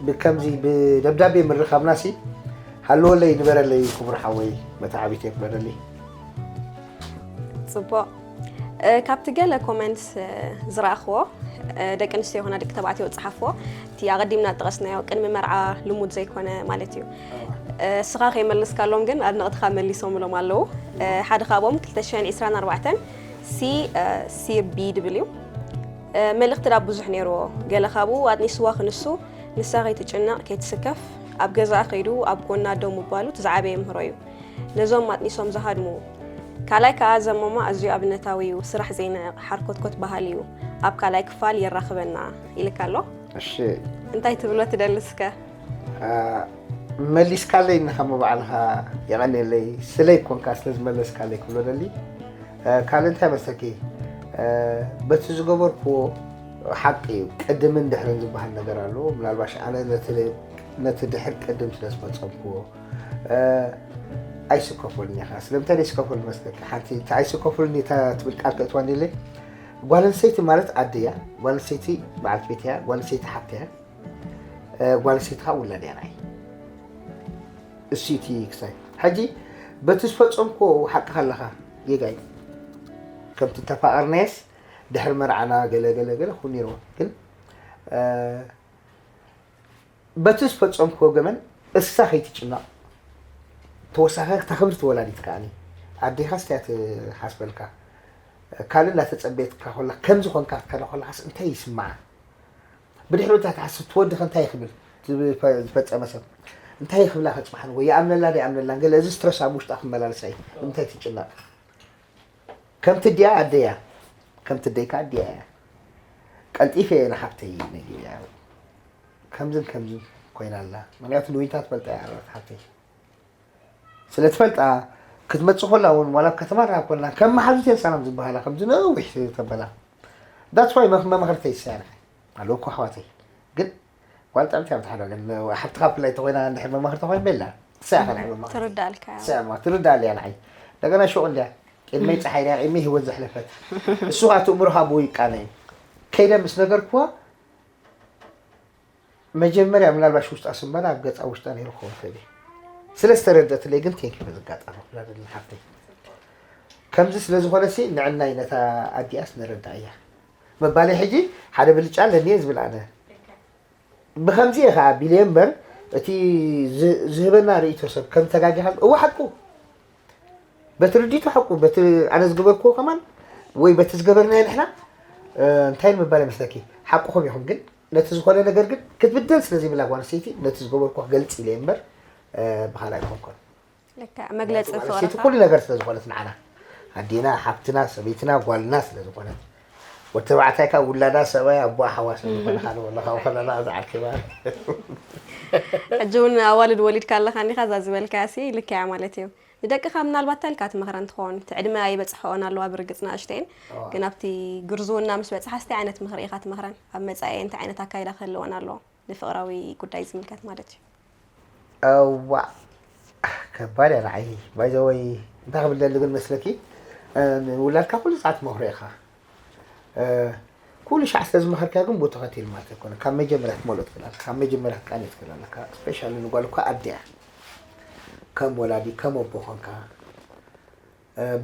ብከምዚ ብደብዳቤ ምርኻብና ሲ ሃለወለይ ንበረለይ ክቡር ሓወይ መተዓቢት የክበረለይ። ፅቡቕ። ካብቲ ገለ ኮመንትስ ዝረኣኽዎ ደቂ ኣንስትዮ ይኹና ደቂ ተባዕትዮ ዝፀሓፍዎ እቲ ኣቐዲምና ዝጠቐስናዮ ቅድሚ መርዓ ልሙድ ዘይኮነ ማለት እዩ። እስኻ ከይመለስካሎም ግን ኣድነቕትኻ መሊሶምሎም ኣለዉ። ሓደ ካብኦም ክልተ ሽሕን ዕስራን ኣርባዕተን ሲ ሲር ቢ ድብል እዩ። መልእኽቲ ዳ ብዙሕ ነይርዎ። ገለ ካብኡ ኣጥኒስዋ ክንሱ ንሳ ከይትጭነቕ ከይትስከፍ ኣብ ገዛኣ ከይዱ ኣብ ጎና ደው ምባሉ እቲ ዝዓበየ ምህሮ እዩ። ነዞም ኣጥኒሶም ዝሃድሙ ካልኣይ ከኣ ዘሞማ ኣዝዩ ኣብነታዊ እዩ። ስራሕ ዘይንዕቕ ሓርኮትኮት በሃሊ እዩ። ኣብ ካልኣይ ክፋል የራኽበና ኢልካ ኣሎ። እሺ እንታይ ትብሎ ትደሊ እስከ? መሊስካለይ እንኻ እሞ ባዕልኻ የቐንየለይ ስለይ ኮንካ ስለ ዝመለስካለይ ክብሎ ደሊ ካልእ እንታይ መሰኪ በቲ ዝገበርክዎ ሓቂ እዩ ቅድምን ድሕርን ዝበሃል ነገር ኣለዎ ምናልባሽ ኣነ ነቲ ድሕር ቅድም ስለ ዝፈፀምክዎ ኣይስከፈሉን ኢኻ ስለምንታይ ዘይስከፈሉ መስለካ ሓንቲ ኣይስከፈሉን እታ ትብል ቃል ከእትዋ እንዲለ ጓል ኣንስተይቲ ማለት ኣደ እያ ጓል ኣንስተይቲ በዓልቲ ቤት እያ ጓል ኣንስተይቲ ሓብቲ እያ ጓል ኣንስተይቲ ከዓ ውላድ እያ ንዓይ እሱ እቲ ክሳይ ሕጂ በቲ ዝፈፀምኮ ሓቅኻ ኣለኻ ጌጋ እዩ ከምቲ ተፋቐርናየስ ድሕሪ መርዓና ገለ ገለ ገለ ክውን ነይርዎ ግን በቲ ዝፈፀምክዎ ገመን እሳ ከይትጭነቕ ተወሳኺ ተኽብርቲ ወላዲት ከዓኒ ኣዴኻስ እንታይ ትሓስበልካ ካልእ እናተፀበየትካ ኮላ ከምዚ ኮንካ ክትከዳ ኮለኻስ እንታይ ይስምዓ ብድሕሪ እንታይ ትሓስብ ትወዲ ከ እንታይ ክብል ዝፈፀመ ሰብ እንታይ ክብላ ከፅባሕ ንጎ ይኣምነላ ዶ ይኣምነላን ገለ እዚ ስትረስ ኣብ ውሽጣ ክመላለሳ እዩ ንምንታይ ትጭነቕ ከምቲ ድያ ኣደያ ከምቲ ደይካ ኣድያ እያ ቀልጢፈ እየ ንሓፍተይ ነጊረያ ከምዝን ከምዝን ኮይና ኣላ ምክንያቱ ንዊንታ ትፈልጣ እያ ኣላት ሓፍተይ ስለ ትፈልጣ ክትመፅእ ኮላ እውን ዋላ ኣብ ከተማ ርሃብ ኮልና ከም መሓዙት እየን ሰላም ዝበሃላ ከምዚ ነዊሕ ተበላ that's why መምክርተይ ይሳርሐ ኣለኩ ኣሕዋተይ ግን ጓል ጥዕምቲ እያ ብትሓዶ ግን ሓብትኻ ብፍላይ ተኾይና እንድሕር መማኽርቲ ተኾይን ቤላ ትሳያ ከ ናይ መማኽርቲ ትርዳልካ እያ። ትሳያ ማ ትርዳል እያ ንዓይ። እንደገና ሹቕ እንድያ ቅድመይ ፀሓይ ሪያ ቅድመይ ህይወት ዘሕለፈት እሱ ከዓ ትእምሮኻ ብኡ ይቃነ እዩ። ከይደ ምስ ነገርክዋ መጀመርያ ምናልባሽ ውሽጣ ስንበላ ኣብ ገፃ ውሽጣ ነይሩ ክኸውን ይኽእል እዩ። ስለ ዝተረደትለይ ግን ቴንኪ በዚ ኣጋጣሚ ክብላ ደሊ ሓፍተይ። ከምዚ ስለ ዝኾነ ሲ ንዕናይ ነታ ኣዲኣስ ነረዳ እያ። መባለይ ሕጂ ሓደ ብልጫ ኣለኒ እየ ዝብል ኣነ። ብኸምዚ እየ ከዓ ቢለ እምበር እቲ ዝ- ዝህበና ርእይቶ ሰብ ከም ተጋጊኻ እወ ሓቁ በቲ ርዲቱ ሓቁ በቲ ኣነ ዝገበርክዎ ከማን ወይ በቲ ዝገበርናዮ ንሕና እንታይ ንምባል ይመስለኪ ሓቁኹም ኢኹም ግን ነቲ ዝኾነ ነገር ግን ክትብደል ስለ ዘይብላ ጓል ኣንስተይቲ ነቲ ዝገበርኩ ክገልፅ ኢለ እምበር ብኻልእ ኣይኮንኩን ልክዕ መግለፂ ጓል ፍቕሪ ኣንስተይቲ ኩሉ ነገር ስለ ዝኾነት ንዓና ኣዴና ሓብትና ሰበይትና ጓልና ስለ ዝኾነት ወዲ ተባዕታይ ካብ ውላዳ ሰብኣይ ኣቦኣ ሓዋ ስለ ዝኾነ ካልእ ወላ ካብ ከለና ዝዓርኪ ማለት ሕጂ እውን ኣዋልድ ወሊድካ ኣለኻ እኒኻ እዛ ዝበልካያ ሲ ልክያ ማለት እዩ ንደቅኻ ምናልባት ታልካ ትመኽረን ትኸውን እቲ ዕድመ ኣይበፅሐኦን ኣለዋ ብርግፅ ንኣሽተይን ግን ኣብቲ ግርዝውና ምስ በፅሓ ስታይ ዓይነት ምኽሪ ኢኻ ትመኽረን ኣብ መፃኤ እንታይ ዓይነት ኣካይዳ ክህልወን ኣለዎ ንፍቕራዊ ጉዳይ ዝምልከት ማለት እዩ እዋእ ከባድ እያ ንዓይ ባይዘወይ እንታይ ክብል ደሊ ግን መስለኪ ውላድካ ኩሉ ሰዓት መኽሮ ኢኻ ኩሉ ሻዕ ስለ ዝመኸርካዮ ግን ብኡ ተኸቲሉ ማለት ኣይኮነ ካብ መጀመርያ ክትመልኦ ትኽእል ኣለካ ካብ መጀመርያ ክትቃንዮ ትኽእል ኣለካ ስፔሻሊ ንጓል እኳ ኣደ እያ ከም ወላዲ ከም ኣቦ ኮንካ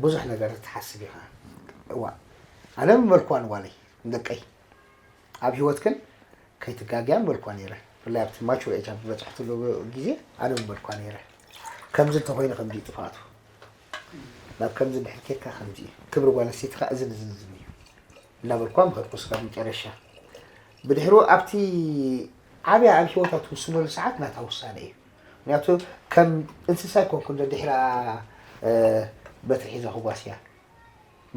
ብዙሕ ነገር ትሓስብ ኢኻ እዋ ኣነ ምመልክዋ ንጓለይ ንደቀይ ኣብ ሂወትክን ከይትጋግያ ምበልኳ ነይረ። ብፍላይ ኣብቲ ማቹር ኤጅ ኣብ ዝበፅሕትሉ ግዜ ኣነ ምበልኳ ነይረ። ከምዚ እንተኾይኑ ከምዚ እዩ ጥፍኣቱ። ናብ ከምዚ እንድሕር ኬድካ ከምዚ እዩ። ክብሪ ጓል ኣንስተይቲ ከዓ እዝን እዝን እዝን እዩ። እናበልኳ ምኸድኩ እስካብ መጨረሻ። ብድሕሩ ኣብቲ ዓብያ ኣብ ሂወታ ትውስነሉ ሰዓት ናታ ውሳነ እዩ። ምክንያቱ ከም እንስሳ ኣይኮንኩን ደድሕራ በትሪ ሒዘ ክጓስያ።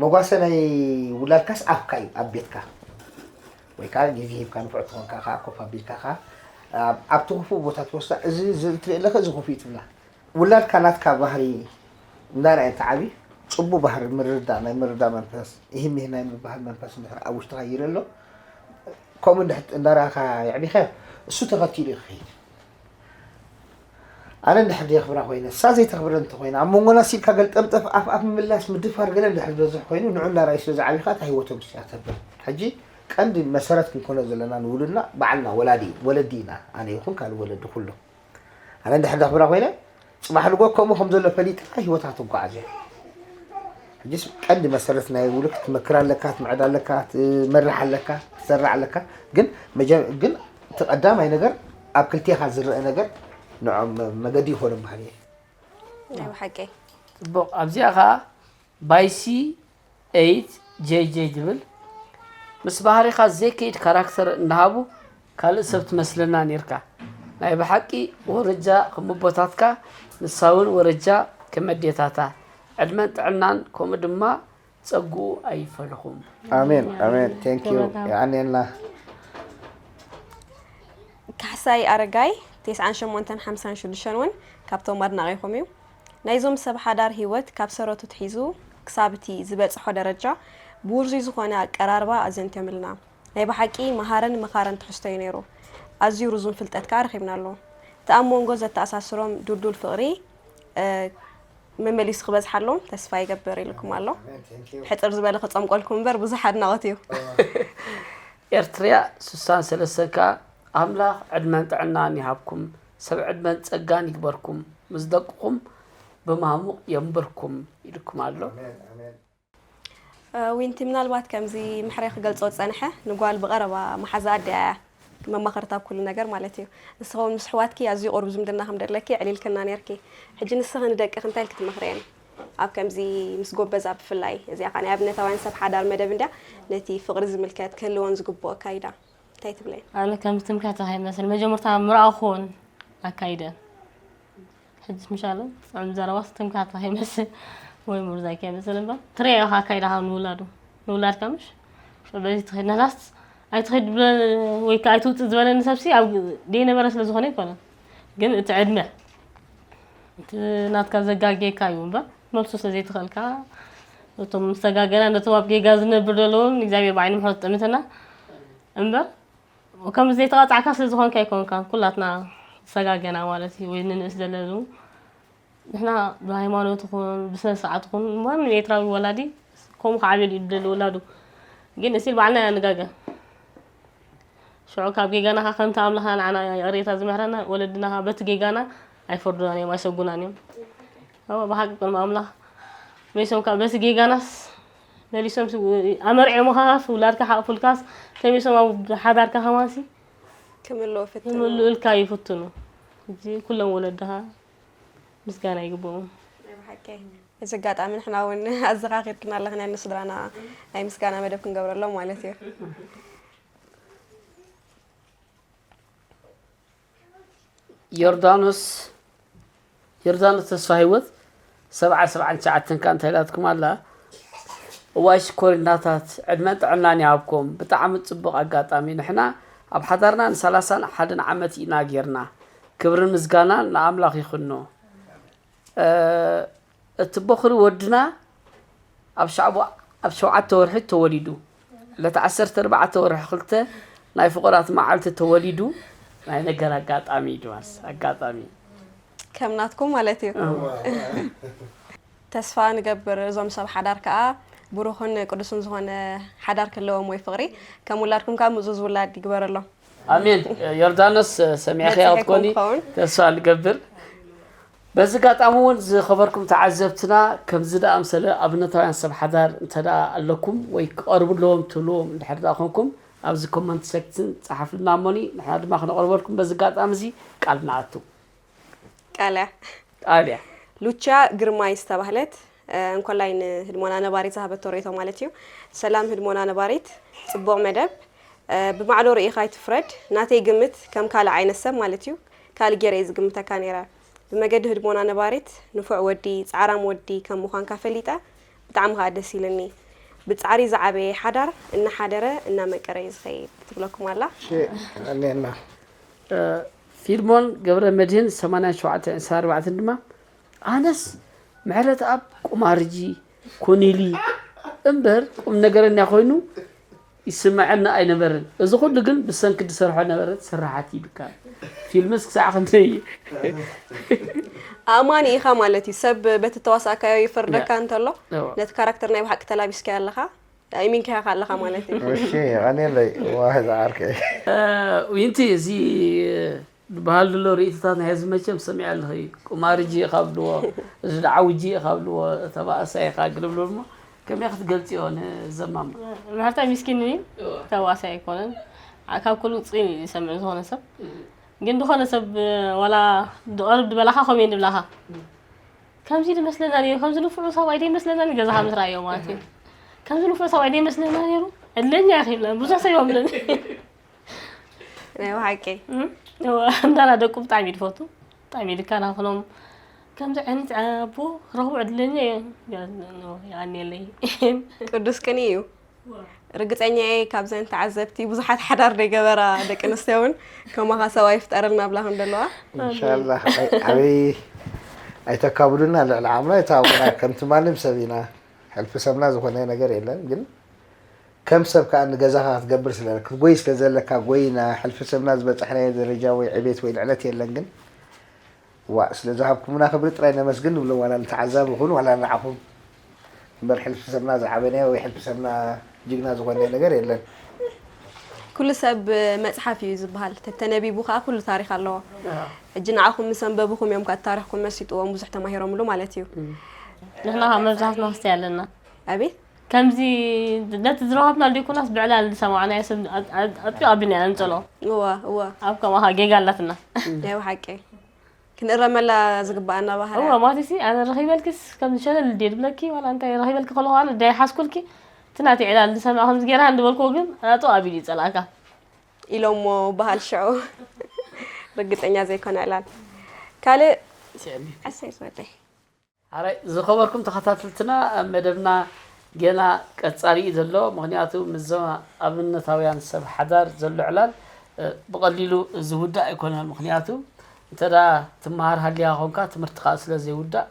መጓሰ ናይ ውላድካስ ኣፍካ እዩ ኣብ ቤትካ ወይ ከዓ ግዜ ሂብካ ንፉዕ ትኾንካ ከዓ ኮፍ ኣቢልካ ከዓ ኣብቲ ክፉእ ቦታ ትወስዳ እዚ ትርኢ ኣለካ እዚ ክፉእ እዩ ትብላ ውላድካ ናትካ ባህሪ እንዳርኣየ እንተ ዓብዩ ፅቡቅ ባህሪ ምርዳእ ናይ ምርዳእ መንፈስ ይህም ይህ ናይ ምባህል መንፈስ እንድሕር ኣብ ውሽጥካ ይረ ኣሎ ከምኡ እንድሕር እንዳርኣካ የዕቢኸ እሱ ተኸቲሉ እዩ ክኸይድ ኣነ እንድሕር ደየኽብራ ኮይነ እሳ ዘይተኽብረ እንተኾይና ኣብ መንጎና ሲልካ ገልጠምጠፍ ኣፍ ኣፍ ምምላስ ምድፋር ገለ እንድሕር ዝበዝሕ ኮይኑ ንዑ እንዳርኣዩ ስለ ዝዓብኻ እታ ህይወቶም ስያ ተብል ሕጂ ቀንዲ መሰረት ክንኮኖ ዘለና ንውሉድና ባዕልና ወላዲ ወለዲ ኢና ኣነ ይኹን ካልእ ወለዲ ኩሉ ኣነ እንድሕር ደኽብራ ኮይነ ፅባሕ ንጎ ከምኡ ከም ዘሎ ፈሊጣ ህይወታ ክትጓዓዝ እያ ሕጂስ ቀንዲ መሰረት ናይ ውልክ ትመክር ኣለካ ትምዕድ ኣለካ ትመርሕ ኣለካ ትሰራዕ ኣለካ ግን መጀ- ግን እቲ ቀዳማይ ነገር ኣብ ክልቴኻ ዝረአ ነገር ንዖም መገዲ ይኾኖም ባህል እየ ናይ ብሓቂ ፅቡቕ ኣብዚኣ ከዓ ባይሲ ኤይት ጄይ ጄይ ዝብል ምስ ባህሪኻ ዘይከይድ ካራክተር እናሃቡ ካልእ ሰብ ትመስለና ኔርካ ናይ ብሓቂ ወረጃ ከም ኣቦታትካ ንሳ እውን ወረጃ ከም ኣዴታታ ዕድመን ጥዕናን ከምኡ ድማ ጸግኡ ኣይፈለኹም። ኣሜን ኣሜን thank you የቀንየልና። ካሕሳይ ኣረጋይ ተስዓን ሸሞንተን ሓምሳን ሽዱሽተን እውን ካብቶም ኣድናቒኹም እዩ። ናይዞም ሰብ ሓዳር ህይወት ካብ ሰረቱ ኣትሒዙ ክሳብ እቲ ዝበጽሖ ደረጃ ብውርዙይ ዝኾነ ኣቀራርባ ኣዘንትዮምልና። ናይ ብሓቂ መሃርን መኻርን ትሕዝቶ እዩ ነይሩ። ኣዝዩ ርዙን ፍልጠት ከኣ ረኺብናሉ። እቲ ኣብ መንጎ ዘተኣሳስሮም ድልዱል ፍቕሪ መመሊሱ ክበዝሓሎም ተስፋ ይገብር ኢልኩም ኣሎ። ሕጽር ዝበለ ክጸምቆልኩም እምበር ብዙሕ ኣድናቖት እዩ። ኤርትርያ ስሳን ሰለስተን ከኣ ኣምላኽ ዕድመን ጥዕናን ይሃብኩም፣ ሰብ ዕድመን ጸጋን ይግበርኩም፣ ምስ ደቅኹም ብማሙቕ የንብርኩም ኢልኩም ኣሎ። ዊንቲ ምናልባት ከምዚ ምሕረ ክገልጾ ዝጸንሐ ንጓል ብቐረባ መሓዛ ኣደያ እያ መማኸርታ ኣብ ኩሉ ነገር ማለት እዩ። ንስኺ እውን ምስ ኣሕዋትኪ ኣዝዩ ቅሩብ ዝምድና ከም ደለኪ ኣዕሊልክና ነይርኪ። ሕጂ ንስኺ ንደቅኺ እንታይ ኢልኪ ትመኽርየን? ኣብ ከምዚ ምስ ጎበዛ ብፍላይ እዚኣ ኸኣ ናይ ኣብነታውያን ሰብ ሓዳር መደብ እንድያ ነቲ ፍቕሪ ዝምልከት ክህልወን ዝግብኦ ኣካይዳ እንታይ ትብለየን? ኣነ ከም ትምክሕቲ ከይመስል መጀመርታ ምርኣኹወን ኣካይደን ሕጅስ ምሻለ ኣብ ዘረባስ ትምክሕቲ ከይመስል ወይ ምርዛይ ከይመስል እምበር ትሪኦ ኢኻ ኣካይዳኻ ንውላዱ ንውላድካ ምሽ በዚ ትኸይድ ናታስ ኣይትኸይድ ብለ ወይ ከዓ ኣይትውፅእ ዝበለኒ ሰብሲ ኣብ ደይነበረ ስለ ዝኾነ ኣይኮነን ግን እቲ ዕድመ እቲ ናትካ ዘጋጌካ እዩ እምበር መልሱ ስለ ዘይትኽእልካ እቶም ዝተጋገና ነቶም ኣብ ጌጋ ዝነብር ዘለውን እግዚኣብሔር ብዓይኒ ምሕረት ጠምተና እምበር ከምዚ ዘይተቐጻዕካ ስለ ዝኾንካ ኣይኮንካን፣ ኩላትና ዝሰጋገና ማለት እዩ፣ ወይ ንንእስ ዘለና ንሕና ብሃይማኖት ይኹን ብስነ ስርዓት ይኹን ማንም ኤርትራዊ ወላዲ ከምኡ ክዓብየሉ እዩ ዝደሊ ወላዱ። ግን እስቲል ባዕልና ኢና ንጋገ። ሽዑ ካብ ጌጋና ኸዓ ከምቲ ኣምላኽና ንዓና ይቕሬታ ዝምሕረና፣ ወለድና ኸዓ በቲ ጌጋና ኣይፈርዱናን እዮም፣ ኣይሰጉናን እዮም። እወ፣ ብሓቂ ቅድሚ ኣምላኽ መሊሶም ከኣ በቲ ጌጋናስ መሊሶም ስ-፣ ኣመርዕዮምኻስ ውላድካ ሓቑፉልካስ ተመሊሶም ኣብ ሓዳርካ ከማንሲ ክምልኡ ፍትኑ። ክምልኡልካ ይፍትኑ። እዚ ኩሎም ወለድኻ ምስጋና ይግብኦም። ናይ ብሓቂ። እዚ ኣጋጣሚ ንሕና እውን ኣዘኻኺርክና ኣለኽና ንስድራና ናይ ምስጋና መደብ ክንገብረሎም ማለት እዩ። ዮርዳኖስ ዮርዳኖስ ተስፋ ህይወት ሰብዓ ሰብዓን ትሽዓተን ከ እንታይ ኢላትኩም ኣላ? እዋይ ሽኮሪናታት ዕድመን ጥዕናን ይሃብኩም። ብጣዕሚ ጽቡቕ ኣጋጣሚ። ንሕና ኣብ ሓዳርና ንሰላሳን ሓደን ዓመት ኢና ጌርና። ክብርን ምስጋናን ንኣምላኽ ይኹኖ። እ፣ እቲ ቦኽሪ ወድና ኣብ ሻዕቡ ኣብ ሸውዓተ ወርሒ ተወሊዱ። ዕለት ዓሰርተ ኣርባዕተ ወርሒ ክልተ ናይ ፍቑራት መዓልቲ ተወሊዱ። ናይ ነገር ኣጋጣሚ እዩ ድማስ ኣጋጣሚ። ከም ናትኩም ማለት እዩ። ተስፋ ንገብር እዞም ሰብ ሓዳር ከዓ ብሩኽን ቅዱስን ዝኾነ ሓዳር ክህልዎም ወይ ፍቕሪ ከም ውላድኩም ከዓ ምእዙዝ ውላድ ይግበረሎም። ኣሜን። ዮርዳኖስ ሰሚዕኽያ ክትኮኒ ተስፋ ንገብር። በዚ ኣጋጣሚ እውን ዝኸበርኩም ተዓዘብትና ከምዚ ደኣምሰለ ኣብነታውያን ሰብ ሓዳር እንተ ደኣ ኣለኩም ወይ ክቐርቡ ኣለዎም ትብልዎም እንድሕር ደኣ ኮንኩም ኣብዚ ኮመንት ሴክሽን ጸሓፍልና እሞኒ ንሕና ድማ ክነቕርበልኩም በዚ ኣጋጣሚ እዚ ቃል ንኣቱ። ቃልያ ቃልያ ሉቻ ግርማይ ዝተባህለት እንኮላይ ንህድሞና ነባሪት ዝሃበቶ ርእይቶ ማለት እዩ። ሰላም ህድሞና ነባሪት፣ ጽቡቕ መደብ። ብማዕዶ ርኢኻ ኣይትፍረድ። ናተይ ግምት ከም ካልእ ዓይነት ሰብ ማለት እዩ። ካልእ ገይረ እየ ዝግምተካ ነይረ። ብመገዲ ህድሞና ነባሪት ንፉዕ ወዲ፣ ጻዕራም ወዲ ከም ምዃንካ ፈሊጠ ብጣዕሚ ከኣ ደስ ኢሉኒ። ብጻዕሪ ዝዓበየ ሓዳር እናሓደረ እናመቀረ እዩ ዝኸይድ ትብለኩም ኣላ። እሺ፣ ቀንየልና። ፊልሞን ገብረመድህን ሰማንያን ሸውዓተን ዕስራን ኣርባዕተን ድማ ኣነስ ምሕረተኣብ ቁማርጂ ኮኒሊ እምበር ቁምነገረኛ ኮይኑ ይስመዐኒ ኣይነበረን። እዚ ኩሉ ግን ብሰንኪ ዝሰርሖ ነበረት ስራሓት እዩ ድካ። ፊልምስ ክሳዕ ክንደይ እዩ? ኣእማኒ ኢኻ ማለት እዩ። ሰብ በቲ ተዋሳእካዮ ይፈርደካ እንተሎ እዋ። ነቲ ካራክተር ናይ ብሓቂ ተላቢስካዮ ኣለኻ። ኣይሚንካዮ ኣለኻ ማለት እዩ። እሺ ቀኒለይ ዋህ ዝዓርከይ። ዊንቲ እዚ ዝበሃል ዘሎ ርእይቶታት ናይ ህዝቢ መቸም ሰሚዐ ኣለኺ። ቁማርጂ ኢኻ ብልዎ፣ እዚ ደዓውጂ ኢኻ ብልዎ፣ ተባእሳይ ኢኻ ግልብሉ እሞ ከመይ ክትገልጽዮ ንዘማማ? ምሕርታይ ሚስኪን እዩ፣ ተዋሳይ ኣይኮነን። ካብ ኩሉ ውፅኢን እዩ ዝሰምዕ ዝኾነ ሰብ። ግን ዝኾነ ሰብ ዋላ ድቐርብ ድበላኻ ከምኡ ንብላኻ። ከምዚ ድመስለና ነይሩ፣ ከምዚ ንፉዑ ሰብኣይ ደይመስለና ንገዛኻ ምስ ረኣዮ ማለት እዩ። ከምዚ ንፉዕ ሰብኣይ ደይመስለና ነይሩ፣ ዕድለኛ ኢኺ ይብለኒ፣ ብዙሕ ሰብ ይብለኒ። ናይ ብሓቂ እንዳና ደቁ ብጣዕሚ ድፈቱ፣ ብጣዕሚ ድከናኸኖም። ከምዚ ዓይነት ኣቦ ረኽቡ ዕድለኛ እየ። የቐንየለይ። ቅዱስ ቅኒ እዩ። ርግጸኛ እየ ካብዘን ተዓዘብቲ ብዙሓት ሓዳር ደይገበራ ደቂ ኣንስትዮ እውን ከማኻ ሰብኣይ ይፍጠረልና ብላ ከም ዘለዋ። እንሻላ ዓብይ ኣይተካብዱና ልዕሊ ዓቕምና ኣይተሃቡና ከምቲ ማንም ሰብ ኢና ሕልፊ ሰብና ዝኾነ ነገር የለን ግን ከም ሰብ ከዓ ንገዛኻ ክትገብር ስለ ክትጎይ ስለ ዘለካ ጎይና ሕልፊ ሰብና ዝበፃሕናዮ ደረጃ ወይ ዕቤት ወይ ልዕለት የለን ግን ዋእ ስለ ዝሃብኩምና ክብሪ ጥራይ ነመስግን ንብሎ ዋላ ንተዓዛቢ ይኹን ዋላ ንዓኹም እምበር ሕልፊ ሰብና ዝዓበናዮ ወይ ሕልፊ ሰብና ጅግና ዝኾነ ነገር የለን። ኩሉ ሰብ መፅሓፍ እዩ ዝበሃል። ተተነቢቡ ከዓ ኩሉ ታሪክ ኣለዎ። ሕጂ ንዓኹም ምስ ኣንበብኹም እዮም ከዓ ታሪክኩም መሲጥዎም ብዙሕ ተማሂሮምሉ ማለት እዩ። ንሕና ካብ መብዛሕትና ክስታይ ኣለና። ኣቤት ከምዚ ነቲ ዝረኸብና ዘይኮናስ ብዕላል ዝሰማዕናዮ ሰብ ኣጥቢቕ ኣቢልና ኢና ንጸልኦ። እዋ እዋ። ኣብ ከምኣ ኸኣ ጌጋ ኣላትና። ናይ ብሓቂ ክንእረመላ ዝግብኣና ባህርያ። እዋ ማለትሲ ኣነ ረኺበልክስ ከምዚ ሸለል ድየ ድብለኪ ዋላ እንታይ ረኺበልኪ ከለኹ ኣነ ዳይሓዝኩልኪ እቲ ናተይ ዕላል ዝሰምዐ ከምዚ ጌርካ እንድበልክዎ ግን ኣጥቢቕ ኣቢሉ እዩ ዝጸልኣካ። ኢሎሞ በሃል ሽዑ ርግጸኛ ዘይኮነ ዕላል ካልእ ዓሰይ ዝወደይ ሓራይ ዝኸበርኩም ተኸታተልትና መደብና ገና ቀጻሊ እዩ ዘሎ። ምኽንያቱ ምስዞም ኣብነታውያን ሰብ ሓዳር ዘሎ ዕላል ብቐሊሉ ዝውዳእ ኣይኮነን። ምኽንያቱ እንተ ትመሃር ሃልያ ኾንካ ትምህርትኻ ስለ ዘይውዳእ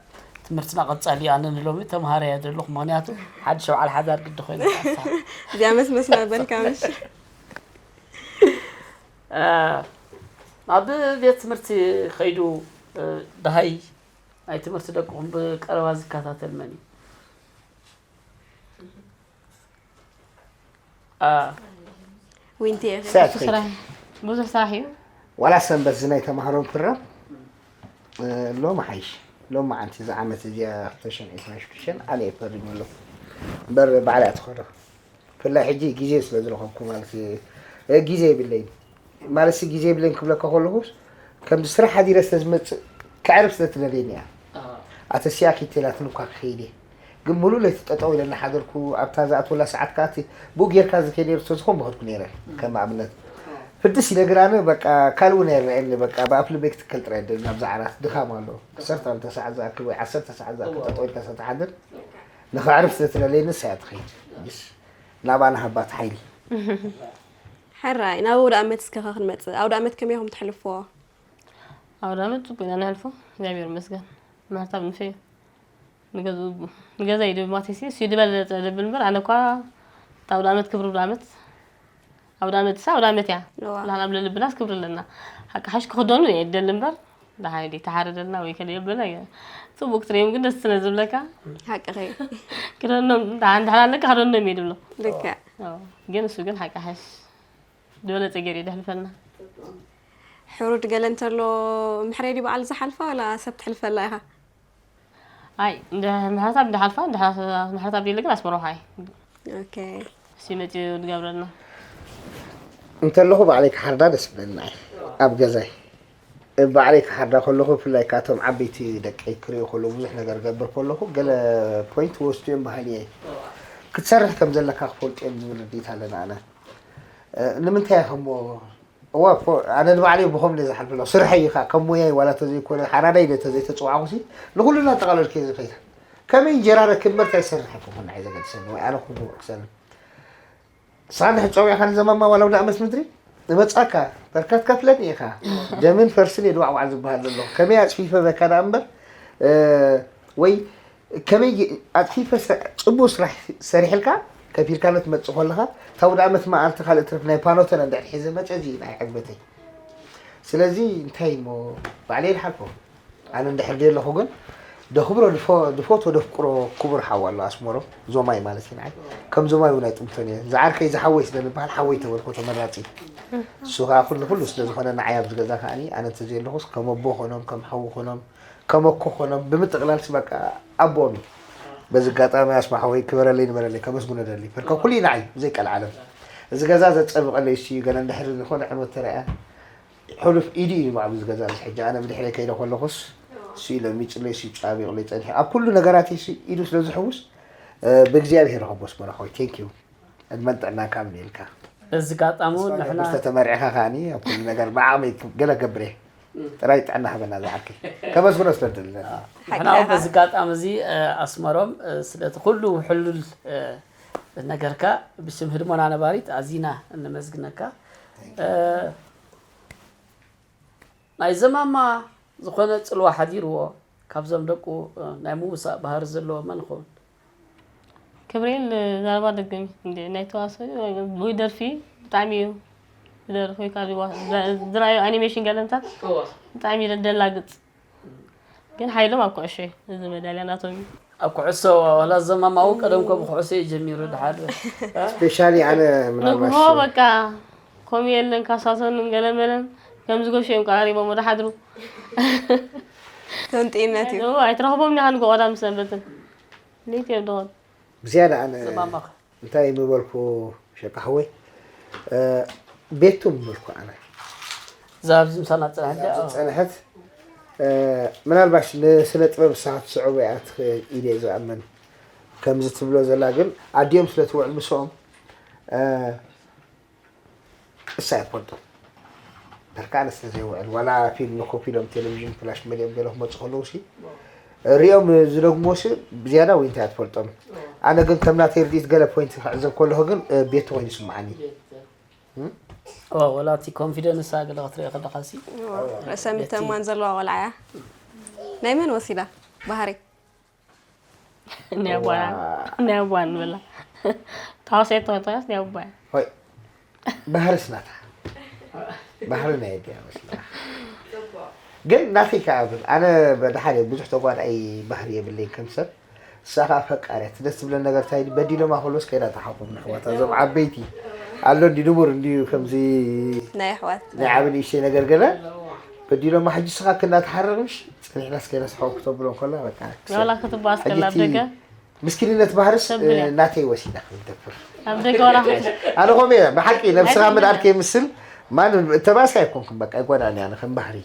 ትምህርትና ቀጻሊ እዩ። ኣነ ንሎሚ ተምሃራይ እየ ዘለኹ። ምኽንያቱ ሓድሽ በዓል ሓዳር ግዲ ኮይኑ እዚኣ መስመስ ናበልካ ምሽ እ፣ ኣብ ቤት ትምህርቲ ከይዱ፣ እ፣ ደሃይ ናይ ትምህርቲ ደቅኹም ብቀረባ ዝከታተል መን እዩ? እ፣ ዊንቲ እየ። ሰዓት ብዙሕ ስራሕ እዩ። ብዙሕ ስራሕ እዩ። ዋላ ሰንበት ዝናይ ተማሃሮም ክረም ሎም ሓይሽ ሎም መዓንቲ እዚ ዓመት እዚኣ ክልተ ሽሕን ዕስራን ሽዱሽተን ኣነ እየ ፈሪሙ ኣሎ እምበር ባዕላ እያ ትኸዶ። ብፍላይ ሕጂ ግዜ ስለ ዝረኸብኩ ማለት እዩ። እ፣ ግዜ የብለይን ማለት ሲ ግዜ የብለይን ክብለካ ከለኹስ ከምዚ ስራሕ ሓዲረ ስለ ዝመፅእ ክዕርፍ ስለ ትደልየኒ እያ። ኣተሲኣ ኪቴላትን እኳ ክኸይድ እየ ግን ሙሉእ ለይቲ ጠጠው ኢለ እናሓደርኩ ኣብታ ዝኣትወላ ሰዓት ከኣ እቲ ብኡ ጌርካ ዝከይ ነይሩ ስለዝኾን ምኸድኩ ነይረ። ከም ኣብነት ፍድስ ኢለ ግን ኣነ በቃ ካልእ እውን ኣይረኣየኒ በቃ ብኣፍሊ ቤክ ትከል ጥራይ ደሊ ናብዛ ዓራት ድኻም ኣሎ ዓሰርተ ክልተ ሰዓት ዝኣክል ወይ ዓሰርተ ሰዓት ዝኣክል ጠጠው ኢልካ ስለ ትሓድር ንኸዕርፍ ስለ ትደልየኒ ንሳ እያ ትኸይድ። ናብኣ ንሃባ እቲ ሓይሊ። ሕራይ ናብ ኣውደ ኣመት እስከ ክንመፅእ ኣውደ ኣመት ከመይ ኢኹም ትሕልፍዎ? ኣውደ ኣመት ፅቡቅ ኢና ነሕልፎ። እግዚኣብሔር ይመስገን። ምሕረት ኣብ ንፍዮ ንገዝኡ ንገዛ እዩ ድብል ማቴሲ እሱ ድበለፀ ድብል እምበር ኣነ እኳ እቲ ኣውደ ኣመት ክብሪ ኣውደ ኣመት ኣውደ ኣመት ሳ ኣውደ ኣመት እያ። እዋ። ላህና ብለልብናስ ክብሪ ኣለና። ሓቂ ሓሽ ክኽደኑ እየ ደል እምበር ደሃይ ተሓረደልና ወይ ከለ የብለና እየ። ፅቡቅ ትሪኦም ግን ደስ ስለ ዝብለካ ሓቅኺ። ክደኖም እንድሕር ኣለካ ክደኖም እየ ድብሎ። ልክዕ። ኣዎ። ግን እሱ ግን ሓቂ ሓሽ ዝበለፀ ገይሩ እዩ ደሕልፈልና። ሕሩድ ገለ እንተሎ ምሕረይ ድዩ በዓል ዝሓልፋ ወላ ሰብ ትሕልፈላ ኢኻ? ኣይ እንድሕር ምሕረታብ እንዳሓልፋ እንድሕር ምሕረታብ ደለ ግን ኣስመሮኻ እዩ። ኦኬ። እሱ መፅኡ ዝገብረልና። እንተለኹ ባዕለይ ክሓርዳ ደስ ብለኒ ንዓይ ኣብ ገዛይ ባዕለይ ክሓርዳ ከለኹ ብፍላይ ካቶም ዓበይቲ ደቀይ ክሪኦ ከለኹ ብዙሕ ነገር ገብር ከለኹ ገለ ፖይንት ወስዱ እዮም በሃሊ እየ ክትሰርሕ ከም ዘለካ ክፈልጡ እዮም ዝብል ርድኢት ኣለና ኣነ ንምንታይ ከሞ እዋ ኣነ ንባዕለይ ብኸም ደ ዝሓልፍ ኣለኹ ስርሐይ እዩ ከዓ ከም ሞያይ ዋላ ተዘይኮነ ሓራዳይ ደ ተዘይተፅዋዕኩሲ ንኩሉ እናጠቓለልኩ እየ ዝኸይድ ከመይ እንጀራ ረክብ እምበር እንታይ ዝሰርሕ ኣይኮንኩን ንዓይ ዘገድሰኒ ወይ ኣነ ኩሉ ክሰልም ንስኻ እንድሕር ፀዊዕካ ንዘማማ ዋላ ውዳእ መስ ምድሪ እመፃካ በርከት ከፍለኒ ኢኻ ደምን ፈርስን የድዋዕዋዕ ዝበሃል ዘሎ ከመይ ኣፅፊፈ በካ ደኣ እምበር ወይ ከመይ ኣፅፊፈ ፅቡቅ ስራሕ ሰሪሕልካ ከፊልካ ነትመፅእ ከለካ እታ ውዳእ መት መዓልቲ ካልእ ትርፍ ናይ ፓኖተን እንድሕር ሒዘ መፀ እዚ ናይ ዕግበተይ ስለዚ እንታይ እሞ ባዕለይ ልሓልፎ ኣነ እንድሕር ደለኹ ግን ደኽብሮ ድፎቶ ደፍቅሮ ክቡር ሓው ኣሎ ኣስመሮም ዞማይ ማለት እዩ ንዓይ ከም ዞማይ እውን ኣይጥምቶን እየ ዝዓርከይ ዝሓወይ ስለ ንበሃል ሓወይ ተበልኮ ተመራፂ እሱ ከዓ ኩሉ ኩሉ ስለ ዝኾነ ንዓይ ኣብዚ ገዛ ከዓኒ ኣነ እንተዘየለኹስ ከም ኣቦ ኮኖም ከም ሓዊ ኮኖም ከም ኣኮ ኮኖም ብምጥቕላል ሲ በቃ ኣቦኦም እዩ በዚ ኣጋጣሚ ኣስማ ሓወይ ክበረለይ ንበረለይ ከመስግኖ ደሊ ፈርከ ኩሉ እዩ ንዓይ ብዘይ ቀልዓለም እዚ ገዛ ዘፀብቐለይ እሱ እዩ ገለ እንድሕር ዝኾነ ዕንወት ተረኣያ ሕሉፍ ኢዱ እዩ ንባዕሉ ዝገዛ እዚ ሕጂ ኣነ ብድሕረይ ከይደ ከለኹስ እሱ ኢለ ሚፅለይ እሱ ጫቢቕለይ ፀኒሑ ኣብ ኩሉ ነገራተይ እሱ ኢዱ ስለ ዝሕውስ ብእግዚኣብሔር ረኸቦስ መራኸቢ ቴንክ ዩ ዕድመን ጥዕናን ካብ ንልካ በዚ ኣጋጣሚ እውን ንሕና ብዝተ ተመርዕኻ ከዓኒ ኣብ ኩሉ ነገር ብዓቕመይ ገለ ገብር እየ ጥራይ ጥዕና ሃበና ዝዓርከይ ከመስግኖ ስለ ደለና ንሕና እውን በዚ ኣጋጣሚ እዚ ኣስመሮም ስለቲ ኩሉ ሕሉል ነገርካ ብስም ህድሞና ነባሪት ኣዚና እነመስግነካ ናይ ዘማማ ዝኾነ ፅልዋ ሓዲርዎ ካብዞም ደቁ ናይ ምውሳእ ባህሪ ዘለዎ መን ይኸውን? ክብሬል ዛረባ ደገሚ እንደ ናይ ተዋስኦ ወይ ደርፊ ብጣዕሚ እዩ ዝደርፍ ወይ ካብ ዝራእዩ ኣኒሜሽን ገለምታት ብጣዕሚ እዩ ደላግፅ ግን ሓይሎም ኣብ ኩዕሾ እዩ እዚ መዳልያ ናቶም እዩ ኣብ ኩዕሶ ዋላ ዘማማኡ ቀደም ኮ ብኩዕሶ እዩ ጀሚሩ ድሓር ስፔሻሊ ኣነ ንግሆ ምናልባሽ በቃ ከምኡ የለን ካሳሶን ገለመለን ከም ዝገሹ እዮም ቀራሪቦም ወደ ሓድሩ ከም ጥይነት እዩ ኣይትረኽቦም ዲኻ ንጎ ቀዳም ሰንበትን ሌት እዮም ደኾን ብዝያዳ ኣነ ዘማማኸ እንታይ ምበልኩ ሸቃ ሓወይ ቤቱ ምበልኩ ኣነ ዛብዚ ምሳና ፅናሕ ዝፀንሐት ምናልባሽ ንስነ ጥበብ ንስኻ ትስዕቦ እያ ትኽእል ኢለ እየ ዝኣምን ከምዚ ትብሎ ዘላ ግን ኣዲኦም ስለ ትውዕል ምስኦም እሳ እያ ትፈልጦ በርካ ኣነ ስለ ዘይውዕል ዋላ ፊልም ኮፍ ኢሎም ቴሌቪዥን ፍላሽ መሊኦም ገለ ክመፁ ከለዉ ሲ ሪኦም ዝደግሞ ሲ ብዝያዳ ወይ እንታይ ትፈልጦም ኣነ ግን ከም ናተይ ርድኢት ገለ ፖይንት ክዕዘብ ከለኹ ግን ቤቱ ኮይኑ ይስምዓኒ ወላ እቲ ኮንፊደንስ ገለ ክትሪኦ ከለካ ሲ ርእሰ ምትእምማን ዘለዋ ቆልዓ እያ ናይ መን ወሲዳ ባህሪ ናይ ኣቦና ናይ ኣቦና ንብላ ተዋሳኢት ተኾይንካስ ናይ ኣቦያ ሆይ ባህርስ ናታ ባህርና የድያ መስላ። ግን ናተይ ከኣ ብል ኣነ በድሓደ ብዙሕ ተጓዳኣይ ባህሪ የብለይ ከም ሰብ። ንሳ ከኣ ፈቃርያ እቲ ደስ ዝብለን ነገር እንታይ በዲሎማ ከሎ እስከ ኢና ተሓቁም ንሕዋታ እዞም ዓበይቲ ኣሎ እንዲ ንቡር እንዲ ከምዚ ናይ ኣሕዋት ናይ ዓቢ ንእሽተይ ነገር ገለ በዲሎማ ሕጂ ስኻ ክና ተሓረቕምሽ ጸኒሕና እስከ ኢና ስሓው ክተብሎ ከላ በቃ ዋላ ክትባስ ከላ ሕጂ እቲ ደገ ምስኪንነት ባህርስ ተብል እያ። ናተይ ወሲዳ ክብል ደፍር ኣብ ደገ ዋላ ክትሽ ኣነ ኮሜ ብሓቂ ነብስኻ ምድኣር ከይምስል ማን ተባሲ ኣይኮንኩም በቃ ኣይጓዳኒ ኣነ ከም ባህሪ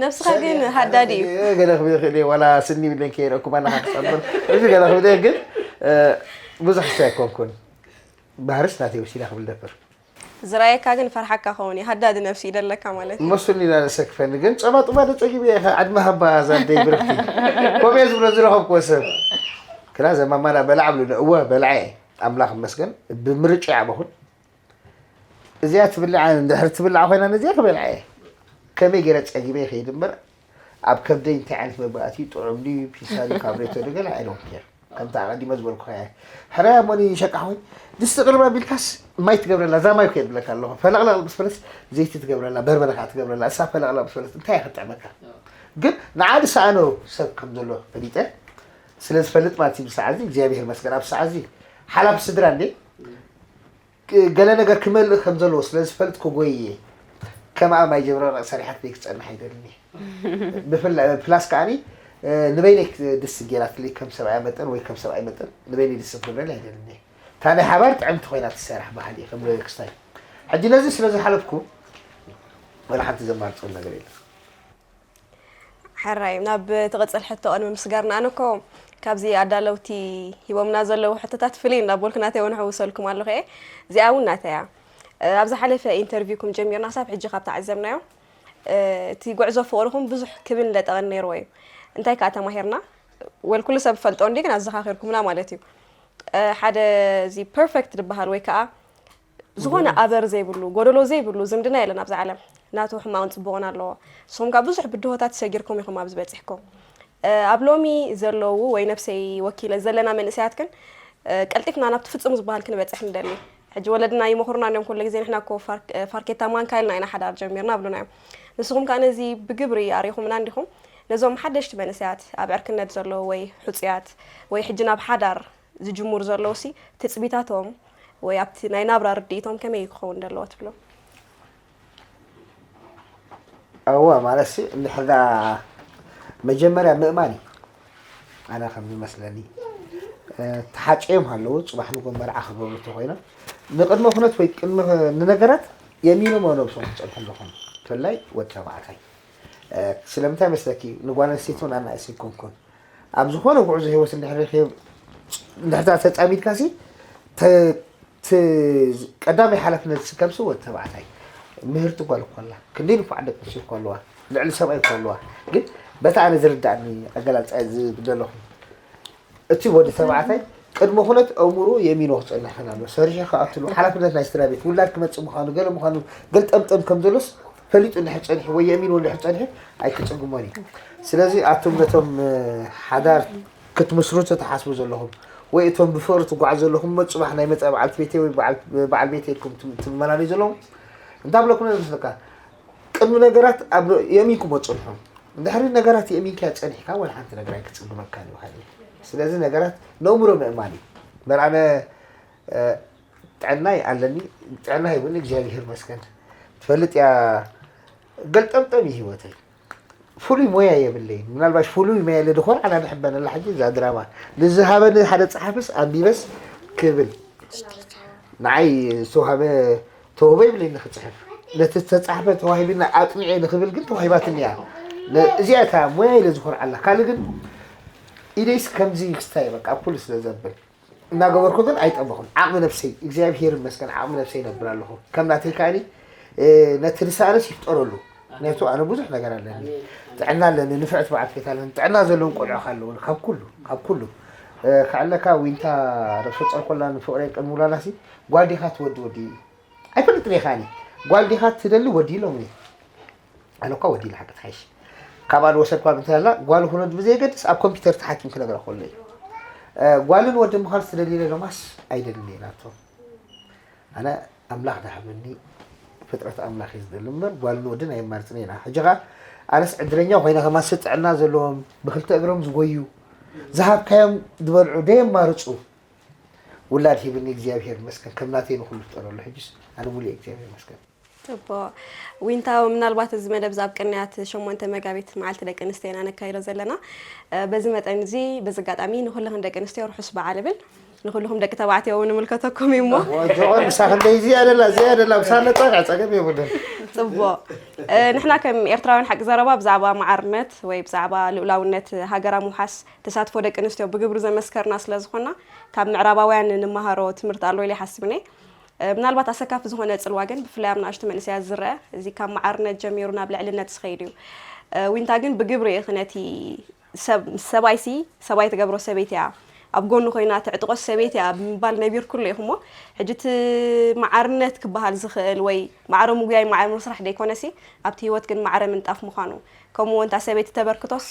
ነብስኻ ግን ሃዳዲ እዩ ገለ ክብል ይኽእል እየ ዋላ ስኒ ብለን ከይረእኩም ኣናኻ ክፀብር እዚ ገለ ክብል እየ ግን ብዙሕ ስ ኣይኮንኩን ባህርስ ናተይ ወሲዳ ክብል ደፍር ዝራየካ ግን ፈርሓካ ከውን እዩ ሃዳዲ ነብሲ ይደለካ ማለት እዩ መስሉኒ ኢና ንሰክፈኒ ግን ጸባ ጡባ ደጸጊብ እየ ኢኻ ዓድሚ ሃባ ዛደይ ብርክቲ ኮሜ ዝብሎ ዝረኸብክዎ ሰብ ክላ ዘማማና በላዕ ብሉ እወ በላዕ እየ ኣምላኽ መስገን ብምርጫ ይዓበኹን እዚኣ ትብልዓ እንድሕር ትብልዓ ኮይና ነዚኣ ክበልዓ እየ ከመይ ገይረ ጸጊበ ይኸይድ እምበር ኣብ ከብደይ እንታይ ዓይነት መግቢ ኣትዩ ጥዑም ድዩ ፒሳ ድዩ ካብ ሬቶ ድገል ኣይ ዶንት ኬር ከምታ ኣቐዲመ ዝበልኩኻ እየ ሕራይ ኣሞኒ ሸቃ ሆይ ድስቲ ቅርብ ኣቢልካስ ማይ ትገብረላ እዛ ማይ እኮ የብለካ ኣለኹ ፈለቕለቕ ምስ በለስ ዘይቲ ትገብረላ በርበረ ከዓ ትገብረላ እሳ ፈለቕለቕ ምስ በለስ እንታይ እየ ክጥዕመካ ግን ንዓ ዝሰኣኖ ሰብ ከም ዘሎ ፈሊጠ ስለ ዝፈልጥ ማለት እዩ ብሰዓዚ እግዚኣብሔር መስገን ኣብ ሰዓዚ ሓላፊ ስድራ እንዴ ገለ ነገር ክመልእ ከም ዘለዎ ስለ ዝፈልጥ ክጎይ እየ ከምኣ ማይ ጀብረ ሰሪሓት ክፀንሕ ኣይደልን እየ ብፍላይ ፕላስ ከዓኒ ንበይነይ ደስ ገይራትለይ ከም ሰብኣያ መጠን ወይ ከም ሰብኣይ መጠን ንበይነይ ደስ ክትብለኒ ኣይደልን እየ እታ ናይ ሓባር ጥዕምቲ ኮይና ትሰራሕ ባህል እየ ከም ክስታይ ሕጂ ነዚ ስለ ዝሓለፍኩ ወላ ሓንቲ ዘማርፀሉ ነገር የለን ሕራይ ናብ ትቕፅል ሕቶ ቅድሚ ምስጋርና ኣነ እኮ ካብዚ ኣዳለውቲ ሂቦምና ዘለዉ ሕቶታት ፍልይ እንዳቦልኩ ናተይ እውን ሕውሰልኩም ኣለኹ እየ እዚኣ እውን ናተያ ኣብ ዝሓለፈ ኢንተርቪውኩም ጀሚርና ክሳብ ሕጂ ካብ ተዓዘብናዮ እቲ ጉዕዞ ፍቕርኹም ብዙሕ ክብን ለጠቐን ነይርዎ እዩ እንታይ ከዓ ተማሂርና ወል ኩሉ ሰብ ፈልጦ እንዲ ግን ኣዘኻኺርኩምና ማለት እዩ ሓደ እዚ ፐርፌክት ዝበሃል ወይ ከዓ ዝኾነ ኣበር ዘይብሉ ጎደሎ ዘይብሉ ዝምድና የለን ኣብዚ ዓለም ናቱ ሕማቕን ፅቡቕን ኣለዎ ንስኹም ካብ ብዙሕ ብድሆታት ሰጊርኩም ኢኹም ኣብዚ በፂሕኩም ኣብ ሎሚ ዘለዉ ወይ ነብሰይ ወኪለ ዘለና መንእሰያት ግን ቀልጢፍና ናብቲ ፍፁም ዝበሃል ክንበፅሕ ንደሊ ሕጂ ወለድና ይመኽሩና እንዲም ኩሉ ግዜ ንሕና እኮ ፋርኬታ ማንካ ኢልና ኢና ሓዳር ጀሚርና ብሉና እዮም ንስኹም ከዓ ነዚ ብግብሪ ኣሪኹምና እንዲኹም ነዞም ሓደሽቲ መንእሰያት ኣብ ዕርክነት ዘለዉ ወይ ሕፁያት ወይ ሕጂ ናብ ሓዳር ዝጅምሩ ዘለዉ ሲ ትፅቢታቶም ወይ ኣብቲ ናይ ናብራ ርድኢቶም ከመይ ክኸውን ዘለዎ ትብሎ? እወ ማለት ሲ እንድሕር ደኣ መጀመርያ ምእማን እዩ ኣነ ከም ዝመስለኒ ተሓጭዮም ኣለዉ ፅባሕ ንጎ መርዓ ክገብሩ እንተኮይኖም ንቅድመ ኩነት ወይ ቅድሚ ንነገራት የሚኖም ነብሶም ክፀንሑ ኣለኹም ብፍላይ ወዲ ተባዕታይ ስለምንታይ መስለኪ ንጓል ኣንስተይቲ እውን ኣናእስ ይኮንኩን ኣብ ዝኾነ ጉዕዞ ህይወት እንድሕር ርክብ እንድሕር ተፃሚድካ ሲ ቀዳማይ ሓላፍነት ዝስከም ሲ ወዲ ተባዕታይ ምህርቲ ጓል እኮ ኣላ ክንደይ ንፉዓት ደቂ ኣንስትዮ እኮ ኣለዋ ልዕሊ ሰብኣይ እኮ ኣለዋ ግን በታ ኣነ ዝርዳእኒ ኣገላልፃ ዝብደለኹ እቲ ወዲ ተባዕታይ ቅድሚ ኩነት ኣእምሮ የሚኖ ክፀንሕ ከናሎ ሰሪሑ ከኣትሉ ሓላፍነት ናይ ስድራ ቤት ውላድ ክመፅእ ምዃኑ ገለ ምዃኑ ገልጠምጠም ከም ዘሎስ ፈሊጡ እንድሕር ፀኒሑ ወይ የሚኑ እንድሕር ፀኒሑ ኣይክፅግሞን እዩ። ስለዚ ኣቱም ነቶም ሓዳር ክትምስርቱ ትሓስቡ ዘለኹም ወይ እቶም ብፍቕሪ ትጓዓዙ ዘለኹም እሞ ፅባሕ ናይ መፃ በዓልቲ ቤተይ ወይ በዓል ቤተይ ኢልኩም ትመላለዩ ዘለኹም እንታይ ብለኩም ይመስለካ ቅድሚ ነገራት ኣብ የእሚንኩሞ ፅንሑ እንድሕሪ ነገራት የእሚንካዮ ፀኒሕካ ወላ ሓንቲ ነገር ኣይክፅግመካን እዩ በሃሊ ስለዚ ነገራት ነእምሮ ምእማን እዩ እምበር ኣነ ጥዕናይ ኣለኒ ጥዕና ሂቡኒ እግዚኣብሔር ይመስገን ትፈልጥ እያ ገልጠምጠም እዩ ህይወተይ ፍሉይ ሞያ የብለይን ምናልባሽ ፍሉይ ሞያ ኢለ ድኾን ኣና ንሕበነላ ሕጂ እዛ ድራማ ንዝሃበኒ ሓደ ፀሓፍስ ኣንቢበስ ክብል ንዓይ ዝተዋሃበ ተውህቦ የብለይን ንክፅሕፍ ነቲ ዝተፃሕፈ ተዋሂብና ኣፅኒዐ ንክብል ግን ተዋሂባትኒ እያ እዚኣ እታ ሞያ ኢለ ዝኾርዓላ ካልእ ግን ኢደይስ ከምዚ ክስታይ በቃ ኩሉ ስለ ዘብል እናገበርኩ ግን ኣይጠመኹን ዓቕሚ ነብሰይ እግዚኣብሄር ይመስገን ዓቕሚ ነብሰይ ነብር ኣለኹ ከም ናተይ ከኣኒ ነቲ ርሳነስ ይፍጠረሉ ምክንያቱ ኣነ ብዙሕ ነገር ኣለኒ ጥዕና ኣለኒ ንፍዕቲ በዓል ቤት ኣለኒ ጥዕና ዘለዎም ቆልዑ ኣለዉ ካብ ኩሉ ካብ ኩሉ ከዕለካ ዊንታ ረብሶ ጸርኮላ ንፍቕረይ ቅድሚ ውላዳሲ ጓል ዲኻ ትወዲ ወዲ ኣይፈልጥን እየ ከኣኒ ጓል ዲኻ ትደሊ ወዲ ኢሎምኒ ኣነ እኳ ወዲ ኢለ ሓቂ ትሓይሽ ካብኣ ዝወሰድኳ እንታይ ኣላ ጓል ኩነት ብዘየገድስ ኣብ ኮምፒውተር ተሓኪም ክነግራ ከሎ እዩ ጓልን ወዲ ምዃን ትደሊ ኢለ ሎማስ ኣይደልን እየ ናቶም ኣነ ኣምላኽ ዝሃበኒ ፍጥረት ኣምላኽ እዩ ዝደሊ እምበር ጓልን ወድን ኣየማርፅን ኢና። ሕጂ ኸዓ ኣነስ ዕድለኛ ኮይነ ከማን ጥዕና ዘለዎም ብክልተ እግሮም ዝጎዩ ዝሃብካዮም ዝበልዑ ደየማርፁ ውላድ ሂብኒ እግዚኣብሔር ይመስገን። ከም ናተይ ንኩሉ ፍጠረሉ። ሕጅስ ኣነ ሙሉእ እግዚኣብሔር ይመስገን። ጽቡቕ። ዊንታ፣ ምናልባት እዚ መደብ ኣብ ቅንያት ሸሞንተ መጋቢት መዓልቲ ደቂ ኣንስትዮ ኢና ነካይዶ ዘለና። በዚ መጠን እዚ በዚ ኣጋጣሚ ንኩልኽን ደቂ ኣንስትዮ ርሑስ በዓል እብል። ንኩልኹም ደቂ ተባዕትዮ እውን ንምልከተኩም እዩ እሞ። ወጆን ምሳ ክንደይ እዚኣ ደላ እዚኣ ደላ ምሳ ነጣቅዕ ጸገም የብሉን። ጽቡቕ። ንሕና ከም ኤርትራውያን ሓቂ ዘረባ ብዛዕባ ማዕርነት ወይ ብዛዕባ ልኡላውነት ሃገራ ምውሓስ ተሳትፎ ደቂ ኣንስትዮ ብግብሪ ዘመስከርና ስለ ዝኾንና ካብ ምዕራባውያን ንመሃሮ ትምህርቲ ኣሎ ኢለ ይሓስብ እየ። ምናልባት ኣሰካፊ ዝኾነ ጽልዋ ግን ብፍላይ ኣብ ንኣሽቱ መንእሰያት ዝረአ እዚ ካብ ማዕርነት ጀሚሩ ናብ ልዕልነት ዝኸይድ እዩ። ዊንታ ግን ብግብሪ ኢኺ ነቲ ሰብ ምስ ሰብኣይሲ ሰብኣይ ትገብሮ ሰበይቲ እያ ኣብ ጎኑ ኮይና ተዕጥቆስ ሰበይቲ እያ ብምባል ነቢርኩሉ ኢኹሞ ሕጂ እቲ ማዓርነት ክበሃል ዝኽእል ወይ ማዕረ ምጉያይ ማዕረ ምስራሕ ደይኮነሲ ኣብቲ ህይወት ግን ማዕረ ምንጣፍ ምዃኑ ከምኡ እውን እታ ሰበይቲ ተበርክቶስ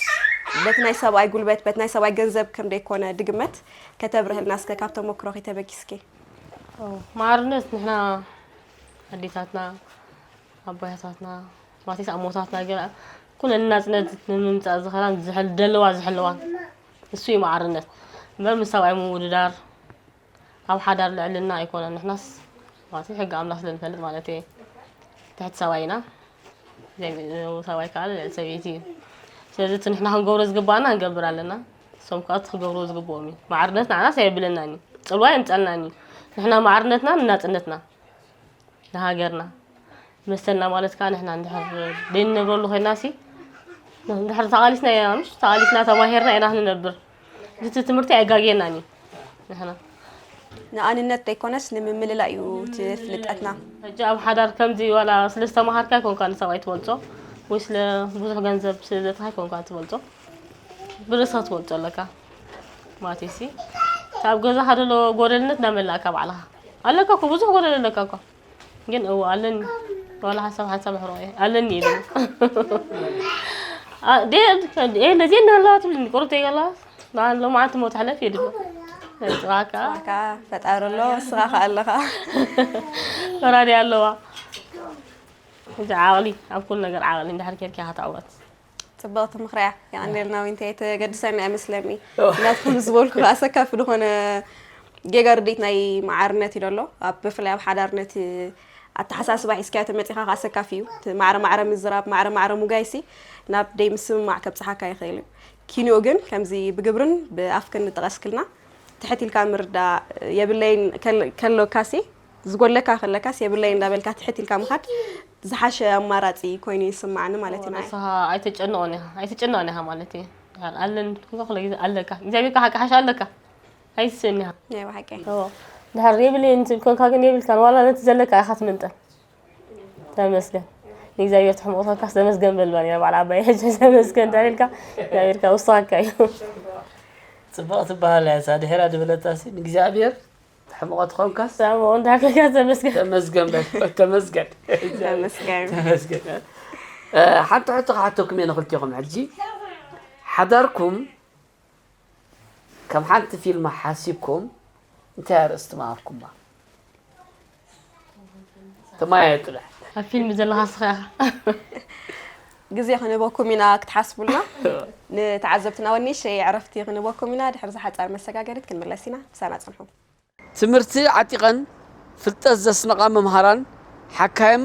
በቲ ናይ ሰብኣይ ጉልበት በቲ ናይ ሰብኣይ ገንዘብ ከም ደይኮነ ድግመት ከተብርህልና እስከ ካብ ተመክሮኺ ተበጊስኪ። ማዕርነት ንሕና ኣዴታትና ኣቦያታትና ማለትስ ኣሞታትና ገና ኩለን ናፅነት ንምምፃእ ዝኸላን ዝሕል ደለዋ ዝሕለዋን እሱ እዩ ማዕርነት እምበር ምስ ሰብኣይ ምውድዳር ኣብ ሓዳር ልዕልና ኣይኮነን ንሕናስ ማለት ሕጊ ኣምላኽ ስለ ንፈልጥ ማለት እየ ትሕቲ ሰብኣይ ኢና ሰብኣይ ከዓ ልዕሊ ሰበይቲ እዩ ስለዚ እቲ ንሕና ክንገብሮ ዝግባኣና ንገብር ኣለና እሶም ከዓ እቲ ክገብርዎ ዝግብኦም እዩ ማዕርነት ንዓናስ ኣየብለናን እዩ ፅልዋ የምፀልናን እዩ ንሕና ማዕርነትና ንናፅነትና ንሃገርና መሰልና ማለት ከዓ ንሕና እንድሕር ደይንነብረሉ ኮይና ሲ እንድሕር ተቓሊስና ኢና ምሽ ተቓሊስና ተማሂርና ኢና ክንነብር እቲ ትምህርቲ ኣይጋግየናን እዩ ንሕና ንኣንነት ዘይኮነስ ንምምልላእ እዩ እቲ ፍልጠትና። ሕጂ ኣብ ሓዳር ከምዚ ዋላ ስለ ዝተማሃርካ ኣይኮንካ ንሰብኣይ ትበልጾ ወይ ስለ ብዙሕ ገንዘብ ስለ ዘትካ ኣይኮንካ ትበልጾ ብርእስኻ ትበልጾ ኣለካ ማለት እዩ ሲ ካብ ገዛኻ ዘሎ ጎደልነት እናመላእካ ባዕልኻ ኣለካ እኮ ብዙሕ ጎደል ኣለካ እኳ ግን እወ ኣለኒ ዋላ ሓሳብ ሓሳብ ኣሕርቆ እየ ኣለኒ ኢሉ ነዚ እናሃለዋ ትብልኒ ቁርብተይ ከላ ሎማዓንቲ ሞ ትሕለፍ እየ ድብል ፅባካ ዋካ ፈጣሪ ኣሎ እስኻ ከ ኣለኻ ፈራዲ ኣለዋ እዚ ዓቕሊ ኣብ ኩሉ ነገር ዓቕሊ እንድሕር ኬድካ ኢኻ ትዕወት ፅብቕቲ ምኽሪ እያ የቐንየልና ዊንተይ ተገድሰኒ ኣይመስለኒ ምክንያቱ ከም ዝበልኩ ኣሰካፊ ዝኾነ ጌጋ ርድኢት ናይ መዓርነት እዩ ዘሎ ኣብ ብፍላይ ኣብ ሓዳርነት ኣተሓሳስባ ሒዝካዮ ተመፂኻ ከዓ ኣሰካፊ እዩ እቲ ማዕረ ማዕረ ምዝራብ ማዕረ ማዕረ ሙጋይሲ ናብ ደይ ምስምማዕ ከብፅሓካ ይኽእል እዩ ኪንኡ ግን ከምዚ ብግብርን ብኣፍክን ንጠቐስክልና ትሕት ኢልካ ምርዳእ የብለይን ከሎካሲ ዝጎለካ ከለካስ የብለይ እንዳበልካ ትሕት ኢልካ ምኻድ ዝሓሸ ኣማራፂ ኮይኑ ይስማዓኒ ማለት እዩ ንዓይ። ንስኻ ኣይትጨነቕን ኢኻ ኣይትጨነቕን ኢኻ ማለት እዩ። ድሓር ኣለን ትብሎ ኩሉ ግዜ ኣለካ እግዚኣብሔር ከዓ ሓቂ ሓሽ ኣለካ ኣይትስእን ኢኻ። ናይ ብሓቂ። እዎ ድሓር የብለይን ትብል ኮንካ ግን የብልካን ዋላ ነቲ ዘለካ ኢኻ ትምንጠል። ተመስገን ንእግዚኣብሔር ትሕምቕቶ ኢልካስ ተመስገን በል ባል ኢላ በዓል ዓባይ ሕጂ ተመስገን ተሪልካ እግዚኣብሔር ከዓ ውስኻካ እዩ። ፅብቕቲ በሃላ እያ እሳ ድሒራ ዝበለታሲ ንእግዚኣብሔር ተሕምቖ ተኾንካስ ተሕምቖ እንድሕር ኮይንካ ተመስገን ተመስገን በል ተመስገን ተመስገን ተመስገን ሓንቲ ሕቶ ክሓተኩም እየ ንኽልቴኹም ሕጂ ሓዳርኩም ከም ሓንቲ ፊልም ሓሲብኩም እንታይ ኣርእስቲ ምሃብኩማ ተማየ ጥራሕ ኣብ ፊልም ዘለኻ ስኻ ኢኻ ግዜ ክንህበኩም ኢና ክትሓስቡልና ንተዓዘብትና ወኒሽ ዕረፍቲ ክንህበኩም ኢና ድሕሪ ዝሓፃር መሰጋገሪት ክንምለስ ኢና ምሳና ፅንሑ ትምህርቲ ዓጢቐን ፍልጠት ዘስነቓ መምሃራን፣ ሓካይም፣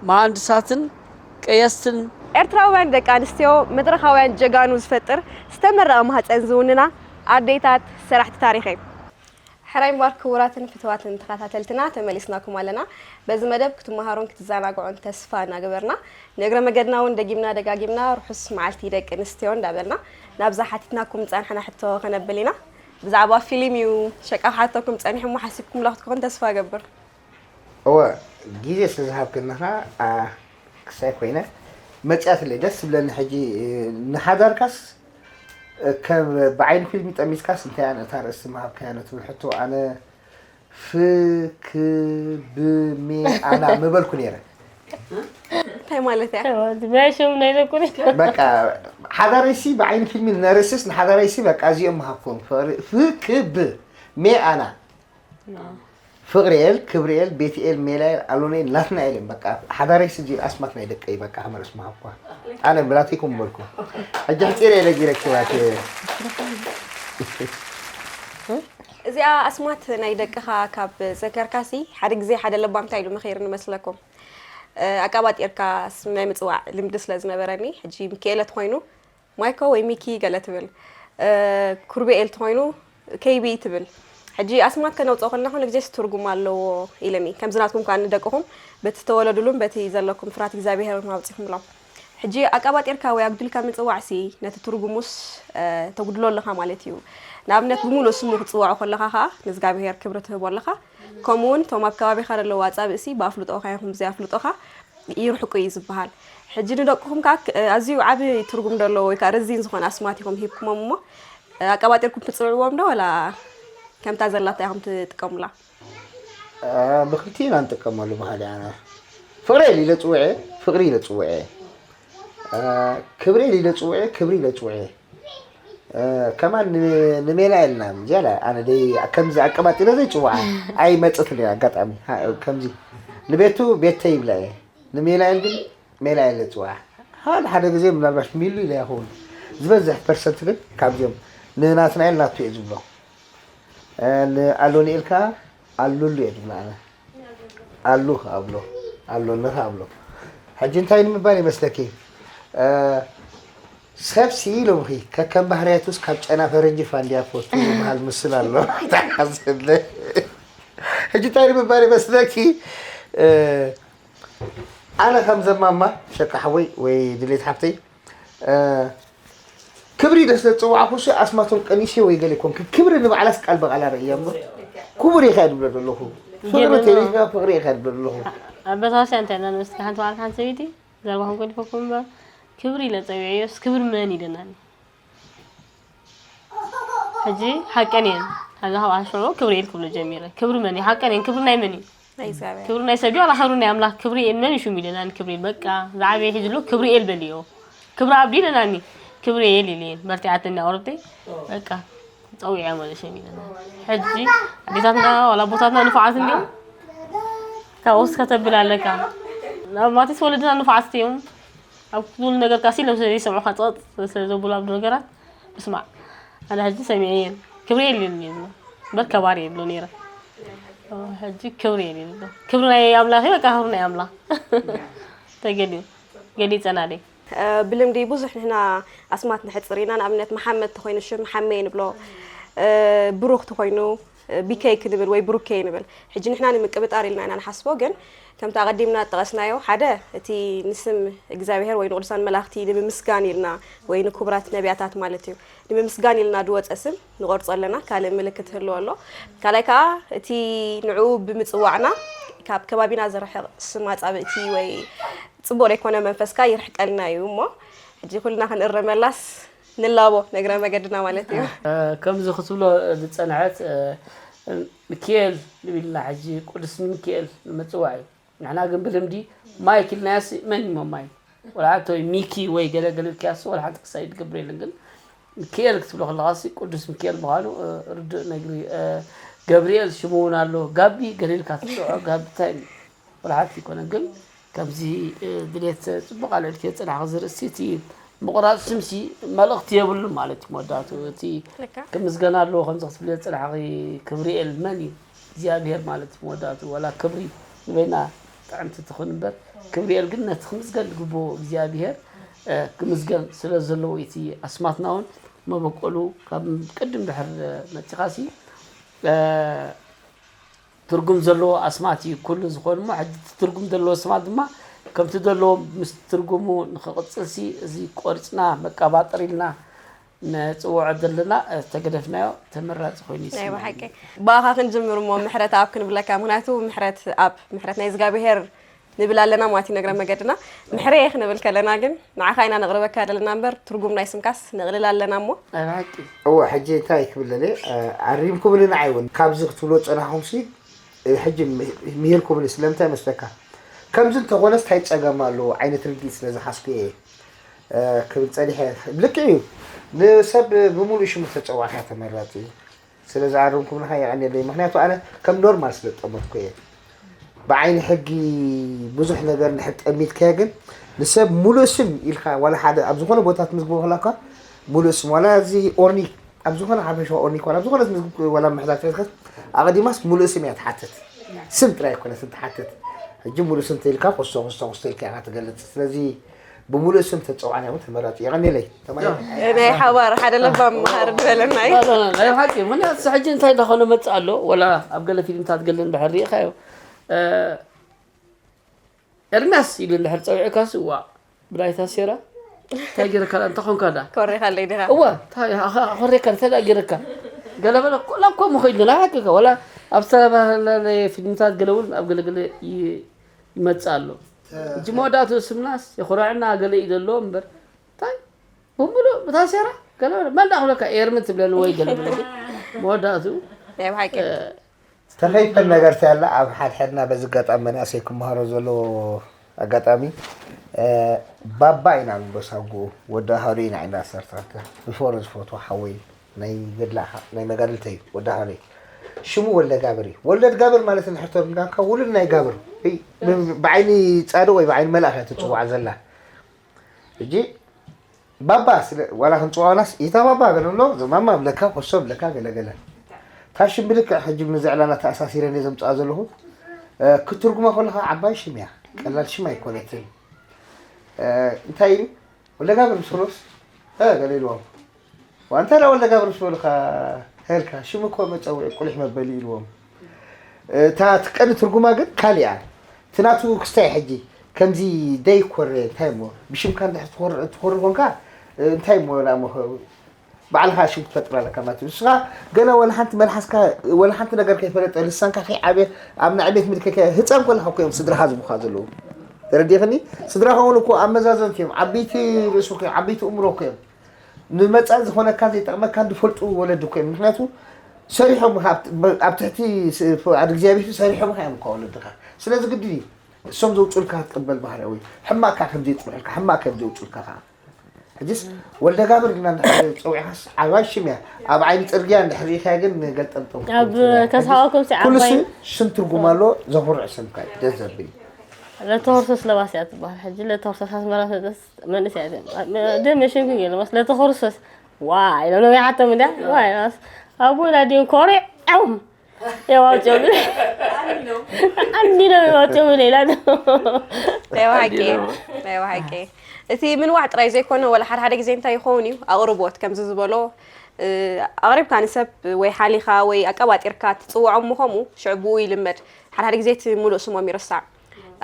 መሃንድሳትን ቀየስትን። ኤርትራውያን ደቂ ኣንስትዮ መድረኻውያን ጀጋኑ ዝፈጥር ዝተመረቐ ማህፀን ዝውንና ኣዴታት ሰራሕቲ ታሪኽ እየን። ሕራይ ምባር ክቡራትን ፍትዋትን ተኸታተልትና ተመሊስናኩም ኣለና። በዚ መደብ ክትመሃሩን ክትዘናግዑን ተስፋ እናገበርና ንእግረ መገድና እውን ደጊምና ደጋጊምና ርሑስ መዓልቲ ደቂ ኣንስትዮ እንዳበልና ናብዛ ሓቲትናኩም ዝፀንሓና ሕቶ ከነብል ኢና። ብዛዕባ ፊሊም እዩ ሸቃ ክሓተኩም ፀኒሑ እሞ ሓሲብኩምላ ክትኮን ተስፋ እገብር። እወ ግዜ ስለ ዝሃብክኒ ኸዓ ክሳይ ኮይነ መፅያትለይ ደስ ዝብለኒ ሕጂ ንሓዳርካስ ከም ብዓይኒ ፊልም ጠሚዝካስ እንታይ እያ እታ ርእሲ ምሃብካያ ንትብል ሕቶ ኣነ ፍክብሜኣና ምበልኩ ነይረ። እንታይ ማለት እያ? ናይ ሽም ናይ ዘኩሪ በቃ ሓዳረይሲ ብዓይኒ ፊልሚ ነርእስስ ንሓዳረይሲ በቃ እዚኦም ምሃብኩም ፍክብ ሜኣና ፍቕርኤል፣ ክብርኤል፣ ቤትኤል፣ ሜላኤል፣ ኣሎኔል፣ ናትናኤል እዮም። በቃ ሓዳረይ ስጅል ኣስማት ናይ ደቀይ በቃ ከመረስ መሃኳ። ኣነ ብላቴኩም በልኩ። ሕጂ ሕፂረ ኢለ ጊረኪባት። እዚኣ ኣስማት ናይ ደቅኻ ካብ ዘከርካሲ ሓደ ግዜ ሓደ ለባምታ ኢሉ መኸይር ንመስለኩም። ኣቃባጢርካ ስም ናይ ምፅዋዕ ልምዲ ስለ ዝነበረኒ ሕጂ ሚኪኤለ ተኾይኑ ማይኮ ወይ ሚኪ ገለ ትብል፣ ኩርቤኤል ተኾይኑ ከይቢ ትብል። ሕጂ ኣስማት ከነውፅኦ ከለና ኩሉ ግዜስ ትርጉም ኣለዎ ኢለኒ። ከምዚ ናትኩም ከኣ ንደቅኹም በቲ ዝተወለዱሉን በቲ ዘለኩም ፍርሃት እግዚኣብሄርን ኣውፂኹምሎም። ሕጂ ኣቃባጢርካ ወይ ኣጉዲልካ ምፅዋዕሲ ነቲ ትርጉሙስ ተጉድሎ ኣለኻ ማለት እዩ። ንኣብነት ብምሉእ ስሙ ክትፅውዖ ከለኻ ከኣ ንእዝጋብሄር ክብሪ ትህቦ ኣለኻ። ከምኡ እውን እቶም ኣብ ከባቢኻ ዘለዉ ኣፃብእሲ ብኣፍልጦኻ ይኹን ብዘይ ኣፍልጦኻ ይርሕቁ እዩ ዝበሃል። ሕጂ ንደቅኹም ከዓ ኣዝዩ ዓቢ ትርጉም ዘለዎ ወይ ከዓ ረዚን ዝኾነ ኣስማት ኢኹም ሂብኩሞም እሞ ኣቀባጢርኩም ትፅውዕዎም ዶ ወላ ከምታ ዘላታ ኢኹም ትጥቀሙላ? ብክልቲኡ ኢና ንጥቀመሉ ባህሊ ኣነ ፍቕሬል ኢለ ፅውዐ ፍቕሪ ኢለ ፅውዐ ክብሬል ኢለ ፅውዐ ክብሪ ኢለ ፅውዐ ከማን ንሜላ ኢልና ዝያዳ ኣነ ደይ ከምዚ ኣቀባጢረ ዘይፅውዓ ኣይመፅትን እያ ኣጋጣሚ ከምዚ ንቤቱ ቤተይ ይብላ እየ ንሜላኤል ግን ሜላኤል እየ ዝፅውዓ ሓደ ሓደ ግዜ ምናልባሽ ሚሉ ኢለ ይኸውን ዝበዝሕ ፐርሰንት ግን ካብዚኦም ንናትናኤል ናቱ እየ ዝብሎ ንኣሎኒኤል ከዓ ኣሉሉ እየ ዝብሎ ኣነ ኣሉ ኣብሎ ኣሎነታ ኣብሎ ሕጂ እንታይ ንምባል ይመስለኪ ሰብሲ ኢሎምኺ ከከም ባህርያቱስ ካብ ጨና ፈረንጂ ፋንድያ ፈቱ ይበሃል ምስል ኣሎ ተሓዘለ ሕጂ እንታይ ንምባል ይመስለኪ ኣነ ከም ዘማማ ሸቃ ሓወይ ወይ ድሌት ሓፍተይ ክብሪ ደስ ዘፅዋዕኩ ሲ ኣስማቶም ቀኒሴ ወይ ገለ ኮንክ ክብሪ ንባዕላስ ቃል በቃል ኣርእያ እምበር ክቡር ኢኻ ድብሎ ዘለኹ ፍቅሪ ተይልካ ፍቅሪ ኢኻ ድብሎ ዘለኹ ኣብ ቤተክርስትያን እንታይ እንዳንመስል ሓንቲ በዓልቲ ሓንቲ ሰበይቲ ዘረባኹም ገዲፈኩም እምበር ክብሪ ኢለ ፀዊዐዮስ ክብሪ መን ኢለናኒ ሕጂ ሓቀን እየን ካብዛ ካብ ኣሽዑ ክብሪ ኢል ክብሎ ጀሚረ ክብሪ መን እዩ ሓቀን እየን ክብሪ ናይ መን እዩ ናይ እግዚኣብሔር ክብሪ ናይ ሰብ ድዩ ዋላ ክብሪ ናይ ኣምላኽ ክብሪ መን እዩ ሽሙ ኢለናኒ ክብሪ በቃ ዝዓበየ ሒዙ ኣሎ ክብሪ ኤል በልዮ ክብሪ ኣብ ድዩ ኢለናኒ ክብሪ ኤል ኢለየን በርቲዓተኒ ኣቁርብተይ በቃ ፀዊዐ ማለት ሽም ኢለና ሕጂ ኣዴታትና ዋላ ኣቦታትና ንፉዓት እንዲዮም ካብኡስ ከተብል ኣለካ ናብ ማቴስ ወለድና ንፉዓት እዮም ኣብ ኩሉ ነገር ካሲ ሎም ስለ ዘይሰምዑካ ፀጥ ስለ ዘብሉ ኣብ ነገራት ብስማዕ ኣነ ሕጂ ሰሚዐየን ክብሪ የለን እየ ዝብሎ እምበር ከባሪ እየ ዝብሎ ነይረ ሕጂ ክብሪ የለን ይብሎ ክብሪ ናይ ኣምላኽ እዩ በቃ ክብሪ ናይ ኣምላኽ ተገሊዩ ገሊፀናለይ ብልምዲ ብዙሕ ንሕና ኣስማት ንሕፅር ኢና ንኣብነት መሓመድ ተኮይኑ ሽም ሓሜ ንብሎ ብሩክ ተኮይኑ ቢከይ ክንብል ወይ ብሩኬ ንብል ሕጂ ንሕና ንምቅብጣር ኢልና ኢና ንሓስቦ ግን ከምቲ ኣቐዲምና ዝጠቐስናዮ ሓደ እቲ ንስም እግዚኣብሄር ወይ ንቅዱሳን መላእኽቲ ንምምስጋን ኢልና ወይ ንክቡራት ነቢያታት ማለት እዩ ንምምስጋን ኢልና ዝወፀ ስም ንቆርፆ ኣለና ካልእ ምልክት ህልዎ ኣሎ ካልኣይ ከዓ እቲ ንዕኡ ብምፅዋዕና ካብ ከባቢና ዝርሕቕ ስም ኣፃብእቲ ወይ ፅቡቅ ዘይኮነ መንፈስካ ይርሕቀልና እዩ እሞ ሕጂ ኩልና ክንእረመላስ ንላቦ ነግረ መገድና ማለት እዩ። ከምዚ ክትብሎ ዝፀንሐት ሚኪኤል ንቢልና ሕጂ ቅዱስ ሚኪኤል ንምፅዋዕ እዩ። ንሕና ግን ብልምዲ ማይክ ኢልናያስ መን እሞ ማይክ ወላ ሓንቲ ወይ ሚኪ ወይ ገለ ገለ ኢልካያስ ወላ ሓንቲ ክሳይ ትገብር የለን ግን ሚኪኤል ክትብሎ ከለኻሲ ቅዱስ ሚኪኤል ምዃኑ ርዱእ ነግሪ ገብርኤል ሽሙ እውን ኣሎ ጋቢ ገለ ኢልካ ትፅውዖ ጋቢ እንታይ እዩ? ወላ ሓንቲ ኣይኮነን ግን ከምዚ ድሌት ፅቡቕ ኣልዒልክዮ ፅናሕ ዝርእሲ እቲ ምቑራፅ ስምሲ መልእኽቲ የብሉን ማለት እዩ መወዳእቱ እቲ ክምስገን ኣለዎ ከምዚ ክትብልዮ ፅናሕኺ ክብርኤል መን እዩ እግዚኣብሄር ማለት እዩ መወዳእቱ ወላ ክብሪ ንበይና ጥዕምቲ ትኹን እምበር ክብርኤል ግን ነቲ ክምስገን ዝግብኦ እግዚኣብሄር ክምስገን ስለ ዘለዎ እቲ ኣስማትና እውን መበቆሉ ካብ ቅድም ድሕር መፂኻሲ ትርጉም ዘለዎ ኣስማት እዩ ኩሉ ዝኾን እሞ ሕጂ እቲ ትርጉም ዘለዎ ኣስማት ድማ ከምቲ ዘለዎ ምስ ትርጉሙ ንኽቕፅል ሲ እዚ ቆሪፅና መቀባጠር ኢልና ንፅውዖ ዘለና ዝተገደፍናዮ ተመራፂ ኮይኑ ናይ ይስምዓኒ። ብሓቂ ብኣኻ ክንጅምር እሞ ምሕረት ኣብ ክንብለካ ምክንያቱ ምሕረት ኣብ ምሕረት ናይ እግዚኣብሄር ንብል ኣለና ማለት እዩ ነግረ መገድና ምሕረየ ክንብል ከለና ግን ንዓኻ ኢና ነቕርበካ ዘለና እምበር ትርጉም ናይ ስምካስ ነቕልል ኣለና እሞ ናይ ብሓቂ እወ ሕጂ እንታይ ክብል ደልየ ኣሪምኩምኒ ንዓይ እውን ካብዚ ክትብልዎ ዝፀናሕኩም ሲ ሕጂ ምሂርኩምኒ ስለምንታይ መስለካ ከምዚ እንተኾነስ እንታይ ፀገም ኣለዎ ዓይነት ርድኢት ስለ ዝሓዝኩ እየ ክብል ፀኒሐ ልክዕ እዩ ንሰብ ብምሉእ ሽሙ ተፀዋዕካ ተመራፂ እዩ ስለ ዝኣረምኩምና የቐንየለይ። ምኽንያቱ ኣነ ከም ኖርማል ስለ ዝጠመትኩ እየ። ብዓይኒ ሕጊ ብዙሕ ነገር እንድሕር ጠሚትካዮ ግን ንሰብ ሙሉእ ስም ኢልካ ዋላ ሓደ ኣብ ዝኾነ ቦታ ትምዝግቦ ከላ እኳ ሙሉእ ስም ዋላ እዚ ኦርኒክ ኣብ ዝኾነ ሓፈሻዊ ኦርኒክ ዋላ ኣብ ዝኾነ ትምዝግብ ዋላ ምሕዛት ተትከስ ኣቐዲማስ ሙሉእ ስም እያ ትሓትት። ስም ጥራይ ኣይኮነትን ትሓትት። ሕጂ ሙሉእ ስም ተይልካ ኮስቶ ኮስቶ ኮስቶ ኢልካ ኢኻ ትገልጽ። ስለዚ ብምሉእ ስም ተጸውዓና እውን ተመራጺ። የቐንየለይ። ተማሂር። ናይ ሓባር ሓደ ለባም መሃር ዝበለና እዩ። ናይ ሓቂ ምክንያቱ ሕጂ እንታይ እንዳኾነ መፅእ ኣሎ ወላ ኣብ ገለ ፊልምታት ገለ እንድሕር ሪኢኻዮ ኤርሚያስ ኢሉ እንድሕር ፀዊዕካስ እዋ ብላይ ታሴራ እንታይ ገይረካ እንተ ኾንካ ዳ ኮሪኻለይ ዲኻ እዋ ኮሬካ እንታይ ዳ ገይረካ ገለ በለ ኮላ እኮ ምኸይዱ ናይ ሓቂ ወላ ኣብ ዝተፈላለየ ፊልምታት ገለ እውን ኣብ ገለገለ ይመፅእ ኣሎ እጂ መወዳእትኡ ስምናስ የኹርዕና ገለ እዩ ዘለዎ እምበር እንታይ ብምሉእ ብታሴራ ገለ በለ መን ዳ ክብለካ ኤርሚ ትብለኒ ወይ ገለ በለ መወዳእትኡ ናይ ብሓቂ ተኸይፈን ነገር ያለ ኣብ ሓድሕድና በዚ ኣጋጣሚ መናእሰይ ክመሃሮ ዘለዎ ኣጋጣሚ ባባ ኢና ንበሳ ጉኡ ወዲ ኣሃዱ ኢና ኢና ሰርተኸተ ብፎር ዝፈትዎ ሓወይ ናይ ገድላኻ ናይ መጋድልተይ ወዲ ኣሃደይ ሽሙ ወልደ ጋብር እዩ። ወልደ ጋብር ማለት እንድሕር ተርጉምካ ውሉድ ናይ ጋብር ብዓይኒ ፃድቕ ወይ ብዓይኒ መልኣኽ እያ ትፅዋዕ ዘላ። ሕጂ ባባ ስለ ዋላ ክንፅዋናስ ኢታ ባባ ገለ ብሎ ማማ ብለካ ኮሶ ብለካ ገለገለ ታሽም ብልክዕ ሕጂ ምዚ ዕላና ተኣሳሲረ እየ ዘምፅኣ ዘለኹ ክትርጉማ ከለካ ዓባይ ሽም እያ ቀላል ሽም ኣይኮነትን እንታይ ኢሉ ወለጋብር ምስ በሎስ ገለ ኢልዎም ዋንታ ዳ ወለጋብር ምስ በሉካ ሄልካ ሽም እኮ መፀውዒ ቁሊሕ መበሊ ኢልዎም እታ ትቀኒ ትርጉማ ግን ካሊኣ እቲ ናቱ ክስታይ ሕጂ ከምዚ ደይኮረ እንታይ እሞ ብሽምካ እንድሕር ትኮርዕ ትኮርዕ ኮንካ እንታይ እሞ ላሞ ባዕልኻ ሽም ትፈጥር ኣለካ ማለት እዩ ንስኻ ገና ወላ ሓንቲ መልሓስካ ወላ ሓንቲ ነገር ከይፈለጠ ልሳንካ ከይዓበ ኣብ ናይ ዕቤት ምልክከ ህፃን ኮለኻ እኮ እዮም ስድራኻ ዝቡኻ ዘለዉ ተረዲኽኒ ስድራኻ እውን እኮ ኣብ መዛዘንቲ እዮም ዓበይቲ ርእሱ እኮ እዮም ዓበይቲ እምሮ እኮ እዮም ንመፃኢ ዝኾነካ ዘይጠቕመካ ዝፈልጡ ወለዲ እኮ እዮም ምክንያቱ ሰሪሖም ኣብ ትሕቲ ፍቃድ እግዚኣብሔር ሰሪሖም እዮም እኮ ወለድኻ ስለዚ ግድን እዩ እሶም ዘውፅኡልካ ክትቅበል ባህርያዊ ሕማቅካ ከም ዘይፅንሑልካ ሕማቅ ከም ዘውፅኡልካ ከዓ ሕጂስ ወልደጋብር ኢልና እንድሕር ፀዊዕካስ ዓባይ ሽም እያ ኣብ ዓይኒ ፅርግያ እንድሕር ሪኢኻያ ግን ንገልጠምጠም ኣብ ከስሓወኩም ሲ ኩሉ ዓባይ ስም ስም ትርጉም ኣሎ ዘኹርዕ ስምካ እዩ ደስ ዘብል እዩ ለተወርሶስ ለባስ እያ ትበሃል ሕጂ ለተወርሶስ ኣስመራ መጠስ መንእስ እያ ደ መሽንኩ ገለ መስ ለተኸርሶስ ዋ ኢሎም ነቢሓቶም እንዳ ዋ ኢሎምስ ኣቦና ድዮም ኮሪዖም እዮም ኣውፅኦም ኣንዲኖም እዮም ኣውፅኦም ኢላ ናይ ብሓቂ ናይ ብሓቂ እቲ ምንዋሕ ጥራይ ዘይኮነ ወላ ሓደ ሓደ ግዜ እንታይ ይኸውን እዩ ኣቕርቦት ከምዚ ዝበሎ ኣቕሪብካ ንሰብ ወይ ሓሊኻ ወይ ኣቀባጢርካ ትፅውዖም ምኾሙ ሽዑ ብኡ ይልመድ ሓደ ሓደ ግዜ እቲ ሙሉእ ስሞም ይርሳዕ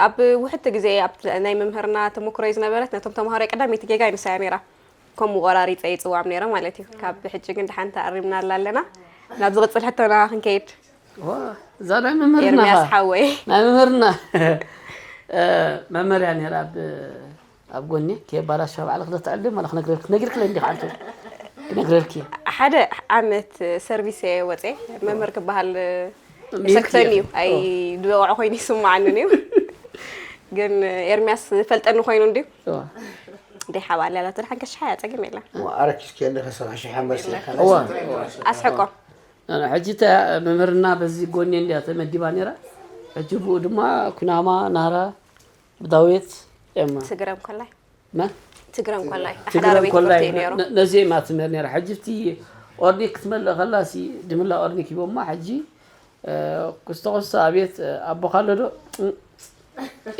ኣብ ውሕድቲ ግዜ ኣብ ናይ መምህርና ተመክሮይ ዝነበረት ነቶም ተምሃሮይ ቀዳመይቲ ጌጋ ይንሳያ ነይራ ከምኡ ቆራሪፀ ይፅዋም ነይረ ማለት እዩ ካብ ሕጂ ግን ድሓን ተኣሪምናላ ኣለና ናብ ዝቕፅል ሕቶና ክንከይድ እዛ ናይ መምህርና ኤርሚያስ ሓወይ ናይ መምህርና መመርያ ነይራ ኣብ ጎኒ ከየባላሽ ባዕልክ ዘትዕልም ኣላ ክነግረልክ ነጊርክለ እንዲኻ ዓንተ ክነግረልክ እየ ሓደ ዓመት ሰርቪስ እየ ወፀ መምህር ክበሃል ይሰክፈኒ እዩ ኣይ ድበቕዖ ኮይኑ ይስማዓንን እዩ ግን ኤርሚያስ ዝፈልጠኒ ኮይኑ እንድዩ ደይ ሓባል ያላትን ሓንከሽሓ ያፀግም የለን ኣረኪስኪ እንደ ከሰብ ሓሽሓ መርሲ ኣስሕቆ ሕጂ መምህርና በዚ ጎኒ እንዲያ ተመዲባ ነይራ ሕጂ ብኡ ድማ ኩናማ ናራ ብዳዊት ኤማ ትግረም ኮላይ መን ትግረም ኮላይ ኣሕዳረ ትግረም ቤት ኮላይ ትምህርቲ እዩ ነይሩ ነ- ነዚኦም እያ ትምህር ነይራ ሕጂ እቲ ኦርዲ ክትመልእ ከላ ሲ ድምላ ኦርዲ ኪቦማ ሕጂ እ፣ ኩስቶ ኩስቶ ኣቤት እ፣ ኣቦኻ ኣሎ ዶ እ፣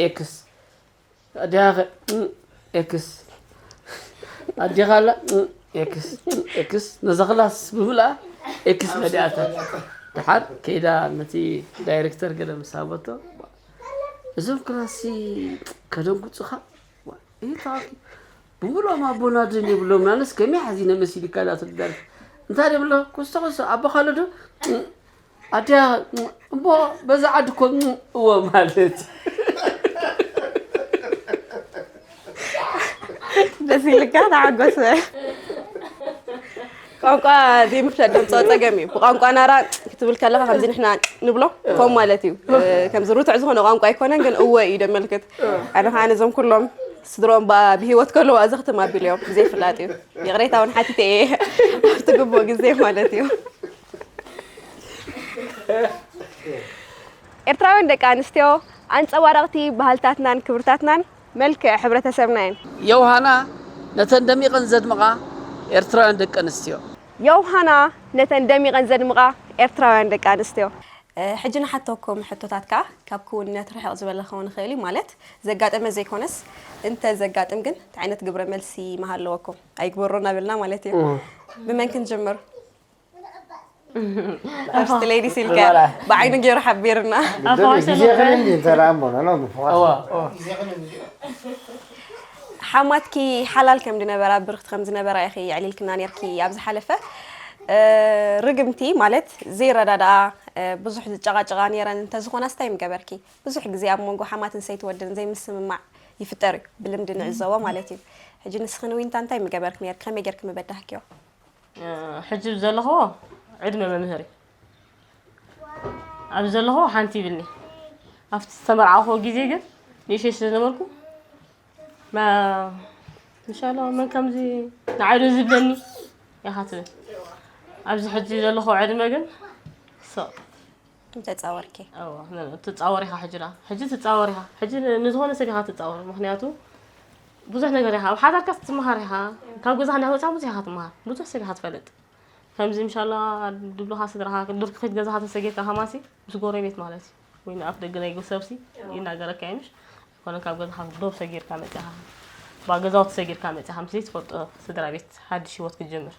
ኤክስ ኣዲኻ ኸ እ፣ ኤክስ ኣዲኻ ኣላ እ፣ ኤክስ እ፣ ኤክስ ነዛ ክላስ ብምልኣ ኤክስ መዲኣታ ድሓር ከይዳ ነቲ ዳይሬክተር ገለ ምስ ሃበቶ እዞም ክላሲ ከደንጉፁኻ ይታወቂ ብምሎም ኣቦና ድን ይብሎም ናንስ ከመይ ሓዚነ መሲልካ ዳ ትደርፍ እንታይ ደብሎ ኮስቶ ኮስቶ ኣቦኻ ኣሎ ዶ ኣዲያ እሞ በዛ ዓዲ ኮ እዎ ማለት ደስ ኢልካ ተዓጎስ ቋንቋ ዘይምፍለጥ ደምፅኦ ፀገም እዩ ብቋንቋ ናራ ክትብል ከለካ ከምዚ ንሕና ንብሎ ከም ማለት እዩ ከምዚ ርቱዕ ዝኮነ ቋንቋ ኣይኮነን ግን እወ እዩ ደመልክት ኣነ ከዓ ነዞም ኩሎም ስድሮም ብሂወት ከለዉ ኣዘክትም ኣቢሉ እዮም ብዘይፍላጥ እዩ ይቅሬታ እውን ሓቲተ እየ ኣብቲ ግቡእ ግዜ ማለት እዩ ኤርትራውያን ደቂ ኣንስትዮ ኣንጸባረቕቲ ባህልታትናን ክብርታትናን መልክዕ ሕብረተሰብና እየን። ዮሃና ነተን ደሚቐን ዘድምቓ ኤርትራውያን ደቂ ኣንስትዮ። ዮሃና ነተን ደሚቐን ዘድምቓ ኤርትራውያን ደቂ ኣንስትዮ። ሕጂ ንሓተኩም ሕቶታት ከኣ ካብ ክውንነት ርሕቕ ዝበለ ክኸውን ይኽእል እዩ። ማለት ዘጋጠመ ዘይኮነስ እንተ ዘጋጥም ግን እንታይ ዓይነት ግብረ መልሲ ምሃለወኩም? ኣይግበሮ እናበልና ማለት እዩ። ብመን ክንጅምር? ፈርስት ሌዲ ሲልካ ብዓይኑ ገይሩ ሓቢርና። ግዜ ክን እንዲ እንተ ደኣ እሞ፣ ኖ፣ ኖ፣ ብፍቓድ። ሓማትኪ ሓላል ከም ዝነበራ፣ ብርክቲ ከም ዝነበራ ኢኺ የዕሊልክና ነርኪ ኣብ ዝሓለፈ። ርግምቲ ማለት ዘይረዳድኣ፣ ብዙሕ ዝጨቓጨቓ ነይረን እንተዝኾናስ እንታይ ምገበርኪ? ብዙሕ ግዜ ኣብ መንጎ ሓማትን ሰይቲ ወድን ዘይምስምማዕ ይፍጠር እዩ፣ ብልምዲ ንዕዘቦ ማለት እዩ። ሕጂ ንስኺ ንዊንታ እንታይ ምገበርክ ነርኪ? ከመይ ጌርክ ምበዳህክዮ? ሕጂ ዘለኽዎ ዕድመ መምህር እዩ። ኣብ ዘለኽዎ ሓንቲ ይብልኒ። ኣብቲ ዝተመርዓኹዎ ግዜ ግን ንእሽተይ ስለ ነበርኩ፣ ማ-፣ እንሻላ መን ከምዚ ንዓይ ዶ ዝብለኒ ኢኻ ትብል። ኣብዚ ሕጂ ዘለኽዎ ዕድመ ግን ሰቕ ተጻወርኪ። እዋ፣ ትጻወር ኢኻ ሕጂ ደኣ። ሕጂ ትጻወር ኢኻ። ሕጂ ን-፣ ንዝኾነ ሰብ ኢኻ ትጻወር። ምኽንያቱ ብዙሕ ነገር ኢኻ። ኣብ ሓዳርካ ትመሃር ኢኻ። ካብ ገዛኻ እንዳወጻኻ ብዙሕ ኢኻ ትመሃር። ብዙሕ ሰብ ኢኻ ትፈልጥ። ከምዚ ምሻላ ድብሉኻ ስድራኻ፣ ዱር ክትከይድ ገዛኻ ተሰጊርካ ከማሲ ምስ ጎረቤት ማለት እዩ። ወይ ንኣፍ ደገ ናይ ሰብሲ ይናገረካ እዩ ምሽ? ኣይኮነን ካብ ገዛኻ ዶብ ሰጊርካ መጺኻ። ባ ገዛውቲ ሰጊርካ መጺኻ ምስ ዘይትፈልጦ ስድራ ቤት ሓድሽ ህይወት ክትጅምር።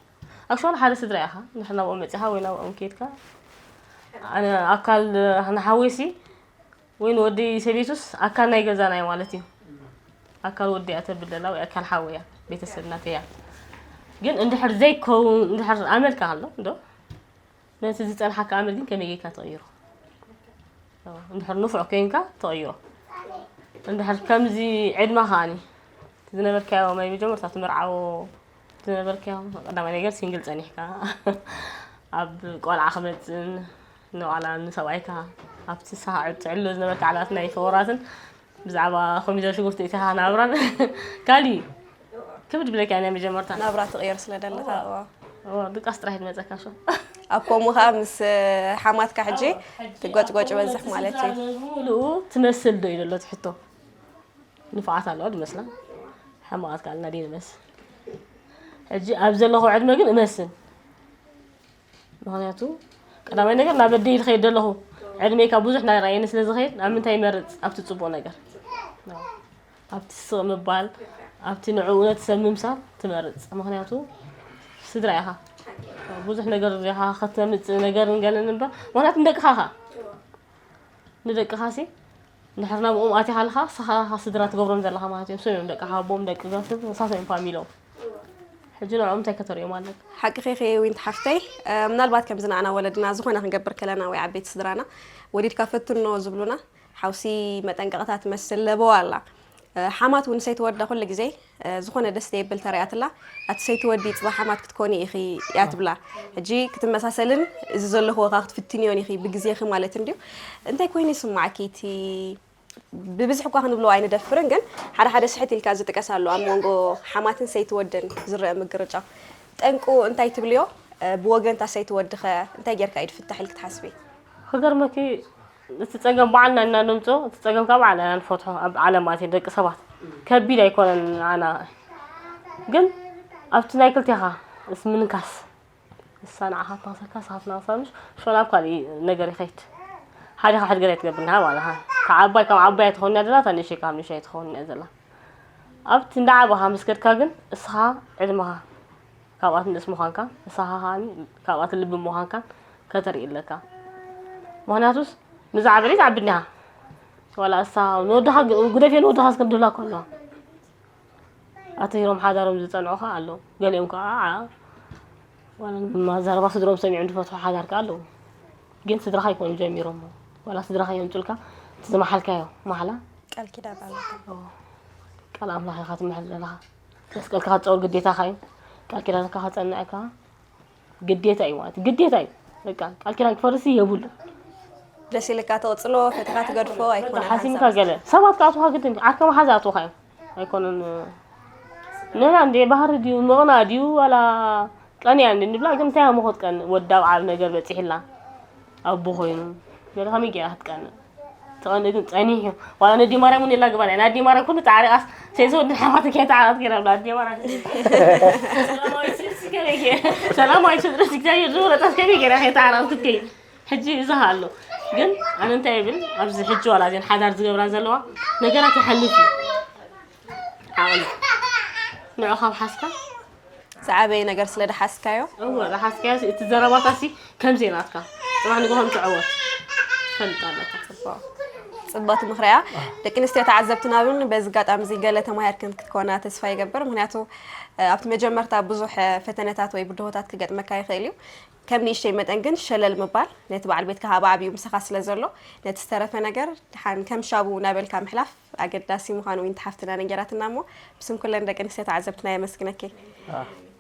ኣክሽዋሊ ሓደ ስድራ ኢኻ። ንሕና ናብኦም መጺኻ ወይ ናብኦም ከይድካ፣ ኣነ ኣካል ንሓወይሲ ወይ ንወዲ ሰበይቱስ ኣካል ናይ ገዛና እዩ ማለት እዩ። ኣካል ወዲ እያ ተብል ዘላ ወይ ኣካል ሓወይ እያ፣ ቤተሰብ ናተይ እያ። ግን እንድሕር ዘይከውን፣ እንድሕር ኣመልካ ኣሎ እንዶ፣ ነቲ ዝጸንሓካ ኣመል ግን ከመይ ጌርካ ትቕይሮ? እንድሕር ንፉዕ ኮይንካ ትቕይሮ። እንድሕር ከምዚ ዕድመ ከኣኒ ዝነበርካዮ ናይ መጀመርታ ትምርዓዎ ዝነበርካዮ ቀዳማይ ነገር ሲንግል ጸኒሕካ ኣብ ቆልዓ ክመጽእን ንባዕላ ንሰብኣይካ ኣብቲ ሰዓት ትዕሎ ዝነበርካ ዓላት ናይ ፍቑራትን ብዛዕባ ኮሚደር ሽጉርቲ እቲኻ ናብራን ካሊ ክብድ ብለካ ናይ መጀመርታ ናብራ ትቕየር ስለ ደለኻ። እዋ። እዋ፣ ድቃስ ጥራሕ ይመጸካ ሾ። ኣብ ከምኡ ኸኣ ምስ ሓማትካ ሕጂ ትጎጭጎጭ በዝሕ ማለት እዩ። ሙሉኡ ትመስል ዶ እዩ ዘሎ እቲ ሕቶ? ንፉዓት ኣለዋ ዝመስላ፣ ሕማቓት ከኣልና ድዩ ንመስል? ሕጂ ኣብ ዘለኹ ዕድመ ግን እመስል። ምኽንያቱ ቀዳማይ ነገር ናብ ኣደይ ዝኸይድ ዘለኹ ዕድሜካ ብዙሕ ናይ ራእየኒ ስለ ዝኸይድ፣ ኣብ ምንታይ ይመርጽ? ኣብቲ ጽቡቕ ነገር። ኣብቲ ስቕ ምባል፣ ኣብቲ ንዕኡ ነቲ ሰብ ምምሳል ትመርጽ። ምኽንያቱ ስድራ ኢኻ። ብዙሕ ነገር ኢኻ ከተምጽእ ነገርን ገለን እምበር፣ ምኽንያቱ ንደቅኻ ኢኻ። ንደቅኻሲ እንድሕር ናብኦም ኣቲኻ ኣለኻ፣ ንስኻ ኢኻ ስድራ ትገብሮም ዘለኻ ማለት እዮም። ንሶም እዮም ደቅኻ፣ ኣቦኦም ደቂ ገስብ፣ ንሳቶም እዮም ፋሚሎም። ሕጂ ንዕኦም እንታይ ከተርእዮም ኣለካ? ሓቅኺ ኢኺ ዊንት ሓፍተይ። እ፣ ምናልባት ከምዚ ንኣና ወለድና ዝኾነ ክንገብር ከለና ወይ ዓበይቲ ስድራና፣ ወሊድካ ፈትኖ ዝብሉና፣ ሓውሲ መጠንቀቕታ ትመስል ለበዋ ኣላ። እ፣ ሓማት እውን ሰይትወዳ ኩሉ ግዜ፣ እ፣ ዝኾነ ደስ ዘይብል ተርእያትላ፣ ኣቲ ሰይትወዲ ጽባሕ ሓማት ክትኮኒ ኢኺ እያ ትብላ። ሕጂ ክትመሳሰልን እዚ ዘለኽዎ ከኣ ክትፍትንዮን ኢኺ ብግዜኺ ማለት እንድዩ። እንታይ ኮይኑ ይስምዓኪ እቲ ብብዝሒ እኳ ክንብሎ ኣይንደፍርን፣ ግን ሓደ ሓደ ስሕት ኢልካ ዝጥቀስ ኣሎ ኣብ መንጎ ሓማትን ሰይትወደን ዝረአ ምግርጫ። ጠንቁ እንታይ ትብልዮ? እ፣ ብወገንታ ሰይትወድኸ እንታይ ጌርካ እዩ ዝፍታሕ ኢልክ ትሓስቢ? ክገርመኪ፣ እቲ ጸገም ባዕልና ኢና ነምጽኦ፣ እቲ ጸገም ካብ ባዕልና ኢና ንፈትሖ። ኣብ ዓለም ኣትየን ደቂ ሰባት ከቢድ ኣይኮነን። ኣና ግን ኣብቲ ናይ ክልቴኻ ምስ ምንካስ፣ ንሳ ንዓኻ ትነኽሰካ፣ ንስኻ ትነኽሳ፣ ምሽ ሾ ናብ ካልእ ነገር ይኸይድ። ሓዲኻ ሕድገት ኣይትገብር፣ ንሃ ማለት ሃ። ካብ ዓባይ፣ ካብ ዓባይ ኣይትኸውን እያ ዘላ፣ እታ ንእሽተይ ካብ ንእሽተይ ኣይትኸውን እያ ዘላ። ኣብቲ እንዳዓበኻ ምስ ከድካ ግን፣ እስኻ ዕድመኻ ካብኣት ንእስ ምዃንካ፣ ንስኻ ከኣ ካብኣት ልቢ ምዃንካን ከተርኢ ኣለካ። ምኽንያቱስ፣ ንዛ ዓበደይ ትዓቢ እኒሃ። ዋላ እሳ ንወድኻ ግ-፣ ግደፍዮ ንወድኻ እስከ ድብላ እኮ ኣለዋ። ኣትሂሮም ሓዳሮም ዝጸንዑ ከኣ ኣለዉ። ገሊኦም ከኣ ዓ-፣ ዋላ ማዛረባ ስድሮም ሰሚዖም ዝፈትሑ ሓዳር ከኣ ኣለዉ። ግን ስድራኻ ኣይኮኑን ጀሚሮሞ። ዋላ ስድራኻ የምጹልካ፣ እቲ ዝመሓልካዮ ማሕላ። ቃል ኪዳን ኣለካ። እዎ። ቃል ኣምላኽ ኢኻ ትምሕል ዘለኻ። መስቀልካ ክትጸውር ግዴታኻ እዩ። ቃል ኪዳንካ ከጸንዕ ከኣ ግዴታ እዩ ማለት እዩ። ግዴታ እዩ። በቃ ቃል ኪዳን ክፈርስ የብሉ። ደስ ኢልካ ተቕጽሎ፣ ፈቲኻ ትገድፎ ኣይኮነን ሓሲምካ ሓንሳብ። ገለ ሰባት ክኣትውኻ ግድን እዩ። ዓርኪ መሓዛ ኣትውኻ እዮም። ኣይኮነን፣ ንሕና እንዴ ባህሪ ድዩ፣ ምቕናእ ድዩ፣ ዋላ ቀንያ እንዴ ንብላ፣ ግን እንታይ እሞ ክትቀንእ? ወዲ ኣብ ዓብ ነገር በጺሕላ። ኣቦ ኮይኑ ገለ ከመይ ገይራ ክትቀንእ? ትቐንእ ግን ጸኒሑ። ዋላ ነዲ ማርያም እውን የላ ግባና። ናዲ ማርያም ኩሉ ጻዕሪ ቃስ ሴሶ ወዲ ሓማት ከይተዓረቕ ገይራ ብላ ኣዲ ማርያም። ሰላማዊ ስልሲ ከመይ ገይራ? ሰላማዊ ስልሲ እግዚኣብሔር ዝወረጠት ከመይ ገይራ ከይተዓረቕ ክትከይ? ሕጂ እዚ ኣሎ። ግን ኣነ እንታይ ይብል ኣብዚ ሕጂ ዋላ እዘን ሓዳር ዝገብራ ዘለዋ ነገራት ይሓልፍ እዩ። ዓቕሊ ንዑ ካብ ሓስካ ዝዓበየ ነገር ስለ ደሓስካዮ እወ ዝሓስካዮ እቲ ዘረባታሲ ከምዘይ ናትካ ጽባሕ ንግሆ ትዕወት ትፈልጥ ኣለካ። ጽቡቅ ምኽርያ። ደቂ ኣንስትዮ ተዓዘብትና እውን በዚ ኣጋጣሚ እዚ ገለ ተማሂርክን ክትኮና ተስፋ ይገብር። ምክንያቱ ኣብቲ መጀመርታ ብዙሕ ፈተነታት ወይ ብድሆታት ክገጥመካ ይኽእል እዩ። ከም ንእሽተይ መጠን ግን ሸለል ምባል ነቲ በዓል ቤትካ ኣብ ዓብዩ ምሳኻ ስለ ዘሎ ነቲ ዝተረፈ ነገር ድሓን ከም ሻቡ እናበልካ ምሕላፍ ኣገዳሲ ምዃኑ ዊንቲ ሓፍትና ነጊራትና እሞ ብስም ኩለን ደቂ ኣንስትዮ ተዓዘብትና የመስግነኪ።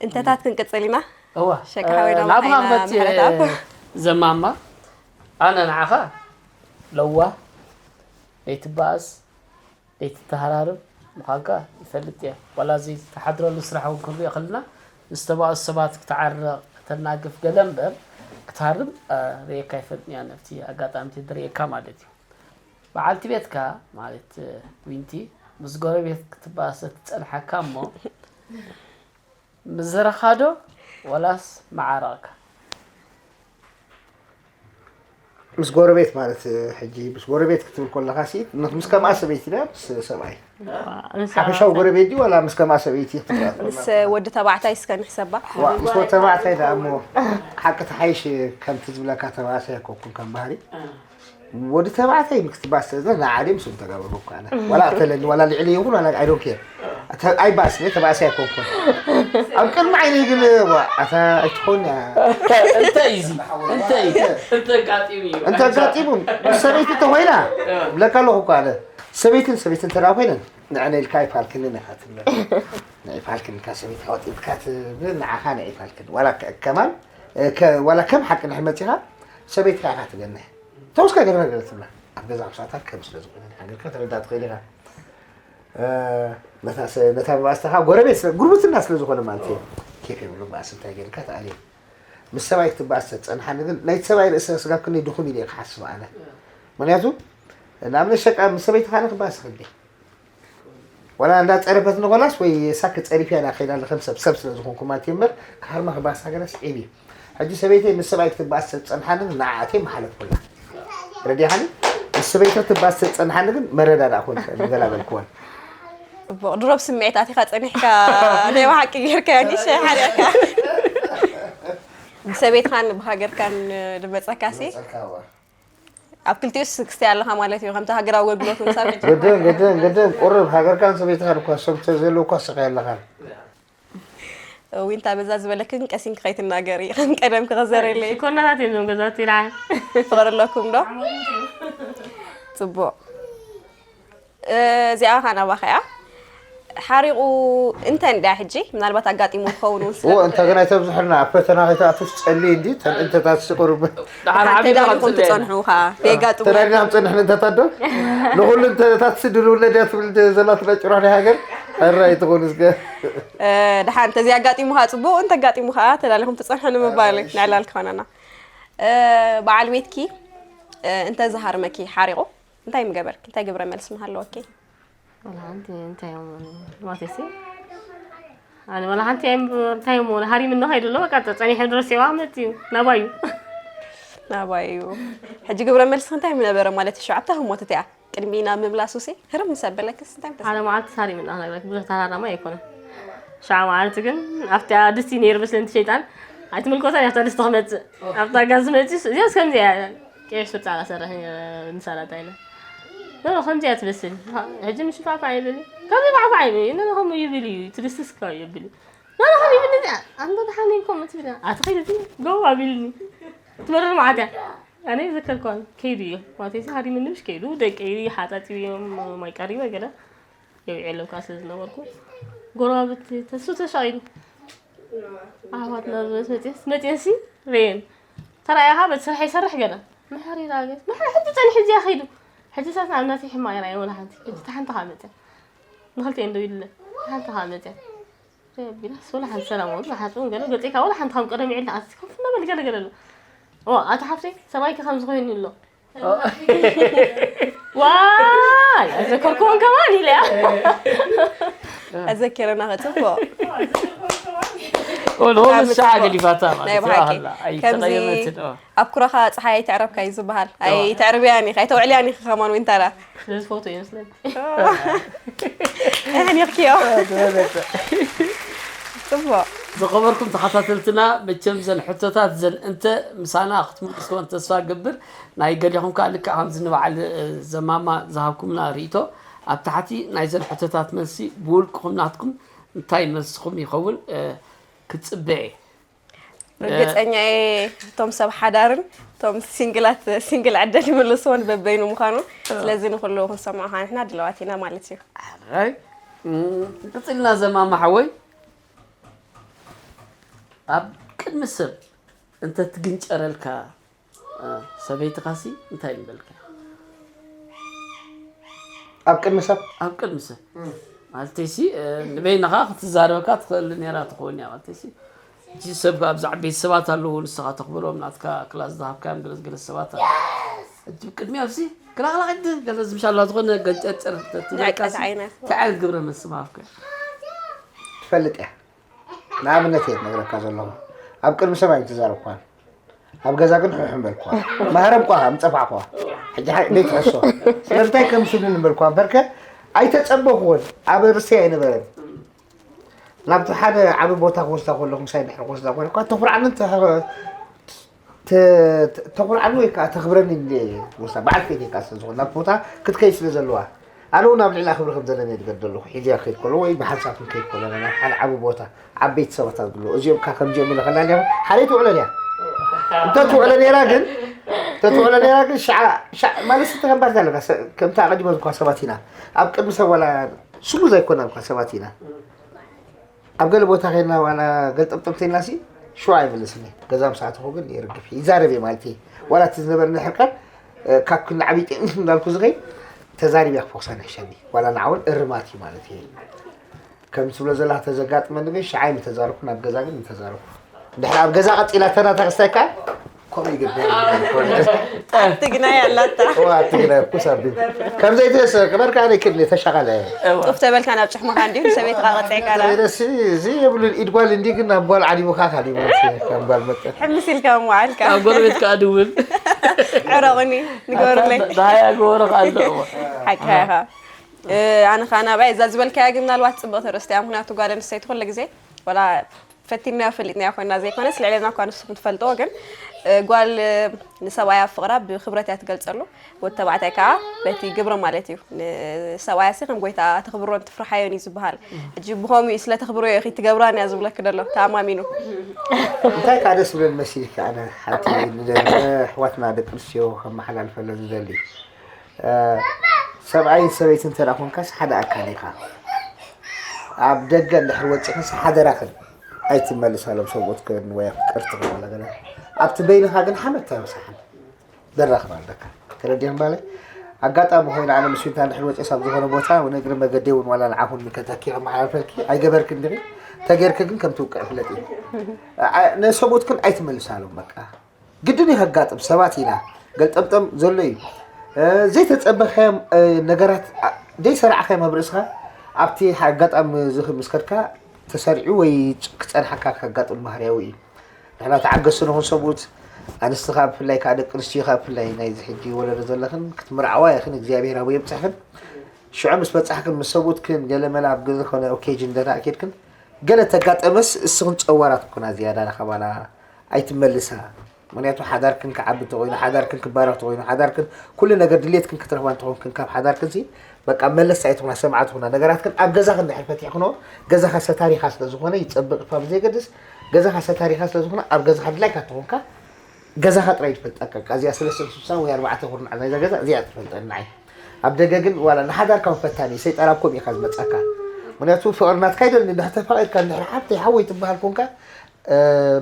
እንተታት ክንቅጽል ኢና። እዋ ሸቂ ሓወይ ዳሞ ናብኻ ሓይና ክመጽእ ምሕረትኣብ። ዘማማ ኣነ ንዓኻ ለዋህ ዘይትበኣስ ዘይትተሃራርብ ምዃንካ ይፈልጥ እየ። ዋላ እዚ ትሓድረሉ ስራሕ እውን ክንሪኦ ከለና ዝተባእሱ ሰባት ክትዓርቕ ከተናግፍ ገለ እምበር ክትሃርም ርእየካ ይፈልጥ እያ ነብቲ ኣጋጣሚ ዝርእየካ ማለት እዩ። በዓልቲ ቤትካ ማለት ዊንቲ ምስ ጎረቤት ክትባእስ ትጸንሓካ እሞ ምዘረኻ ዶ ወላስ መዓረቕካ? ምስ ጎረቤት ማለት ሕጂ ምስ ጎረቤት ክትብል ከለኻ ሲ ምስ ከምኣ ሰበይቲ ዳ ምስ ሰብኣይ ሓፈሻዊ ጎረቤት ድዩ ዋላ ምስ ከምኣ ሰበይቲ ክትብላ ምስ ወዲ ተባዕታይ እስከ ንሕሰባ ዋ ምስ ወዲ ተባዕታይ ዳ እሞ ሓቂ ተሓይሽ ከምቲ ዝብለካ ተባዕታይ ኣይኮንኩን ከም ባህሪ ወዲ ተባዕታይ ምክትባት ስለ ንዓዲ ምስ ተጋበሩ እኮ ኣነ ዋላ እተለኒ ዋላ ልዕሊ ይኹን ኣነ I don't care ኣይባስ ተባዕሳይ ኣይኮንኩን ኣብ ቅድሚ ዓይነይ ግን ዋ ኣታ ኣይትኾን እንታይ እዚ እንታይ እንተ ኣጋጢሙ እዩ እንተ ኣጋጢሙ ሰበይቲ ተኾይና ብለካ ኣለኹ እኮ ኣነ ሰበይትን ሰበይትን ተዳ ኮይነን ንዕነ ኢልካ ኣይፋልክንን ኢኻ ትብለ ንዕፋልክን ኢልካ ሰበይቲ ኣወጢልካ ትብል ንዓኻ ንዕፋልክን ዋላ ከማን ዋላ ከም ሓቂ ንሕመፂኻ ሰበይትካ ኢኻ ትገንሕ ተወስካ ገርመ ገለ ትብላ ኣብ ገዛ ክሳታት ከም ስለ ዝኾነ ሃገርካ ተረዳእ ትኽእል ኢኻ ነታ መባእስተኻ ጎረቤት ጉርብትና ስለ ዝኾነ ማለት እዩ ኬፍ የብሉ ባእስ እንታይ ገርካ ተኣልየ ምስ ሰብኣይ ክትባእስ ተፀንሓኒ ግን ናይቲ ሰብኣይ ርእሰ ስጋብ ክንደይ ድኹም ኢለ ክሓስብ ኣነ ምክንያቱ ንኣብነት ሸቃ ምስ ሰበይትኻ ንክባእስ ክብል ዋላ እንዳ ጸረፈት ንኾላስ ወይ ሳክ ጸሪፍ ያና ከይዳ ለኸም ሰብ ሰብ ስለ ዝኾንኩ ማለት እምበር ካርማ ክባሳ ገለስ ዒቢ ሕጂ ሰበይተይ ምስ ሰብኣይ ክትባስ ሰብ ጸንሓኒ ንዓኣተይ መሓለት ኩላ ረዲኻኒ ምስ ሰበይተ ትባስ ሰብ ጸንሓኒ ግን መረዳዳ ኮን ንገላ በልኩወን ጽቡቕ ድሮብ ስምዒት ኣቲኻ ጸኒሕካ ናይ ብሓቂ ጌርካ ኒሸ ሓርያካ ብሰበይትኻን ብሃገርካን ድመጸካሲ ኣብ ክልቲኡስ ክስተይ ኣለኻ ማለት እዩ ከምቲ ሃገራዊ ኣገልግሎት እውን ሳብ ሕጂ ግድን ግድን ግድን ቁርብ ሃገርካን ሰበይትኻን እኳ ሰብ ተዘለውኳ ስኻ ኣለኻን ዊንታ በዛ ዝበለክን ቀሲን ክኸይትናገሪ ከም ቀደም ክኸዘረለይ ሽኮርናታት እዮም ዞም ገዛውቲ ይልዓል ፍቕሪ ኣለኩም ዶ ጽቡቕ እዚኣ ኻን ኣባኸያ ሓሪቑ እንተ እንድያ ሕጂ ምናልባት ኣጋጢሙ ክኸውን እውን ስለ እዎ እንተ ግን ኣይተብዝሕልና ኣብ ፈተና ከይትኣትፍ ጸሊ እንዲ ተን እንተታት ስቁርብ ደሓር ሓንቲ ዓቢኻ ተዳሊኹም ትጽበየና። ትጸንሑ ኸዓ የጋጥሙ ተዳሊና ክንጸንሕ ንእንተታት ዶ ንኹሉ እንተታት ስድልውለ ድያ ትብል ዘላትና ጭሮሕ ናይ ሃገር ሕራ ኣይትኾኑ እስከ ደሓን እንተዚ ኣጋጢሙ ኸዓ ጽቡቕ እንተ ኣጋጢሙ ኸዓ ተዳሊኹም ትጸንሑ ንምባል እዩ ንዕላል ክኾነና በዓል ቤትኪ እንተ ዝሃርመኪ ሓሪቑ እንታይ ምገበርኪ እንታይ ግብረ መልሲ ምሃለወኪ ወላ ሓንቲ እንታይ እዮም ማለትሲ ኣነ ወላ ሓንቲ እዮም እንታይ እዮም ወላ ሃሪም እንዶ ከይዱ ኣሎ በቃ ጸኒሑ ድረስ ይዋ መት እዩ ናባዩ ናባዩ ሕጂ ግብረ መልሲ እንታይ ምነበረ ማለት እዩ ሸዓብታ ህሞት እቲኣ ቅድሚ ናብ ምምላሱ ሲ ህርም ምስ ኣበለክስ እንታይ ምተስ ሓደ መዓልቲ ሳሪም እና ነግረክ ብዙሕ ተራራማ ኣይኮነ ሸዓ መዓልቲ ግን ኣብቲ ድስቲ ነይሩ ምስለንቲ ሸይጣን ኣይትምልኮታ ኣብታ ድስቲ ክመጽእ ኣብታ ጋዝ መጽእ እዚያስ ከምዚ እያ ቀይሕ ስር ጻዕዳ ሰርሕ ንሳላጣ ኢለ ኖ ከምዚኣ ትመስል ሕጂ ምሽ ፋፋ ይብል ከምዚ ፋፋ ይብል ኖ ከምኡ ይብል እዩ ትልስስ ከ ይብል ኖ ከምኡ ይብል እዚኣ ኣንዶ ተሓኒ ኮም ትብል ኣቲ ከይድ እቲ ጎው ኣቢልኒ ትመረር ማዓት እያ ኣነ ይዘከርኳን ከይዱ እዩ ማቴሲ ሃዲምኒ ምሽ ከይዱ ደቂ ሓጣጢ እዮም ማይ ቀሪበ ገለ የውዒ ኣለውካ ስለ ዝነበርኩ ጎረባብቲ ተሱ ተሻቒሉ ኣሕዋት ናብ መፅስ መፅሲ ሬን ተራእያኻ በቲ ስራሕ ይሰርሕ ገና ምሕር ይራገ ምሕር ሕጂ ፀኒሕ እዚኣ ከይዱ ሕጂ ሳት ናብ እናተይ ሕማቕ ይራየ ወላ ሓንቲ ሕጂ ተሓንቲ ኻ መፅያ ንኽልተ እንዶ ኢሉለ ተሓንቲ ኻ መፅያ ቢላስ ወላ ሓንቲ ሰላም ወላ ሓፅውን ገለ ገፂካ ወላ ሓንቲ ከም ቀደም ይዕላ ኣስ ኮፍ እናበል ገለ ገለ ኣሎ ኦ ኣታ ሓፍተይ ሰብኣይኪ ከምዚ ኮይኑ ኣሎ። ዋይ ኣዘከርኩዎን ከማን ኢለያ። ኣዘኪረና ከጽብቆ ንሆምስ ሸዓ ገዲፋታ ናይ ማለት ብሓቂ ኣላ ከምዚ ኣይተቐየመትን። ኣብ ኩራኻ ፀሓይ ኣይትዕረብካ እዩ ዝበሃል። ኣይተዕርብያን ኢኻ ኣይተውዕልያን ኢኻ ከማን ዊንታራ። ስለዚ ፎቶ ይመስለኒ። ሕኒቕክዮ። ጽቡቕ። ዝኸበርኩም ተኸታተልትና መቸም ዘን ሕቶታት ዘን እንተ ምሳና ክትምልስዎን ተስፋ ገብር። ናይ ገሊኹም ከዓ ልክዕ ከምዚ ንበዓል ዘማማ ዝሃብኩምና ርእቶ ኣብ ታሕቲ ናይዘን ሕቶታት መልሲ ብውልቅኹም ናትኩም እንታይ መልስኹም ይኸውን ክትፅበ እየ። ርግፀኛ እየ እቶም ሰብ ሓዳርን እቶም ሲንግላት ሲንግል ዕደል ይምልስዎን በበይኑ ምዃኑ ስለዚ ንኩሉ ክንሰምዖ ከዓ ንሕና ድለዋት ኢና ማለት እዩ። ሕራይ ቀፂልና ዘማማ ሓወይ ኣብ ቅድሚ ሰብ እንተትግንጨረልካ ሰበይትኻሲ እንታይ ምበልካ? ኣብ ቅድሚ ሰብ ኣብ ቅድሚ ሰብ ማለተይሲ ንበይንኻ ክትዛረበካ ትኽእል ነራ ትኸውን እያ ማለተይሲ እቲ ሰብ ኣብዛ ዓበይቲ ሰባት ኣለዉ ንስኻ ተኽብሮም ናትካ ክላስ ዝሃብካዮም ገለ ገለ ሰባት ኣለዉ እቲ ቅድሚ ኣብዚ ክላኽላ ቅድም ገለ ዝምሻላ ዝኾነ ገንጨርጨር ትብለካሲ እንታይ ዓይነት ግብረ መልሲ ምሃብካ ትፈልጥ እያ ንኣብነት እየ ትነግረካ ዘለኹ ኣብ ቅድሚ ሰብ ኣይተዛረብኳን ኣብ ገዛ ግን ሕሕም በልኳ ማህረም ኳ ምፀፋዕኳ ሕጂ ሓይ ደይ ትሕሶ ስለምንታይ ከም ስብል ንበልኳ እምበርከ ኣይተፀበኹዎን ኣብ ርስይ ኣይነበረን ናብቲ ሓደ ዓቢ ቦታ ክወስዳ ከለኹ ምሳይ ድሕሪ ክወስዳ ከለኳ ተኹርዓንን ተኹርዓኒ ወይ ከዓ ተኽብረኒ ወስዳ በዓል ከይደ ከዓ ስለ ዝኾነ ናብ ቦታ ክትከይድ ስለ ዘለዋ ኣነ እውን ኣብ ልዕላ ክብሪ ከም ዘለኒ እየ ዝገደለኹ ሒዝያ ክከይድ ከሎ ወይ ብሓንሳብ ክንከይድ ከለና ናብ ሓደ ዓቢ ቦታ ዓበይቲ ሰባት ኣብ ዝብሎ እዚኦም ካ ከምዚኦም ኢለ ከላልያ ሓደይ ትውዕለን እያ እንተ ትውዕለ ነራ ግን እንተ ትውዕለ ነራ ግን ሽዓ ሽዓ ማለት ስንት ከምባርታ ኣለካ ከምቲ ኣቐዲመ ዝኳ ሰባት ኢና ኣብ ቅድሚ ሰብ ዋላ ስሙዝ ኣይኮና እኳ ሰባት ኢና ኣብ ገለ ቦታ ከይድና ዋላ ገልጠምጠም ተይልና ሲ ሽዋ ኣይምልስኒ ገዛ ምስ ኣተኹ ግን የርግፍ ይዛረብ እየ ማለት እዩ ዋላ እቲ ዝነበረኒ ሕርቃን ካብ ክንዲ ዓብዪ ጤን እንዳልኩ ዝኸይ ተዛሪብ እያ ክፈኩሳ ንሕሸኒ ዋላ ንዓውን እርማት እዩ ማለት እዩ ከም ትብሎ ዘላ ተዘጋጥመኒ ግን ሽዓ ኣይምተዛረብኩ ናብ ገዛ ግን ምተዛረብኩ እንድሕር ኣብ ገዛ ቀፂላ ተናታ ክስታይ ከዓ ከምኡ ይግበር ትግናይ ኣላታ ትግናይ ኩስ ኣቢል ከም ዘይትእሰር ክበርካ ኣነ ክድኒ ተሻቐለ ጡፍ ተበልካ ናብ ጭሕምኻ እንዲሁ ንሰበይትኻ ቀፅዕካ ደስ እዚ የብሉን ኢድ ጓል እንዲ ግን ናብ ጓል ዓዲሙካ ካሊሙ ከም ጓል መጠ ሕምስ ኢልካ ምዋዓልካ ኣብ ጎረቤት ከዓ ድውል ዕረቑኒ ንገበርለይ ዳሃያ ገበረ ከዓ ኣለዎ ሓቅኻ ኢኻ ኣነ ከዓ ናብኣይ እዛ ዝበልካያ ግን ምናልባት ፅብቕቲ ርእስቲ እያ ምክንያቱ ጓል ኣንስተይቲ ኩሉ ግዜ ወላ ፈቲናዮ ፈሊጥናዮ ኮይና ዘይኮነስ ልዕሌና እኳ ንስኹም ትፈልጥዎ ግን እ፣ ጓል እ፣ ንሰብኣያ ፍቕራ ብክብረት እያ ትገልጸሉ ወዲ ተባዕታይ ከዓ በቲ ግብሪ ማለት እዩ ንሰብኣያ ሲ ከም ጎይታ ተኽብሮን ትፍርሓዮን እዩ ዝበሃል ሕጂ ብኸምኡ እዩ ስለ ተኽብሮዮ ኢኺ ትገብራን እያ ዝብለኪ ደሎ ተኣማሚኑ እንታይ ከዓ ደስ ብለን መሲልካ ኣነ ሓንቲ ንደ- ኣሕዋትና ደቂ ኣንስትዮ ከመሓላልፈለን ዝደሊ ሰብኣይን ሰበይትን እንተ ደኣ ኾንካስ ሓደ ኣካል ኢኻ። ኣብ ደገ እንድሕር ወጺእክንስ ሓደራኽን ኣይትመልሳሎም ሰብኡትክን ወይ ኣፍቀርትኽን ወላ ገለ። ኣብቲ በይንኻ ግን ሓመድ ኣይወሳኽን። ደራኽን ኣለካ። ተረዲእኽን ባለይ? ኣጋጣሚ ኮይኑ ኣነ ምስ ዊንታ እንድሕር ወጺኤስ ኣብ ዝኾነ ቦታ ንእግሪ መገደይ እውን ዋላ ንዓኹን ከተኪ ከመሓላልፈልኪ ኣይገበርክን ዲኺ? ተጌርኪ ግን ከም ትውቅዕ ፍለጢ። ንሰብኡትክን ኣይትመልሳሎም በቃ። ግድን እዩ ከጋጥም ሰባት ኢና ገልጠምጠም ዘሎ እዩ ዘይተፀበኸዮም ነገራት ዘይሰራዕኸዮም ኣብ ርእስኻ ኣብቲ ኣጋጣሚ ዝኽብ ምስ ከድካ ተሰሪዑ ወይ ክፀንሓካ ከጋጥም ባህርያዊ እዩ ንሕና ተዓገስቲ ንኹን ሰብኡት ኣንስቲ ካብ ብፍላይ ከዓ ደቂ ኣንስትዮ ካብ ብፍላይ ናይዚ ሕጂ ወለዶ ዘለኽን ክትምርዓዋ ኢኽን እግዚኣብሔር ኣብኡ የብፅሕክን ሽዑ ምስ በፃሕክን ምስ ሰብኡትክን ገለመለ ኣብ ዝኾነ ኦኬጅን ደና ኬድክን ገለ ተጋጠመስ እስኽን ፀዋራት ኩና ዝያዳ ናኻባና ኣይትመልሳ ምክንያቱ ሓዳርክን ክዓቢ እንተኮይኑ ሓዳርክን ክባረክ እንተኮይኑ ሓዳርክን ኩሉ ነገር ድሌትክን ክትረክባ እንተኮንክን ካብ ሓዳርክን ሲ በቃ መለስቲ ኣይትኩና ሰምዓት ኩና ነገራትክን ኣብ ገዛክን ድሕር ፈቲሕክኖ ገዛካ ሰታሪካ ስለዝኮነ ይፀብቅ እኳ ብዘይገድስ ገዛካ ሰታሪካ ስለዝኮነ ኣብ ገዛካ ድላይካ እንተኮንካ ገዛኻ ጥራይ ትፈልጠካ እዚኣ ሰለስተ ስሳ ወይ ኣርባዕተ ኩርናዕ ናይዛ ገዛ እዚኣ ትፈልጠኒ ንዓይ ኣብ ደገ ግን ዋላ ንሓዳርካ እውን ፈታኒ ሰይጣን ኣብ ከምኡ ኢኻ ዝመፀካ ምክንያቱ ፍቅሪ ናትካ ይደልኒ እንድሕር ተፋቂርካ እንድሕር ሓብተይ ሓወይ ትበሃል ኮንካ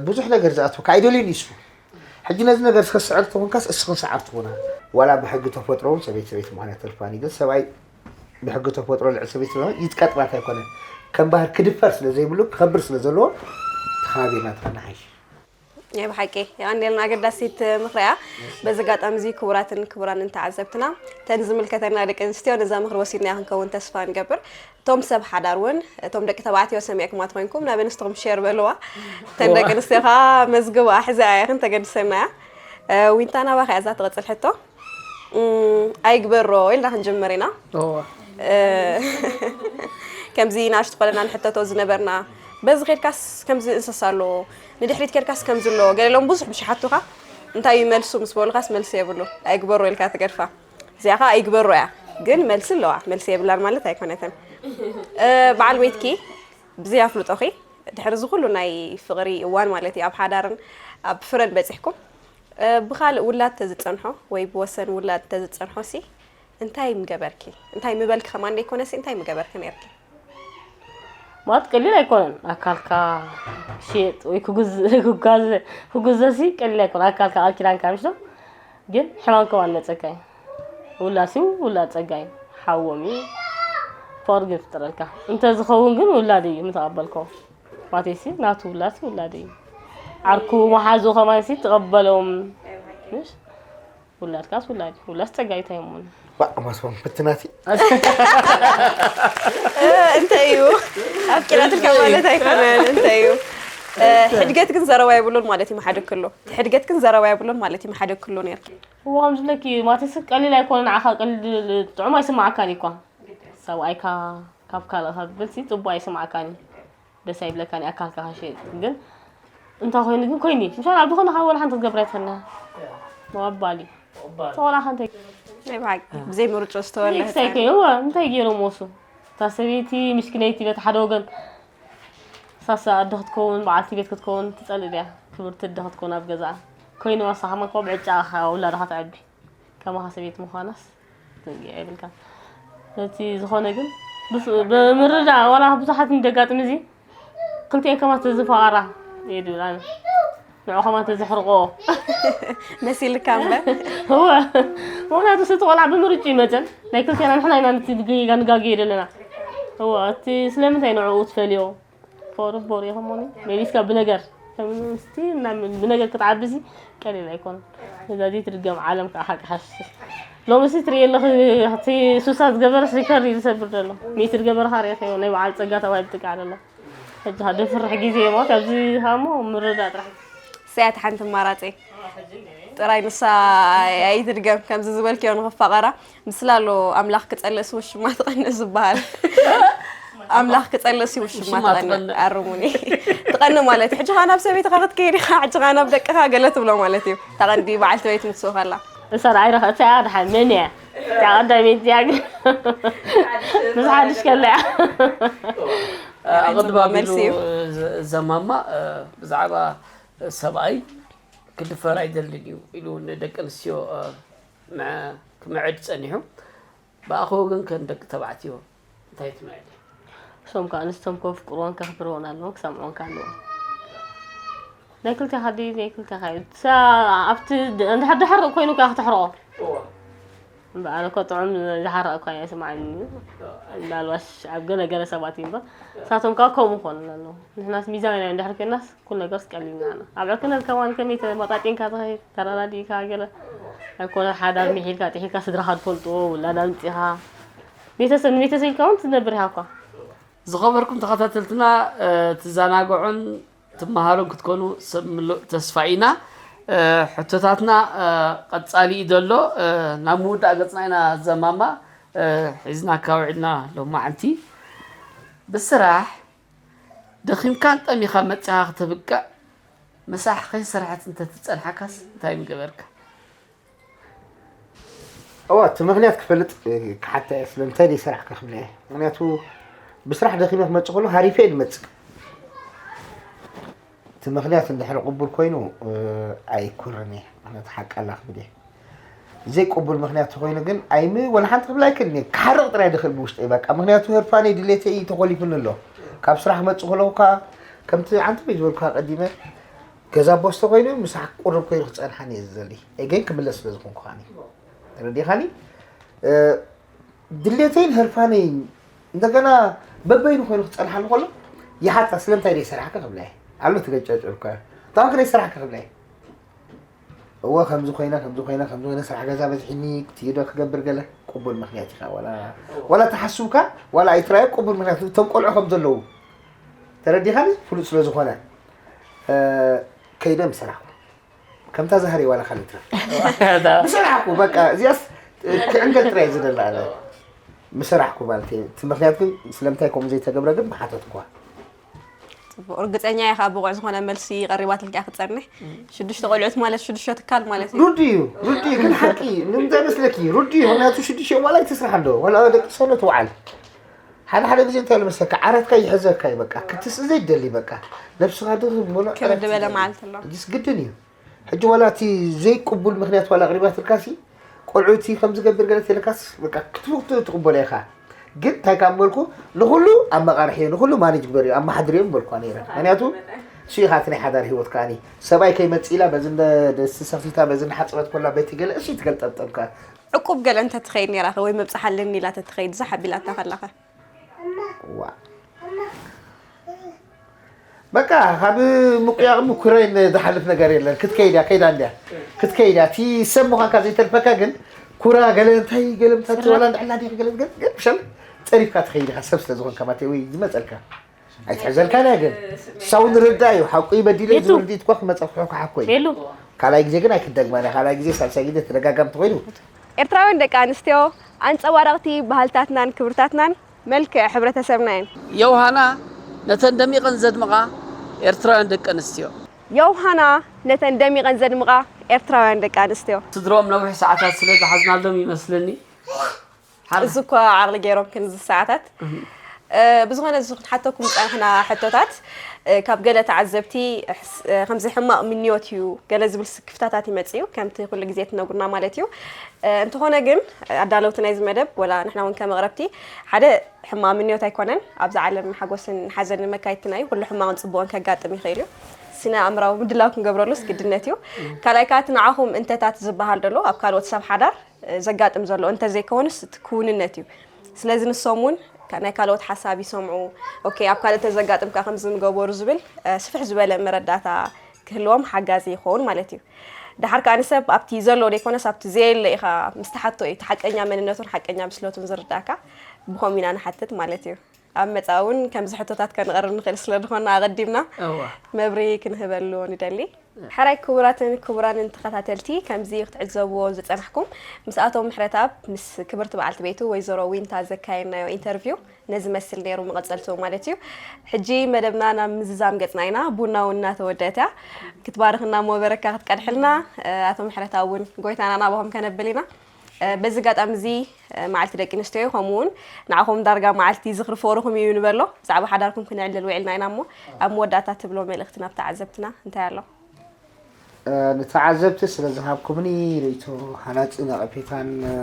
ብዙሕ ነገር ዝኣትወካ ኣይደልዩን ይሱ ሕጂ ነዚ ነገር ስከስዕር ተኮንካስ እስኽን ሰዓር ትኾና ዋላ ብሕጊ ተፈጥሮ እውን ሰበይቲ ሰበይቲ ምዃን ተልፋኒ ግን ሰብኣይ ብሕጊ ተፈጥሮ ልዕሊ ሰበይቲ ስለሆነ ይትቀጥባት ኣይኮነን ከም ባህር ክድፈር ስለ ዘይብሉ ክኸብር ስለ ዘለዎ ተኸባቢርና ተኸና ሓይሽ ናይ ብሓቂ የቐንየልና ኣገዳሲት ምኽሪ እያ። በዚ ኣጋጣሚ እዚ ክቡራትን ክቡራንን ተዓዘብትና፣ እተን ዝምልከተና ደቂ ኣንስትዮ ነዛ ምኽሪ ወሲድናያ ክንከውን ተስፋ ንገብር። እቶም ሰብ ሓዳር እውን፣ እቶም ደቂ ተባዕትዮ ሰሚዕኩማ ተኾይንኩም ናብ ኣንስትኹም ሼር በልዋ። እተን ደቂ ኣንስትዮ ከዓ መዝግባ ሕዚኣ እያ ክንተገድሰና እያ። እ፣ ዊንታ ናባኻ እያ እዛ ትቕጽል ሕቶ። እም፣ ኣይግበሮ ኢልና ክንጅምር ኢና። ከምዚ ንኣሽቱ ኮለና ንሕተቶ ዝነበርና፣ በዚ ኬድካስ ከምዚ እንስሳ ኣሎ፣ ንድሕሪት ኬድካስ ከምዚ ኣሎ፣ ገለሎም ብዙሕ ብሽሓቱኻ እንታይ እዩ መልሱ ምስ በሉኻስ፣ መልሲ የብሉ። ኣይግበሮ ኢልካ ትገድፋ። እዚኣ ኸዓ ኣይግበሮ እያ፣ ግን መልሲ ኣለዋ። መልሲ የብላን ማለት ኣይኮነትን። በዓል ቤትኪ ብዘይ ኣፍልጦኺ ድሕሪ እዚ ኩሉ ናይ ፍቕሪ እዋን ማለት እዩ፣ ኣብ ሓዳርን ኣብ ፍረን በፂሕኩም፣ ብኻልእ ውላድ ተዝፀንሖ ወይ ብወሰን ውላድ ተዝፀንሖ ሲ እንታይ ምገበርኪ? እንታይ ምበልኪ ከማን ደይኮነ ሲ እንታይ ምገበርኪ ነርኪ? ማለት ቀሊል ኣይኮነን። ኣካልካ ሽየጥ ወይ ክጉዝ- ክጓዘ- ክጉዘሲ ቀሊል ኣይኮነን። ኣካልካ ቃል ኪዳንካ ምሽቶ ግን ሕማም ከማን መፀካ እዩ። ውላድ ሲ ውላድ ፀጋ እዩ። ሓዎም እዩ። ፍቕሪ ግን ፍጥረልካ። እንተዝኸውን ግን ውላድ እዩ ምተቐበልኮ። ማቴሲ ናቱ ውላድ ሲ ውላድ እዩ። ዓርኩ መሓዙ ከማን ሲ ትቐበሎም። ምሽ ውላድካስ ውላድ እዩ። ውላድስ ፀጋ እዩ ታይሙን። ባዕ ማስዋም ፍትናቲ እንታይ እዩ? ኣፍቂራትልካ ማለት ኣይኮነን። እንታይ እዩ? ሕድገት ግን ዘረባ የብሉን ማለት እዩ። ሓደ ክሎ ሕድገት ግን ዘረባ የብሉን ማለት እዩ። ሓደ ክሎ ነርኪ እዋ ከምዝብለኪ ማቴስ ቀሊል ኣይኮነ። ንዓኻ ቀሊል ጥዑም ኣይስማዓካን እዩ እኳ። ሰብኣይካ ካብ ካልእ ካብ ብልሲ ፅቡቅ ኣይስማዓካን እዩ። ደስ ኣይብለካን እዩ ኣካልካ ከሸጥ። ግን እንታይ ኮይኑ ግን ኮይኑ እዩ። ምሻን ኣብ ዝኾነ ካብ ወላ ሓንቲ ክትገብር ኣይትኽእልና። መባሊ ተቆላኻ እንታይ ናይ ብሓቂ ብዘይ ምርጫ ዝተወለደ ክሳይ ከ እወ እንታይ ገይሮም ወሱ እታ ሰበይቲ ምሽክነይቲ በቲ ሓደ ወገን ሳሳ ኣደ ክትከውን በዓልቲ ቤት ክትከውን ትጸልእ ድያ። ክብርቲ ኣደ ክትከውን ኣብ ገዛኣ ኮይኑዋ ንሳ ከማን ኮ ብዕጫ ኢኻ ውላድኻ ተዕቢ። ከማኻ ሰበይቲ ምዃናስ ትንግዕ የብልካን። ነቲ ዝኾነ ግን ብስ- ብምርዳእ ዋላ ብዙሓት ንደጋጥም እዚ ክልቲኤን ከማን ተዝፈቓራ እየ ድብል ኣነ። ንዑ ከማን ተዝሕርቆ መሲልካ እምበር እወ ምክንያቱ ስቲ ቆልዓ ብምርጭ ይመፀን ናይ ክልቴና ንሕና ኢና ነቲ ጌጋ ንጋገየ ዘለና እወ እቲ ስለምንታይ ንዕኡ ትፈልዮ ፎርቦር ኢኹሞኒ መሊስካ ብነገር ከምስቲ ብነገር ክትዓብሲ ቀሊል ኣይኮነን እዛ ዘይትድገም ዓለም ከዓ ሓቂ ሓሽሽ ሎምሲ ትርእየ ኣለኺ እቲ ሱሳ ዝገበረስ ሪከርድ እዩ ዝሰብር ዘሎ ሚእቲ ዝገበረኻ ሪኢኸዮ ናይ በዓል ፀጋ ተባሂሉ ጥቃዕ ዘሎ ሕጂ ደፍርሕ ግዜ እሞ ካብዚ ሃሞ ምርዳእ ጥራሕ ሰያት ሓንቲ ኣማራፂ ጥራይ ንሳ ኣይትድገም ከምዚ ዝበልክዮ ንኽፋቐራ ምስላ ኣሎ ኣምላኽ ክፀልእሲ ውሽማ ትቐንእ ዝበሃል ኣምላኽ ክፀልእሲ ውሽማ ትቐንእ ኣርሙኒ ትቐንእ ማለት እዩ ሕጂ ኻናብ ሰበይትኻ ክትከይድ ኢኻ ሕጂ ኻናብ ደቅኻ ገለ ትብሎ ማለት እዩ ተቐንዲ በዓልቲ ቤት ምትስኡ ከላ እሳ ደኣ ኣይረኸ እታ ደሓን መን እያ እታ ቀዳመይቲ እያ ግን ምስ ሓድሽ ከላ እያ ኣቐድም ኣቢሉ ዘማማ ብዛዕባ ሰብኣይ ክድፈር ኣይደልን እዩ ኢሉ ንደቂ ኣንስትዮ ክምዕድ ፀኒሑ ብኣኸ ወገን ከ ንደቂ ተባዕትዮ እንታይ ትምዕድ እሶም ከዓ ኣንስቶም ከፍቅርዎን ከኽብርዎን ኣለዎም ክሰምዖን ከ ኣለዎም ናይ ክልቴኻ ድዩ ናይ ክልቴኻ እዩ ኣብቲ እንድሕር ድሕር ኮይኑ ከዓ ክተሕርቆ እምበኣር እኮ ጥዑም ዝሓረቕ እኳ እየ ስምዓኒ ምናልባሽ ኣብ ገለ ገለ ሰባት እዩ እምበር ንሳቶም ከዓ ከምኡ ክኾኑና ኣለዎ ንሕናስ ሚዛን ኢና እንድሕር ኮይናስ ኩሉ ነገርስ ቀሊልና ኢና ኣብ ዕርክነት ከማን ከመይ ተመጣጢንካ ትኸይድ ተረዳዲእካ ገለ ኣይኮነ ሓዳር ሚሒልካ ጥሒልካ ስድራኻ ትፈልጥዎ ውላድ ኣምፂኻ ቤተሰብ ንቤተሰብ ኢልካ እውን ትነብር ኢኻ እኳ ዝኸበርኩም ተኸታተልትና ትዘናግዑን ትመሃሩን ክትኮኑ ሰብ ምሉእ ተስፋ ኢና። ሕቶታትና ቀጻሊ እዩ ዘሎ። ናብ ምውዳእ ገጽና ኢና ዘማማ ሒዝናካ ውዒልና ሎማዓንቲ። ብስራሕ ደኺምካን ጠሚኻን መጺኻ ክተብቅዕ ምሳሕ ከይሰራሐት እንተትጸንሓካስ እንታይ ምገበርካ? እዋ እቲ ምኽንያት ክፈልጥ ክሓታ እየ ስለምንታይ ደይሰራሕካ ክብላ እየ ምኽንያቱ ብስራሕ ደኺመ ክመፅእ ከሎ ሃሪፈ እየ ዝመፅእ እቲ ምኽንያት እንድሕር ቅቡል ኮይኑ ኣይኩርን እየ ምኽንያቱ ሓቂ ኣላ ክብል እየ ዘይቅቡል ምኽንያት ተኮይኑ ግን ኣይም ወላ ሓንቲ ክብል ኣይክእልን እየ ክሓርቕ ጥራይ ድኽእል ብውሽጠይ በቃ ምኽንያቱ ህርፋነይ ድሌተይ እዩ ተኾሊፉኒ ኣሎ ካብ ስራሕ ክመፅእ ከለኹ ከዓ ከምቲ ዓንተበይ ዝበልኩካ ቀዲመ ገዛ ቦስተ ኮይኑ ምሳሕ ቁርብ ኮይኑ ክፀንሓኒ እየ ዝደሊ ኤገን ክምለስ ስለ ዝኾንኩ ከዓኒ ተረዲኻኒ ድሌተይን ህርፋነይን እንደገና በበይኑ ኮይኑ ክፀንሓኒ ከሎ ይሓታ ስለምንታይ ደይ ሰራሕካ ክብላ እየ ኣሎ ትገጫጭርካ ታንክረይ ስራሕ ክኽብለይ። እወ፣ ከምዚ ኮይነ፣ ከምዚ ኮይነ፣ ከምዚ ኮይነ፣ ስራሕ ገዛ በዝሒኒ፣ ክትይዶ ክገብር ገለ ቅቡል ምኽንያት ኢኻ። ዋላ፣ ዋላ ተሓስብካ፣ ዋላ ኣይትራዮ ቅቡል ምኽንያት። እቶም ቆልዑ ከም ዘለዉ ተረዲኻኒ፣ ፍሉጥ ስለ ዝኾነ፣ እ፣ ከይደ ምሰራሕኩ። ከምታ ዛህሪ ዋላ ካልእ ትረፍ። ምሰራሕኩ፣ በቃ፣ እዚኣስ፣ እ፣ ክዕንገል ጥራይ ዝደላ ኣለ። ምሰራሕኩ ማለት እዩ። እቲ ምኽንያት ግን ስለምንታይ ከምኡ ዘይተገብረ ግን ምሓተትኩዋ። ጽቡቕ። ርግጸኛ ኢኻ ብቑዕ ዝኾነ መልሲ ቀሪባትልካ ክትጸንሕ። ሽዱሽተ ቆልዑት ማለት ሽዱሽተ ትካል ማለት እዩ። ሩዲ እዩ፣ ሩዲ እዩ፣ ግን ሓቂ ንምንታይ መስለኪ? ሩዲ እዩ፣ ምኽንያቱ ሽዱሽተ ዋላ ኣይትስራሕ እንዶ፣ ዋላ ደቂ ሰሎ ትውዓል። ሓደ ሓደ ግዜ እንታይ መስለካ? ዓራትካ ይሕዘካ እዩ፣ በቃ ክትስእ ዘይደሊ፣ በቃ ነብስኻ ድርብ ምሉእ ክብድ ዓራት በለ ይደሊ። መዓልቲ ኣሎ። እዚስ ግድን እዩ። ሕጂ ዋላ እቲ ዘይቅቡል ምኽንያት ዋላ ኣቕሪባትልካሲ፣ ቆልዑ እቲ ከም ዝገብር ገለ ተለካስ፣ በቃ ክትቡ-፣ ትቕበሎ ኢኻ። ግን እንታይ ካብ በልኩ፣ ንኹሉ ኣመቓርሕዮ፣ ንኹሉ ማኔጅ ግበርዮ፣ ኣመሓድርዮ በልኳ ነይረ። ምኽንያቱ፣ እሱ ኢኻ እቲ ናይ ሓዳር ህይወት ከኣኒ። ሰብኣይ ከይመጽእ ኢላ፣ በዚ እንደ-፣ ደስ ሰኺታ፣ በዚ እናሓጸበት ኮላ፣ በቲ ገለ፣ እሱ ትገልጠብጠብካ። ዕቁብ ገለ እንተ ትኸይድ ነይራኸ፣ ወይ መብጽሓ ኣለኒ ኢላ ተትኸይድ፣ ዛሕ ኣቢላታ ከላኸ? ዋ። በቃ፣ ካብ ምቁያቕ ምኩራይን ዝሓልፍ ነገር የለን። ክትከይድ እያ፣ ከይዳ እንድያ። ክትከይድ እያ። እቲ ሰብ ምዃንካ ዘይተርፈካ ግን፣ ኩራ ገለ እንታይ ገለ ምታት ስራ። ዋላ እንድዕላ ዲኺ ገለ ግን፣ ግን ብሻል ጸሪፍካ ትኸይድ ኢኻ፣ ሰብ ስለ ዝኾንካ ማለት ወይ ዝመጸልካ። ኣይትሕዘልካን እያ ግን። ሳው ንርዳ እዩ፣ ሓቁ እዩ በዲለ የቱ? ዝብል ርዲት እኳ ክመጸ ክሕኩ ሓኮ እዩ። የሉ። ካልኣይ ግዜ ግን ኣይክደግማን እያ። ካልኣይ ግዜ፣ ሳልሳይ ግዜ ተደጋጋሚ ተኾይኑ። ኤርትራውያን ደቂ ኣንስትዮ ኣንጸባረቕቲ ባህልታትናን ክብርታትናን መልክዕ ሕብረተሰብና እየን። ዮሃና ነተን ደሚቐን ዘድምቓ ኤርትራውያን ደቂ ኣንስትዮ። ዮሃና ነተን ደሚቐን ዘድምቓ ኤርትራውያን ደቂ ኣንስትዮ። ስድሮም ነዊሕ ሰዓታት ስለ ዝሓዝናሎም ይመስለኒ። ሓር- እዚ እኳ ዓቕሊ ገይሮም ክንዚ ሰዓታት። እህ። እ፣ ብዝኾነ እዚ ክንሓተኩም ዝጸናሕና ሕቶታት፣ እ፣ ካብ ገለ ተዓዘብቲ ሕስ-፣ እ፣ ከምዚ ሕማቕ ምንዮት እዩ፣ ገለ ዝብል ስክፍታታት ይመጽእ እዩ፣ ከምቲ ኩሉ ግዜ ትነግሩና ማለት እዩ። እ፣ እንተኾነ ግን፣ ኣዳለውቲ ናይዚ መደብ፣ ወላ ንሕና እውን ከም ኣቕረብቲ፣ ሓደ ሕማቕ ምንዮት ኣይኮነን። ኣብዛ ዓለም ሓጎስን ሓዘንን መካየድትና እዩ። ኩሉ ሕማቕን ጽቡቕን ከጋጥም ይኽእል እዩ። ስነ ኣእምራዊ ምድላው ክንገብረሉስ ግድነት እዩ። ካልኣይ ከኣ እቲ ንዓኹም እንተታት ዝበሃል ደሎ፣ ኣብ ካልኦት ሰብ ሓዳር፣ እ፣ ዘጋጥም ዘሎ እንተዘይከውንስ እቲ ክውንነት እዩ። ስለዚ ንሶም እውን ካ-፣ ናይ ካልኦት ሓሳብ ይሰምዑ። ኦኬ፣ ኣብ ካልእ እንተዘጋጥም ከኣ ከምዚ ምገበሩ ዝብል፣ እ፣ ስፍሕ ዝበለ መረዳእታ ክህልዎም ሓጋዚ ይኸውን ማለት እዩ። ደሓር ከኣ ንሰብ ኣብቲ ዘሎ ዘይኮነስ ኣብቲ ዘየለ ኢኻ ምስ ትሓቶ እዩ እቲ ሓቀኛ መንነቱን ሓቀኛ ብስለቱን ዝርዳእካ። ብኸምኡ ኢና ንሓትት ማለት እዩ። ኣብ መጻኢ እውን ከምዚ ሕቶታት ከነቕርብ ንኽእል ስለ ዝኾንና ኣቐዲምና እዋ። መብርሂ ክንህበሉ ንደሊ። ሕራይ ክቡራትን ክቡራንን ተኸታተልቲ፣ ከምዚ ክትዕዘብዎ ዝጸናሕኩም፣ ምስ ኣቶ ምሕረተኣብ፣ ምስ ክብርቲ በዓልቲ ቤቱ ወይዘሮ ዊንታ ዘካየድናዮ ኢንተርቪው ነዚ መስል ነይሩ፣ መቐጸልቱ ማለት እዩ። ሕጂ መደብና ናብ ምዝዛም ገጽና ኢና። ቡና እውን እናተወደአት እያ። ክትባርኽና እሞ በረካ ክትቀድሕልና፣ ኣቶ ምሕረተኣብ እውን ጎይታና ናባኹም ከነብል ኢና። በዚ ኣጋጣሚ እዚ፣ መዓልቲ ደቂ ኣንስትዮ እዩ፣ ከምኡ እውን ንዓኹም ዳርጋ መዓልቲ ዝኽሪ ፍቕርኹም እዩ ንበሎ። ብዛዕባ ሓዳርኩም ክነዕልል ውዒልና ኢና እሞ፣ ኣብ መወዳእታ ትብሎ መልእኽቲ ናብ ተዓዘብትና እንታይ ኣሎ? እ፣ ንተዓዘብቲ ስለ ዝሃብኩምኒ ርእይቶ ሃናጺ ነቐፌታን፣ እ፣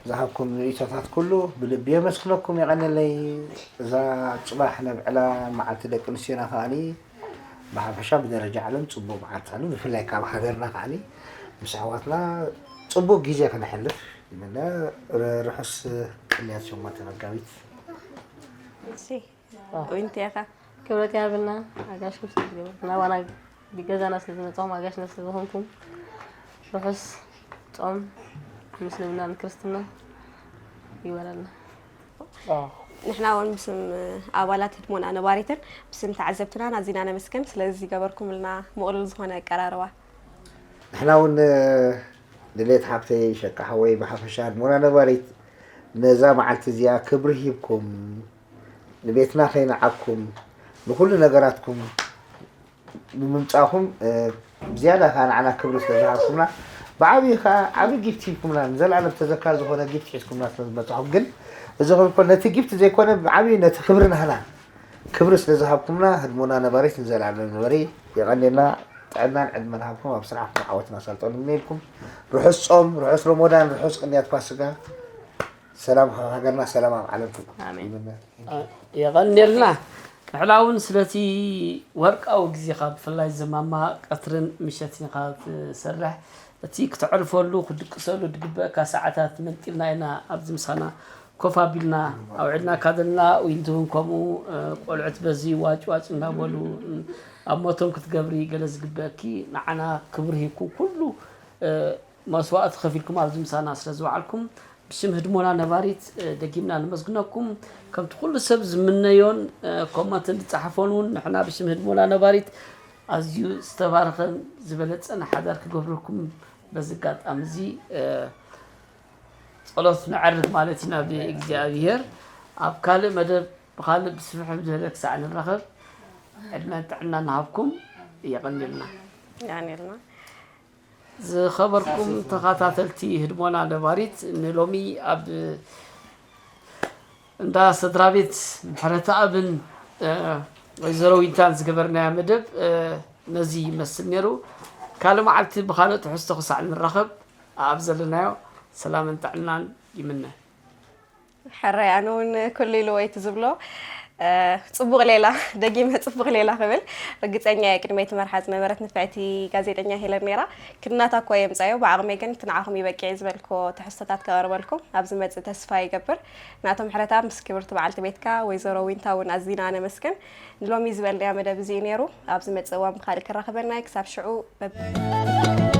ዝሃብኩም ርእይቶታት ኩሉ ብልቢ የመስግነኩም፣ የቐንየለይ። እዛ ጽባሕ ነብዕላ መዓልቲ ደቂ ኣንስትዮና ከኣኒ ብሓፈሻ ብደረጃ ዓለም ጽቡቕ መዓልቲ ከኣኒ፣ ብፍላይ ካብ ሃገርና ከኣኒ ምስ ኣሕዋትና ጽቡቕ ግዜ ከነሕልፍ ይምነ። ር-፣ ርሑስ ቅንያት ሸሞንተ መጋቢት። እሺ፣ ዊንቲ ኢኻ። ክብረት ይሃበልና፣ ኣጋይሽኩም ስለ ዝገበርኩም፣ ናባና ብገዛና ስለ ዝመጻኹም፣ ኣጋይሽና ስለ ዝኾንኩም፣ ርሑስ ጾም ምስልምናን ክርስትናን ይበለልና። ኣዎ። ንሕና እውን ብስም ኣባላት ህድሞና ነባሪትን ብስም ተዓዘብትናን ኣዚና ነመስግን ስለዚ ዝገበርኩምልና ምቕሉል ዝኾነ ኣቀራርባ። ንሕና እውን፣ እ፣ ድሌት ሓብተይ፣ ሸቃ ሓወይ፣ ብሓፈሻ ህድሞና ነባሪት ነዛ መዓልቲ እዚኣ ክብሪ ሂብኩም፣ ንቤትና ከይነዓኩም፣ ንኹሉ ነገራትኩም ብምምጻእኩም፣ እ፣ ብዝያዳ ከኣ ንዓና ክብሪ ስለ ዝሃብኩምና፣ ብዓብዪ ከኣ ዓቢ ጊፍት ሂብኩምና፣ ንዘለኣለም ተዘካሪ ዝኾነ ጊፍት ሒዝኩምና ስለ ዝመጻኹም። ግን እዚ ክብል ከሎ፣ ነቲ ጊፍት ዘይኮነ፣ ብዓብዪ ነቲ ክብሪ ናህና ክብሪ ስለ ዝሃብኩምና፣ ህድሞና ነባሪት ንዘለኣለም ንበሪ። የቐንየልና፣ ጥዕናን ዕድመን ሃብኩም፣ ኣብ ስራሕኩም ዓወትና ኣሳልጦ ንምነየልኩም። ርሑስ ጾም፣ ርሑስ ሮሞዳን፣ ርሑስ ቅንያት ፋስጋ። ሰላም ሃገርና፣ ሰላም ኣብ ዓለም። ኣሜን። ይምነ። የቐንየልና። ንሕና እውን ስለቲ ወርቃዊ ግዜኻ፣ ብፍላይ ዘማማ ቀትርን ምሸትን ኢኻ ትሰርሕ። እቲ ክተዕርፈሉ፣ ክድቅሰሉ ዝግበእካ ሰዓታት መንጢልና ኢና ኣብዚ ምሳና ኮፍ ኣቢልና ኣውዕድና ካደልና፣ ዊንቲ እውን ከምኡ፣ እ፣ ቆልዑት በዚ ዋጭ ዋጭ እናበሉ፣ እ፣ ኣብ ሞቶም ክትገብሪ ገለ ዝግበእኪ፣ ንዓና ክብሪ ሂብኩም ኩሉ፣ እ፣ መስዋእቲ ከፊልኩም ኣብዚ ምሳና ስለ ዝወዓልኩም፣ ብሽም ህድሞና ነባሪት፣ እ፣ ደጊምና ነመስግነኩም። ከምቲ ኩሉ ሰብ ዝምነዮን፣ እ፣ ኮመንትን ዝጸሓፎን እውን ንሕና ብሽም ህድሞና ነባሪት ኣዝዩ ዝተባረኸን ዝበለጸን ሓዳር ክገብረኩም በዚ ኣጋጣሚ እዚ፣ እ፣ ጸሎት ነዕርግ ማለት እዩ ናብ እግዚኣብሔር። ኣብ ካልእ መደብ ብኻልእ ብስፍሕ ዝበለ ክሳዕ ንራኸብ ዕድመን ጥዕናን ንሃብኩም። የቐንየልና። ያኔልና ዝኸበርኩም ተኸታተልቲ ህድሞና ነባሪት፣ ንሎሚ ኣብ እንዳ ስድራ ቤት ምሕረተኣብን፣ እ፣ ወይዘሮ ዊንታን ዝገበርናዮ መደብ፣ እ፣ ነዚ ይመስል ነይሩ። ካልእ መዓልቲ ብኻልእ ትሕዝቶ ክሳዕ ንራኸብ ኣብ ዘለናዮ ሰላምን ጥዕናን ይምነ። ሕራይ ኣነ እውን ኩሉ ኢሉ ወይቲ ዝብሎ እ፣ ጽቡቕ ሌላ ደጊመ ጽቡቕ ሌላ ክብል ርግጸኛ እየ። ቅድመይ ትመርሓ ዝነበረት ንፍዕቲ ጋዜጠኛ ሄለን ነይራ። ክድናታ እኮ የምጻዮ፣ ብዓቕመይ ግን እቲ ንዓኹም ይበቅዕ ዝበልክዎ ትሕዝቶታት ከቕርበልኩም ኣብ ዝመጽእ ተስፋ ይገብር። ናቶም ሕረታ ምስ ክብርቲ በዓልቲ ቤትካ ወይዘሮ ዊንታ እውን ኣዚና ነመስግን። ንሎሚ ዝበልናዮ መደብ እዚ እዩ ነይሩ። ኣብ ዝመጽእ እዋን ብኻልእ ክራኸበና እዩ። ክሳብ ሽዑ በብ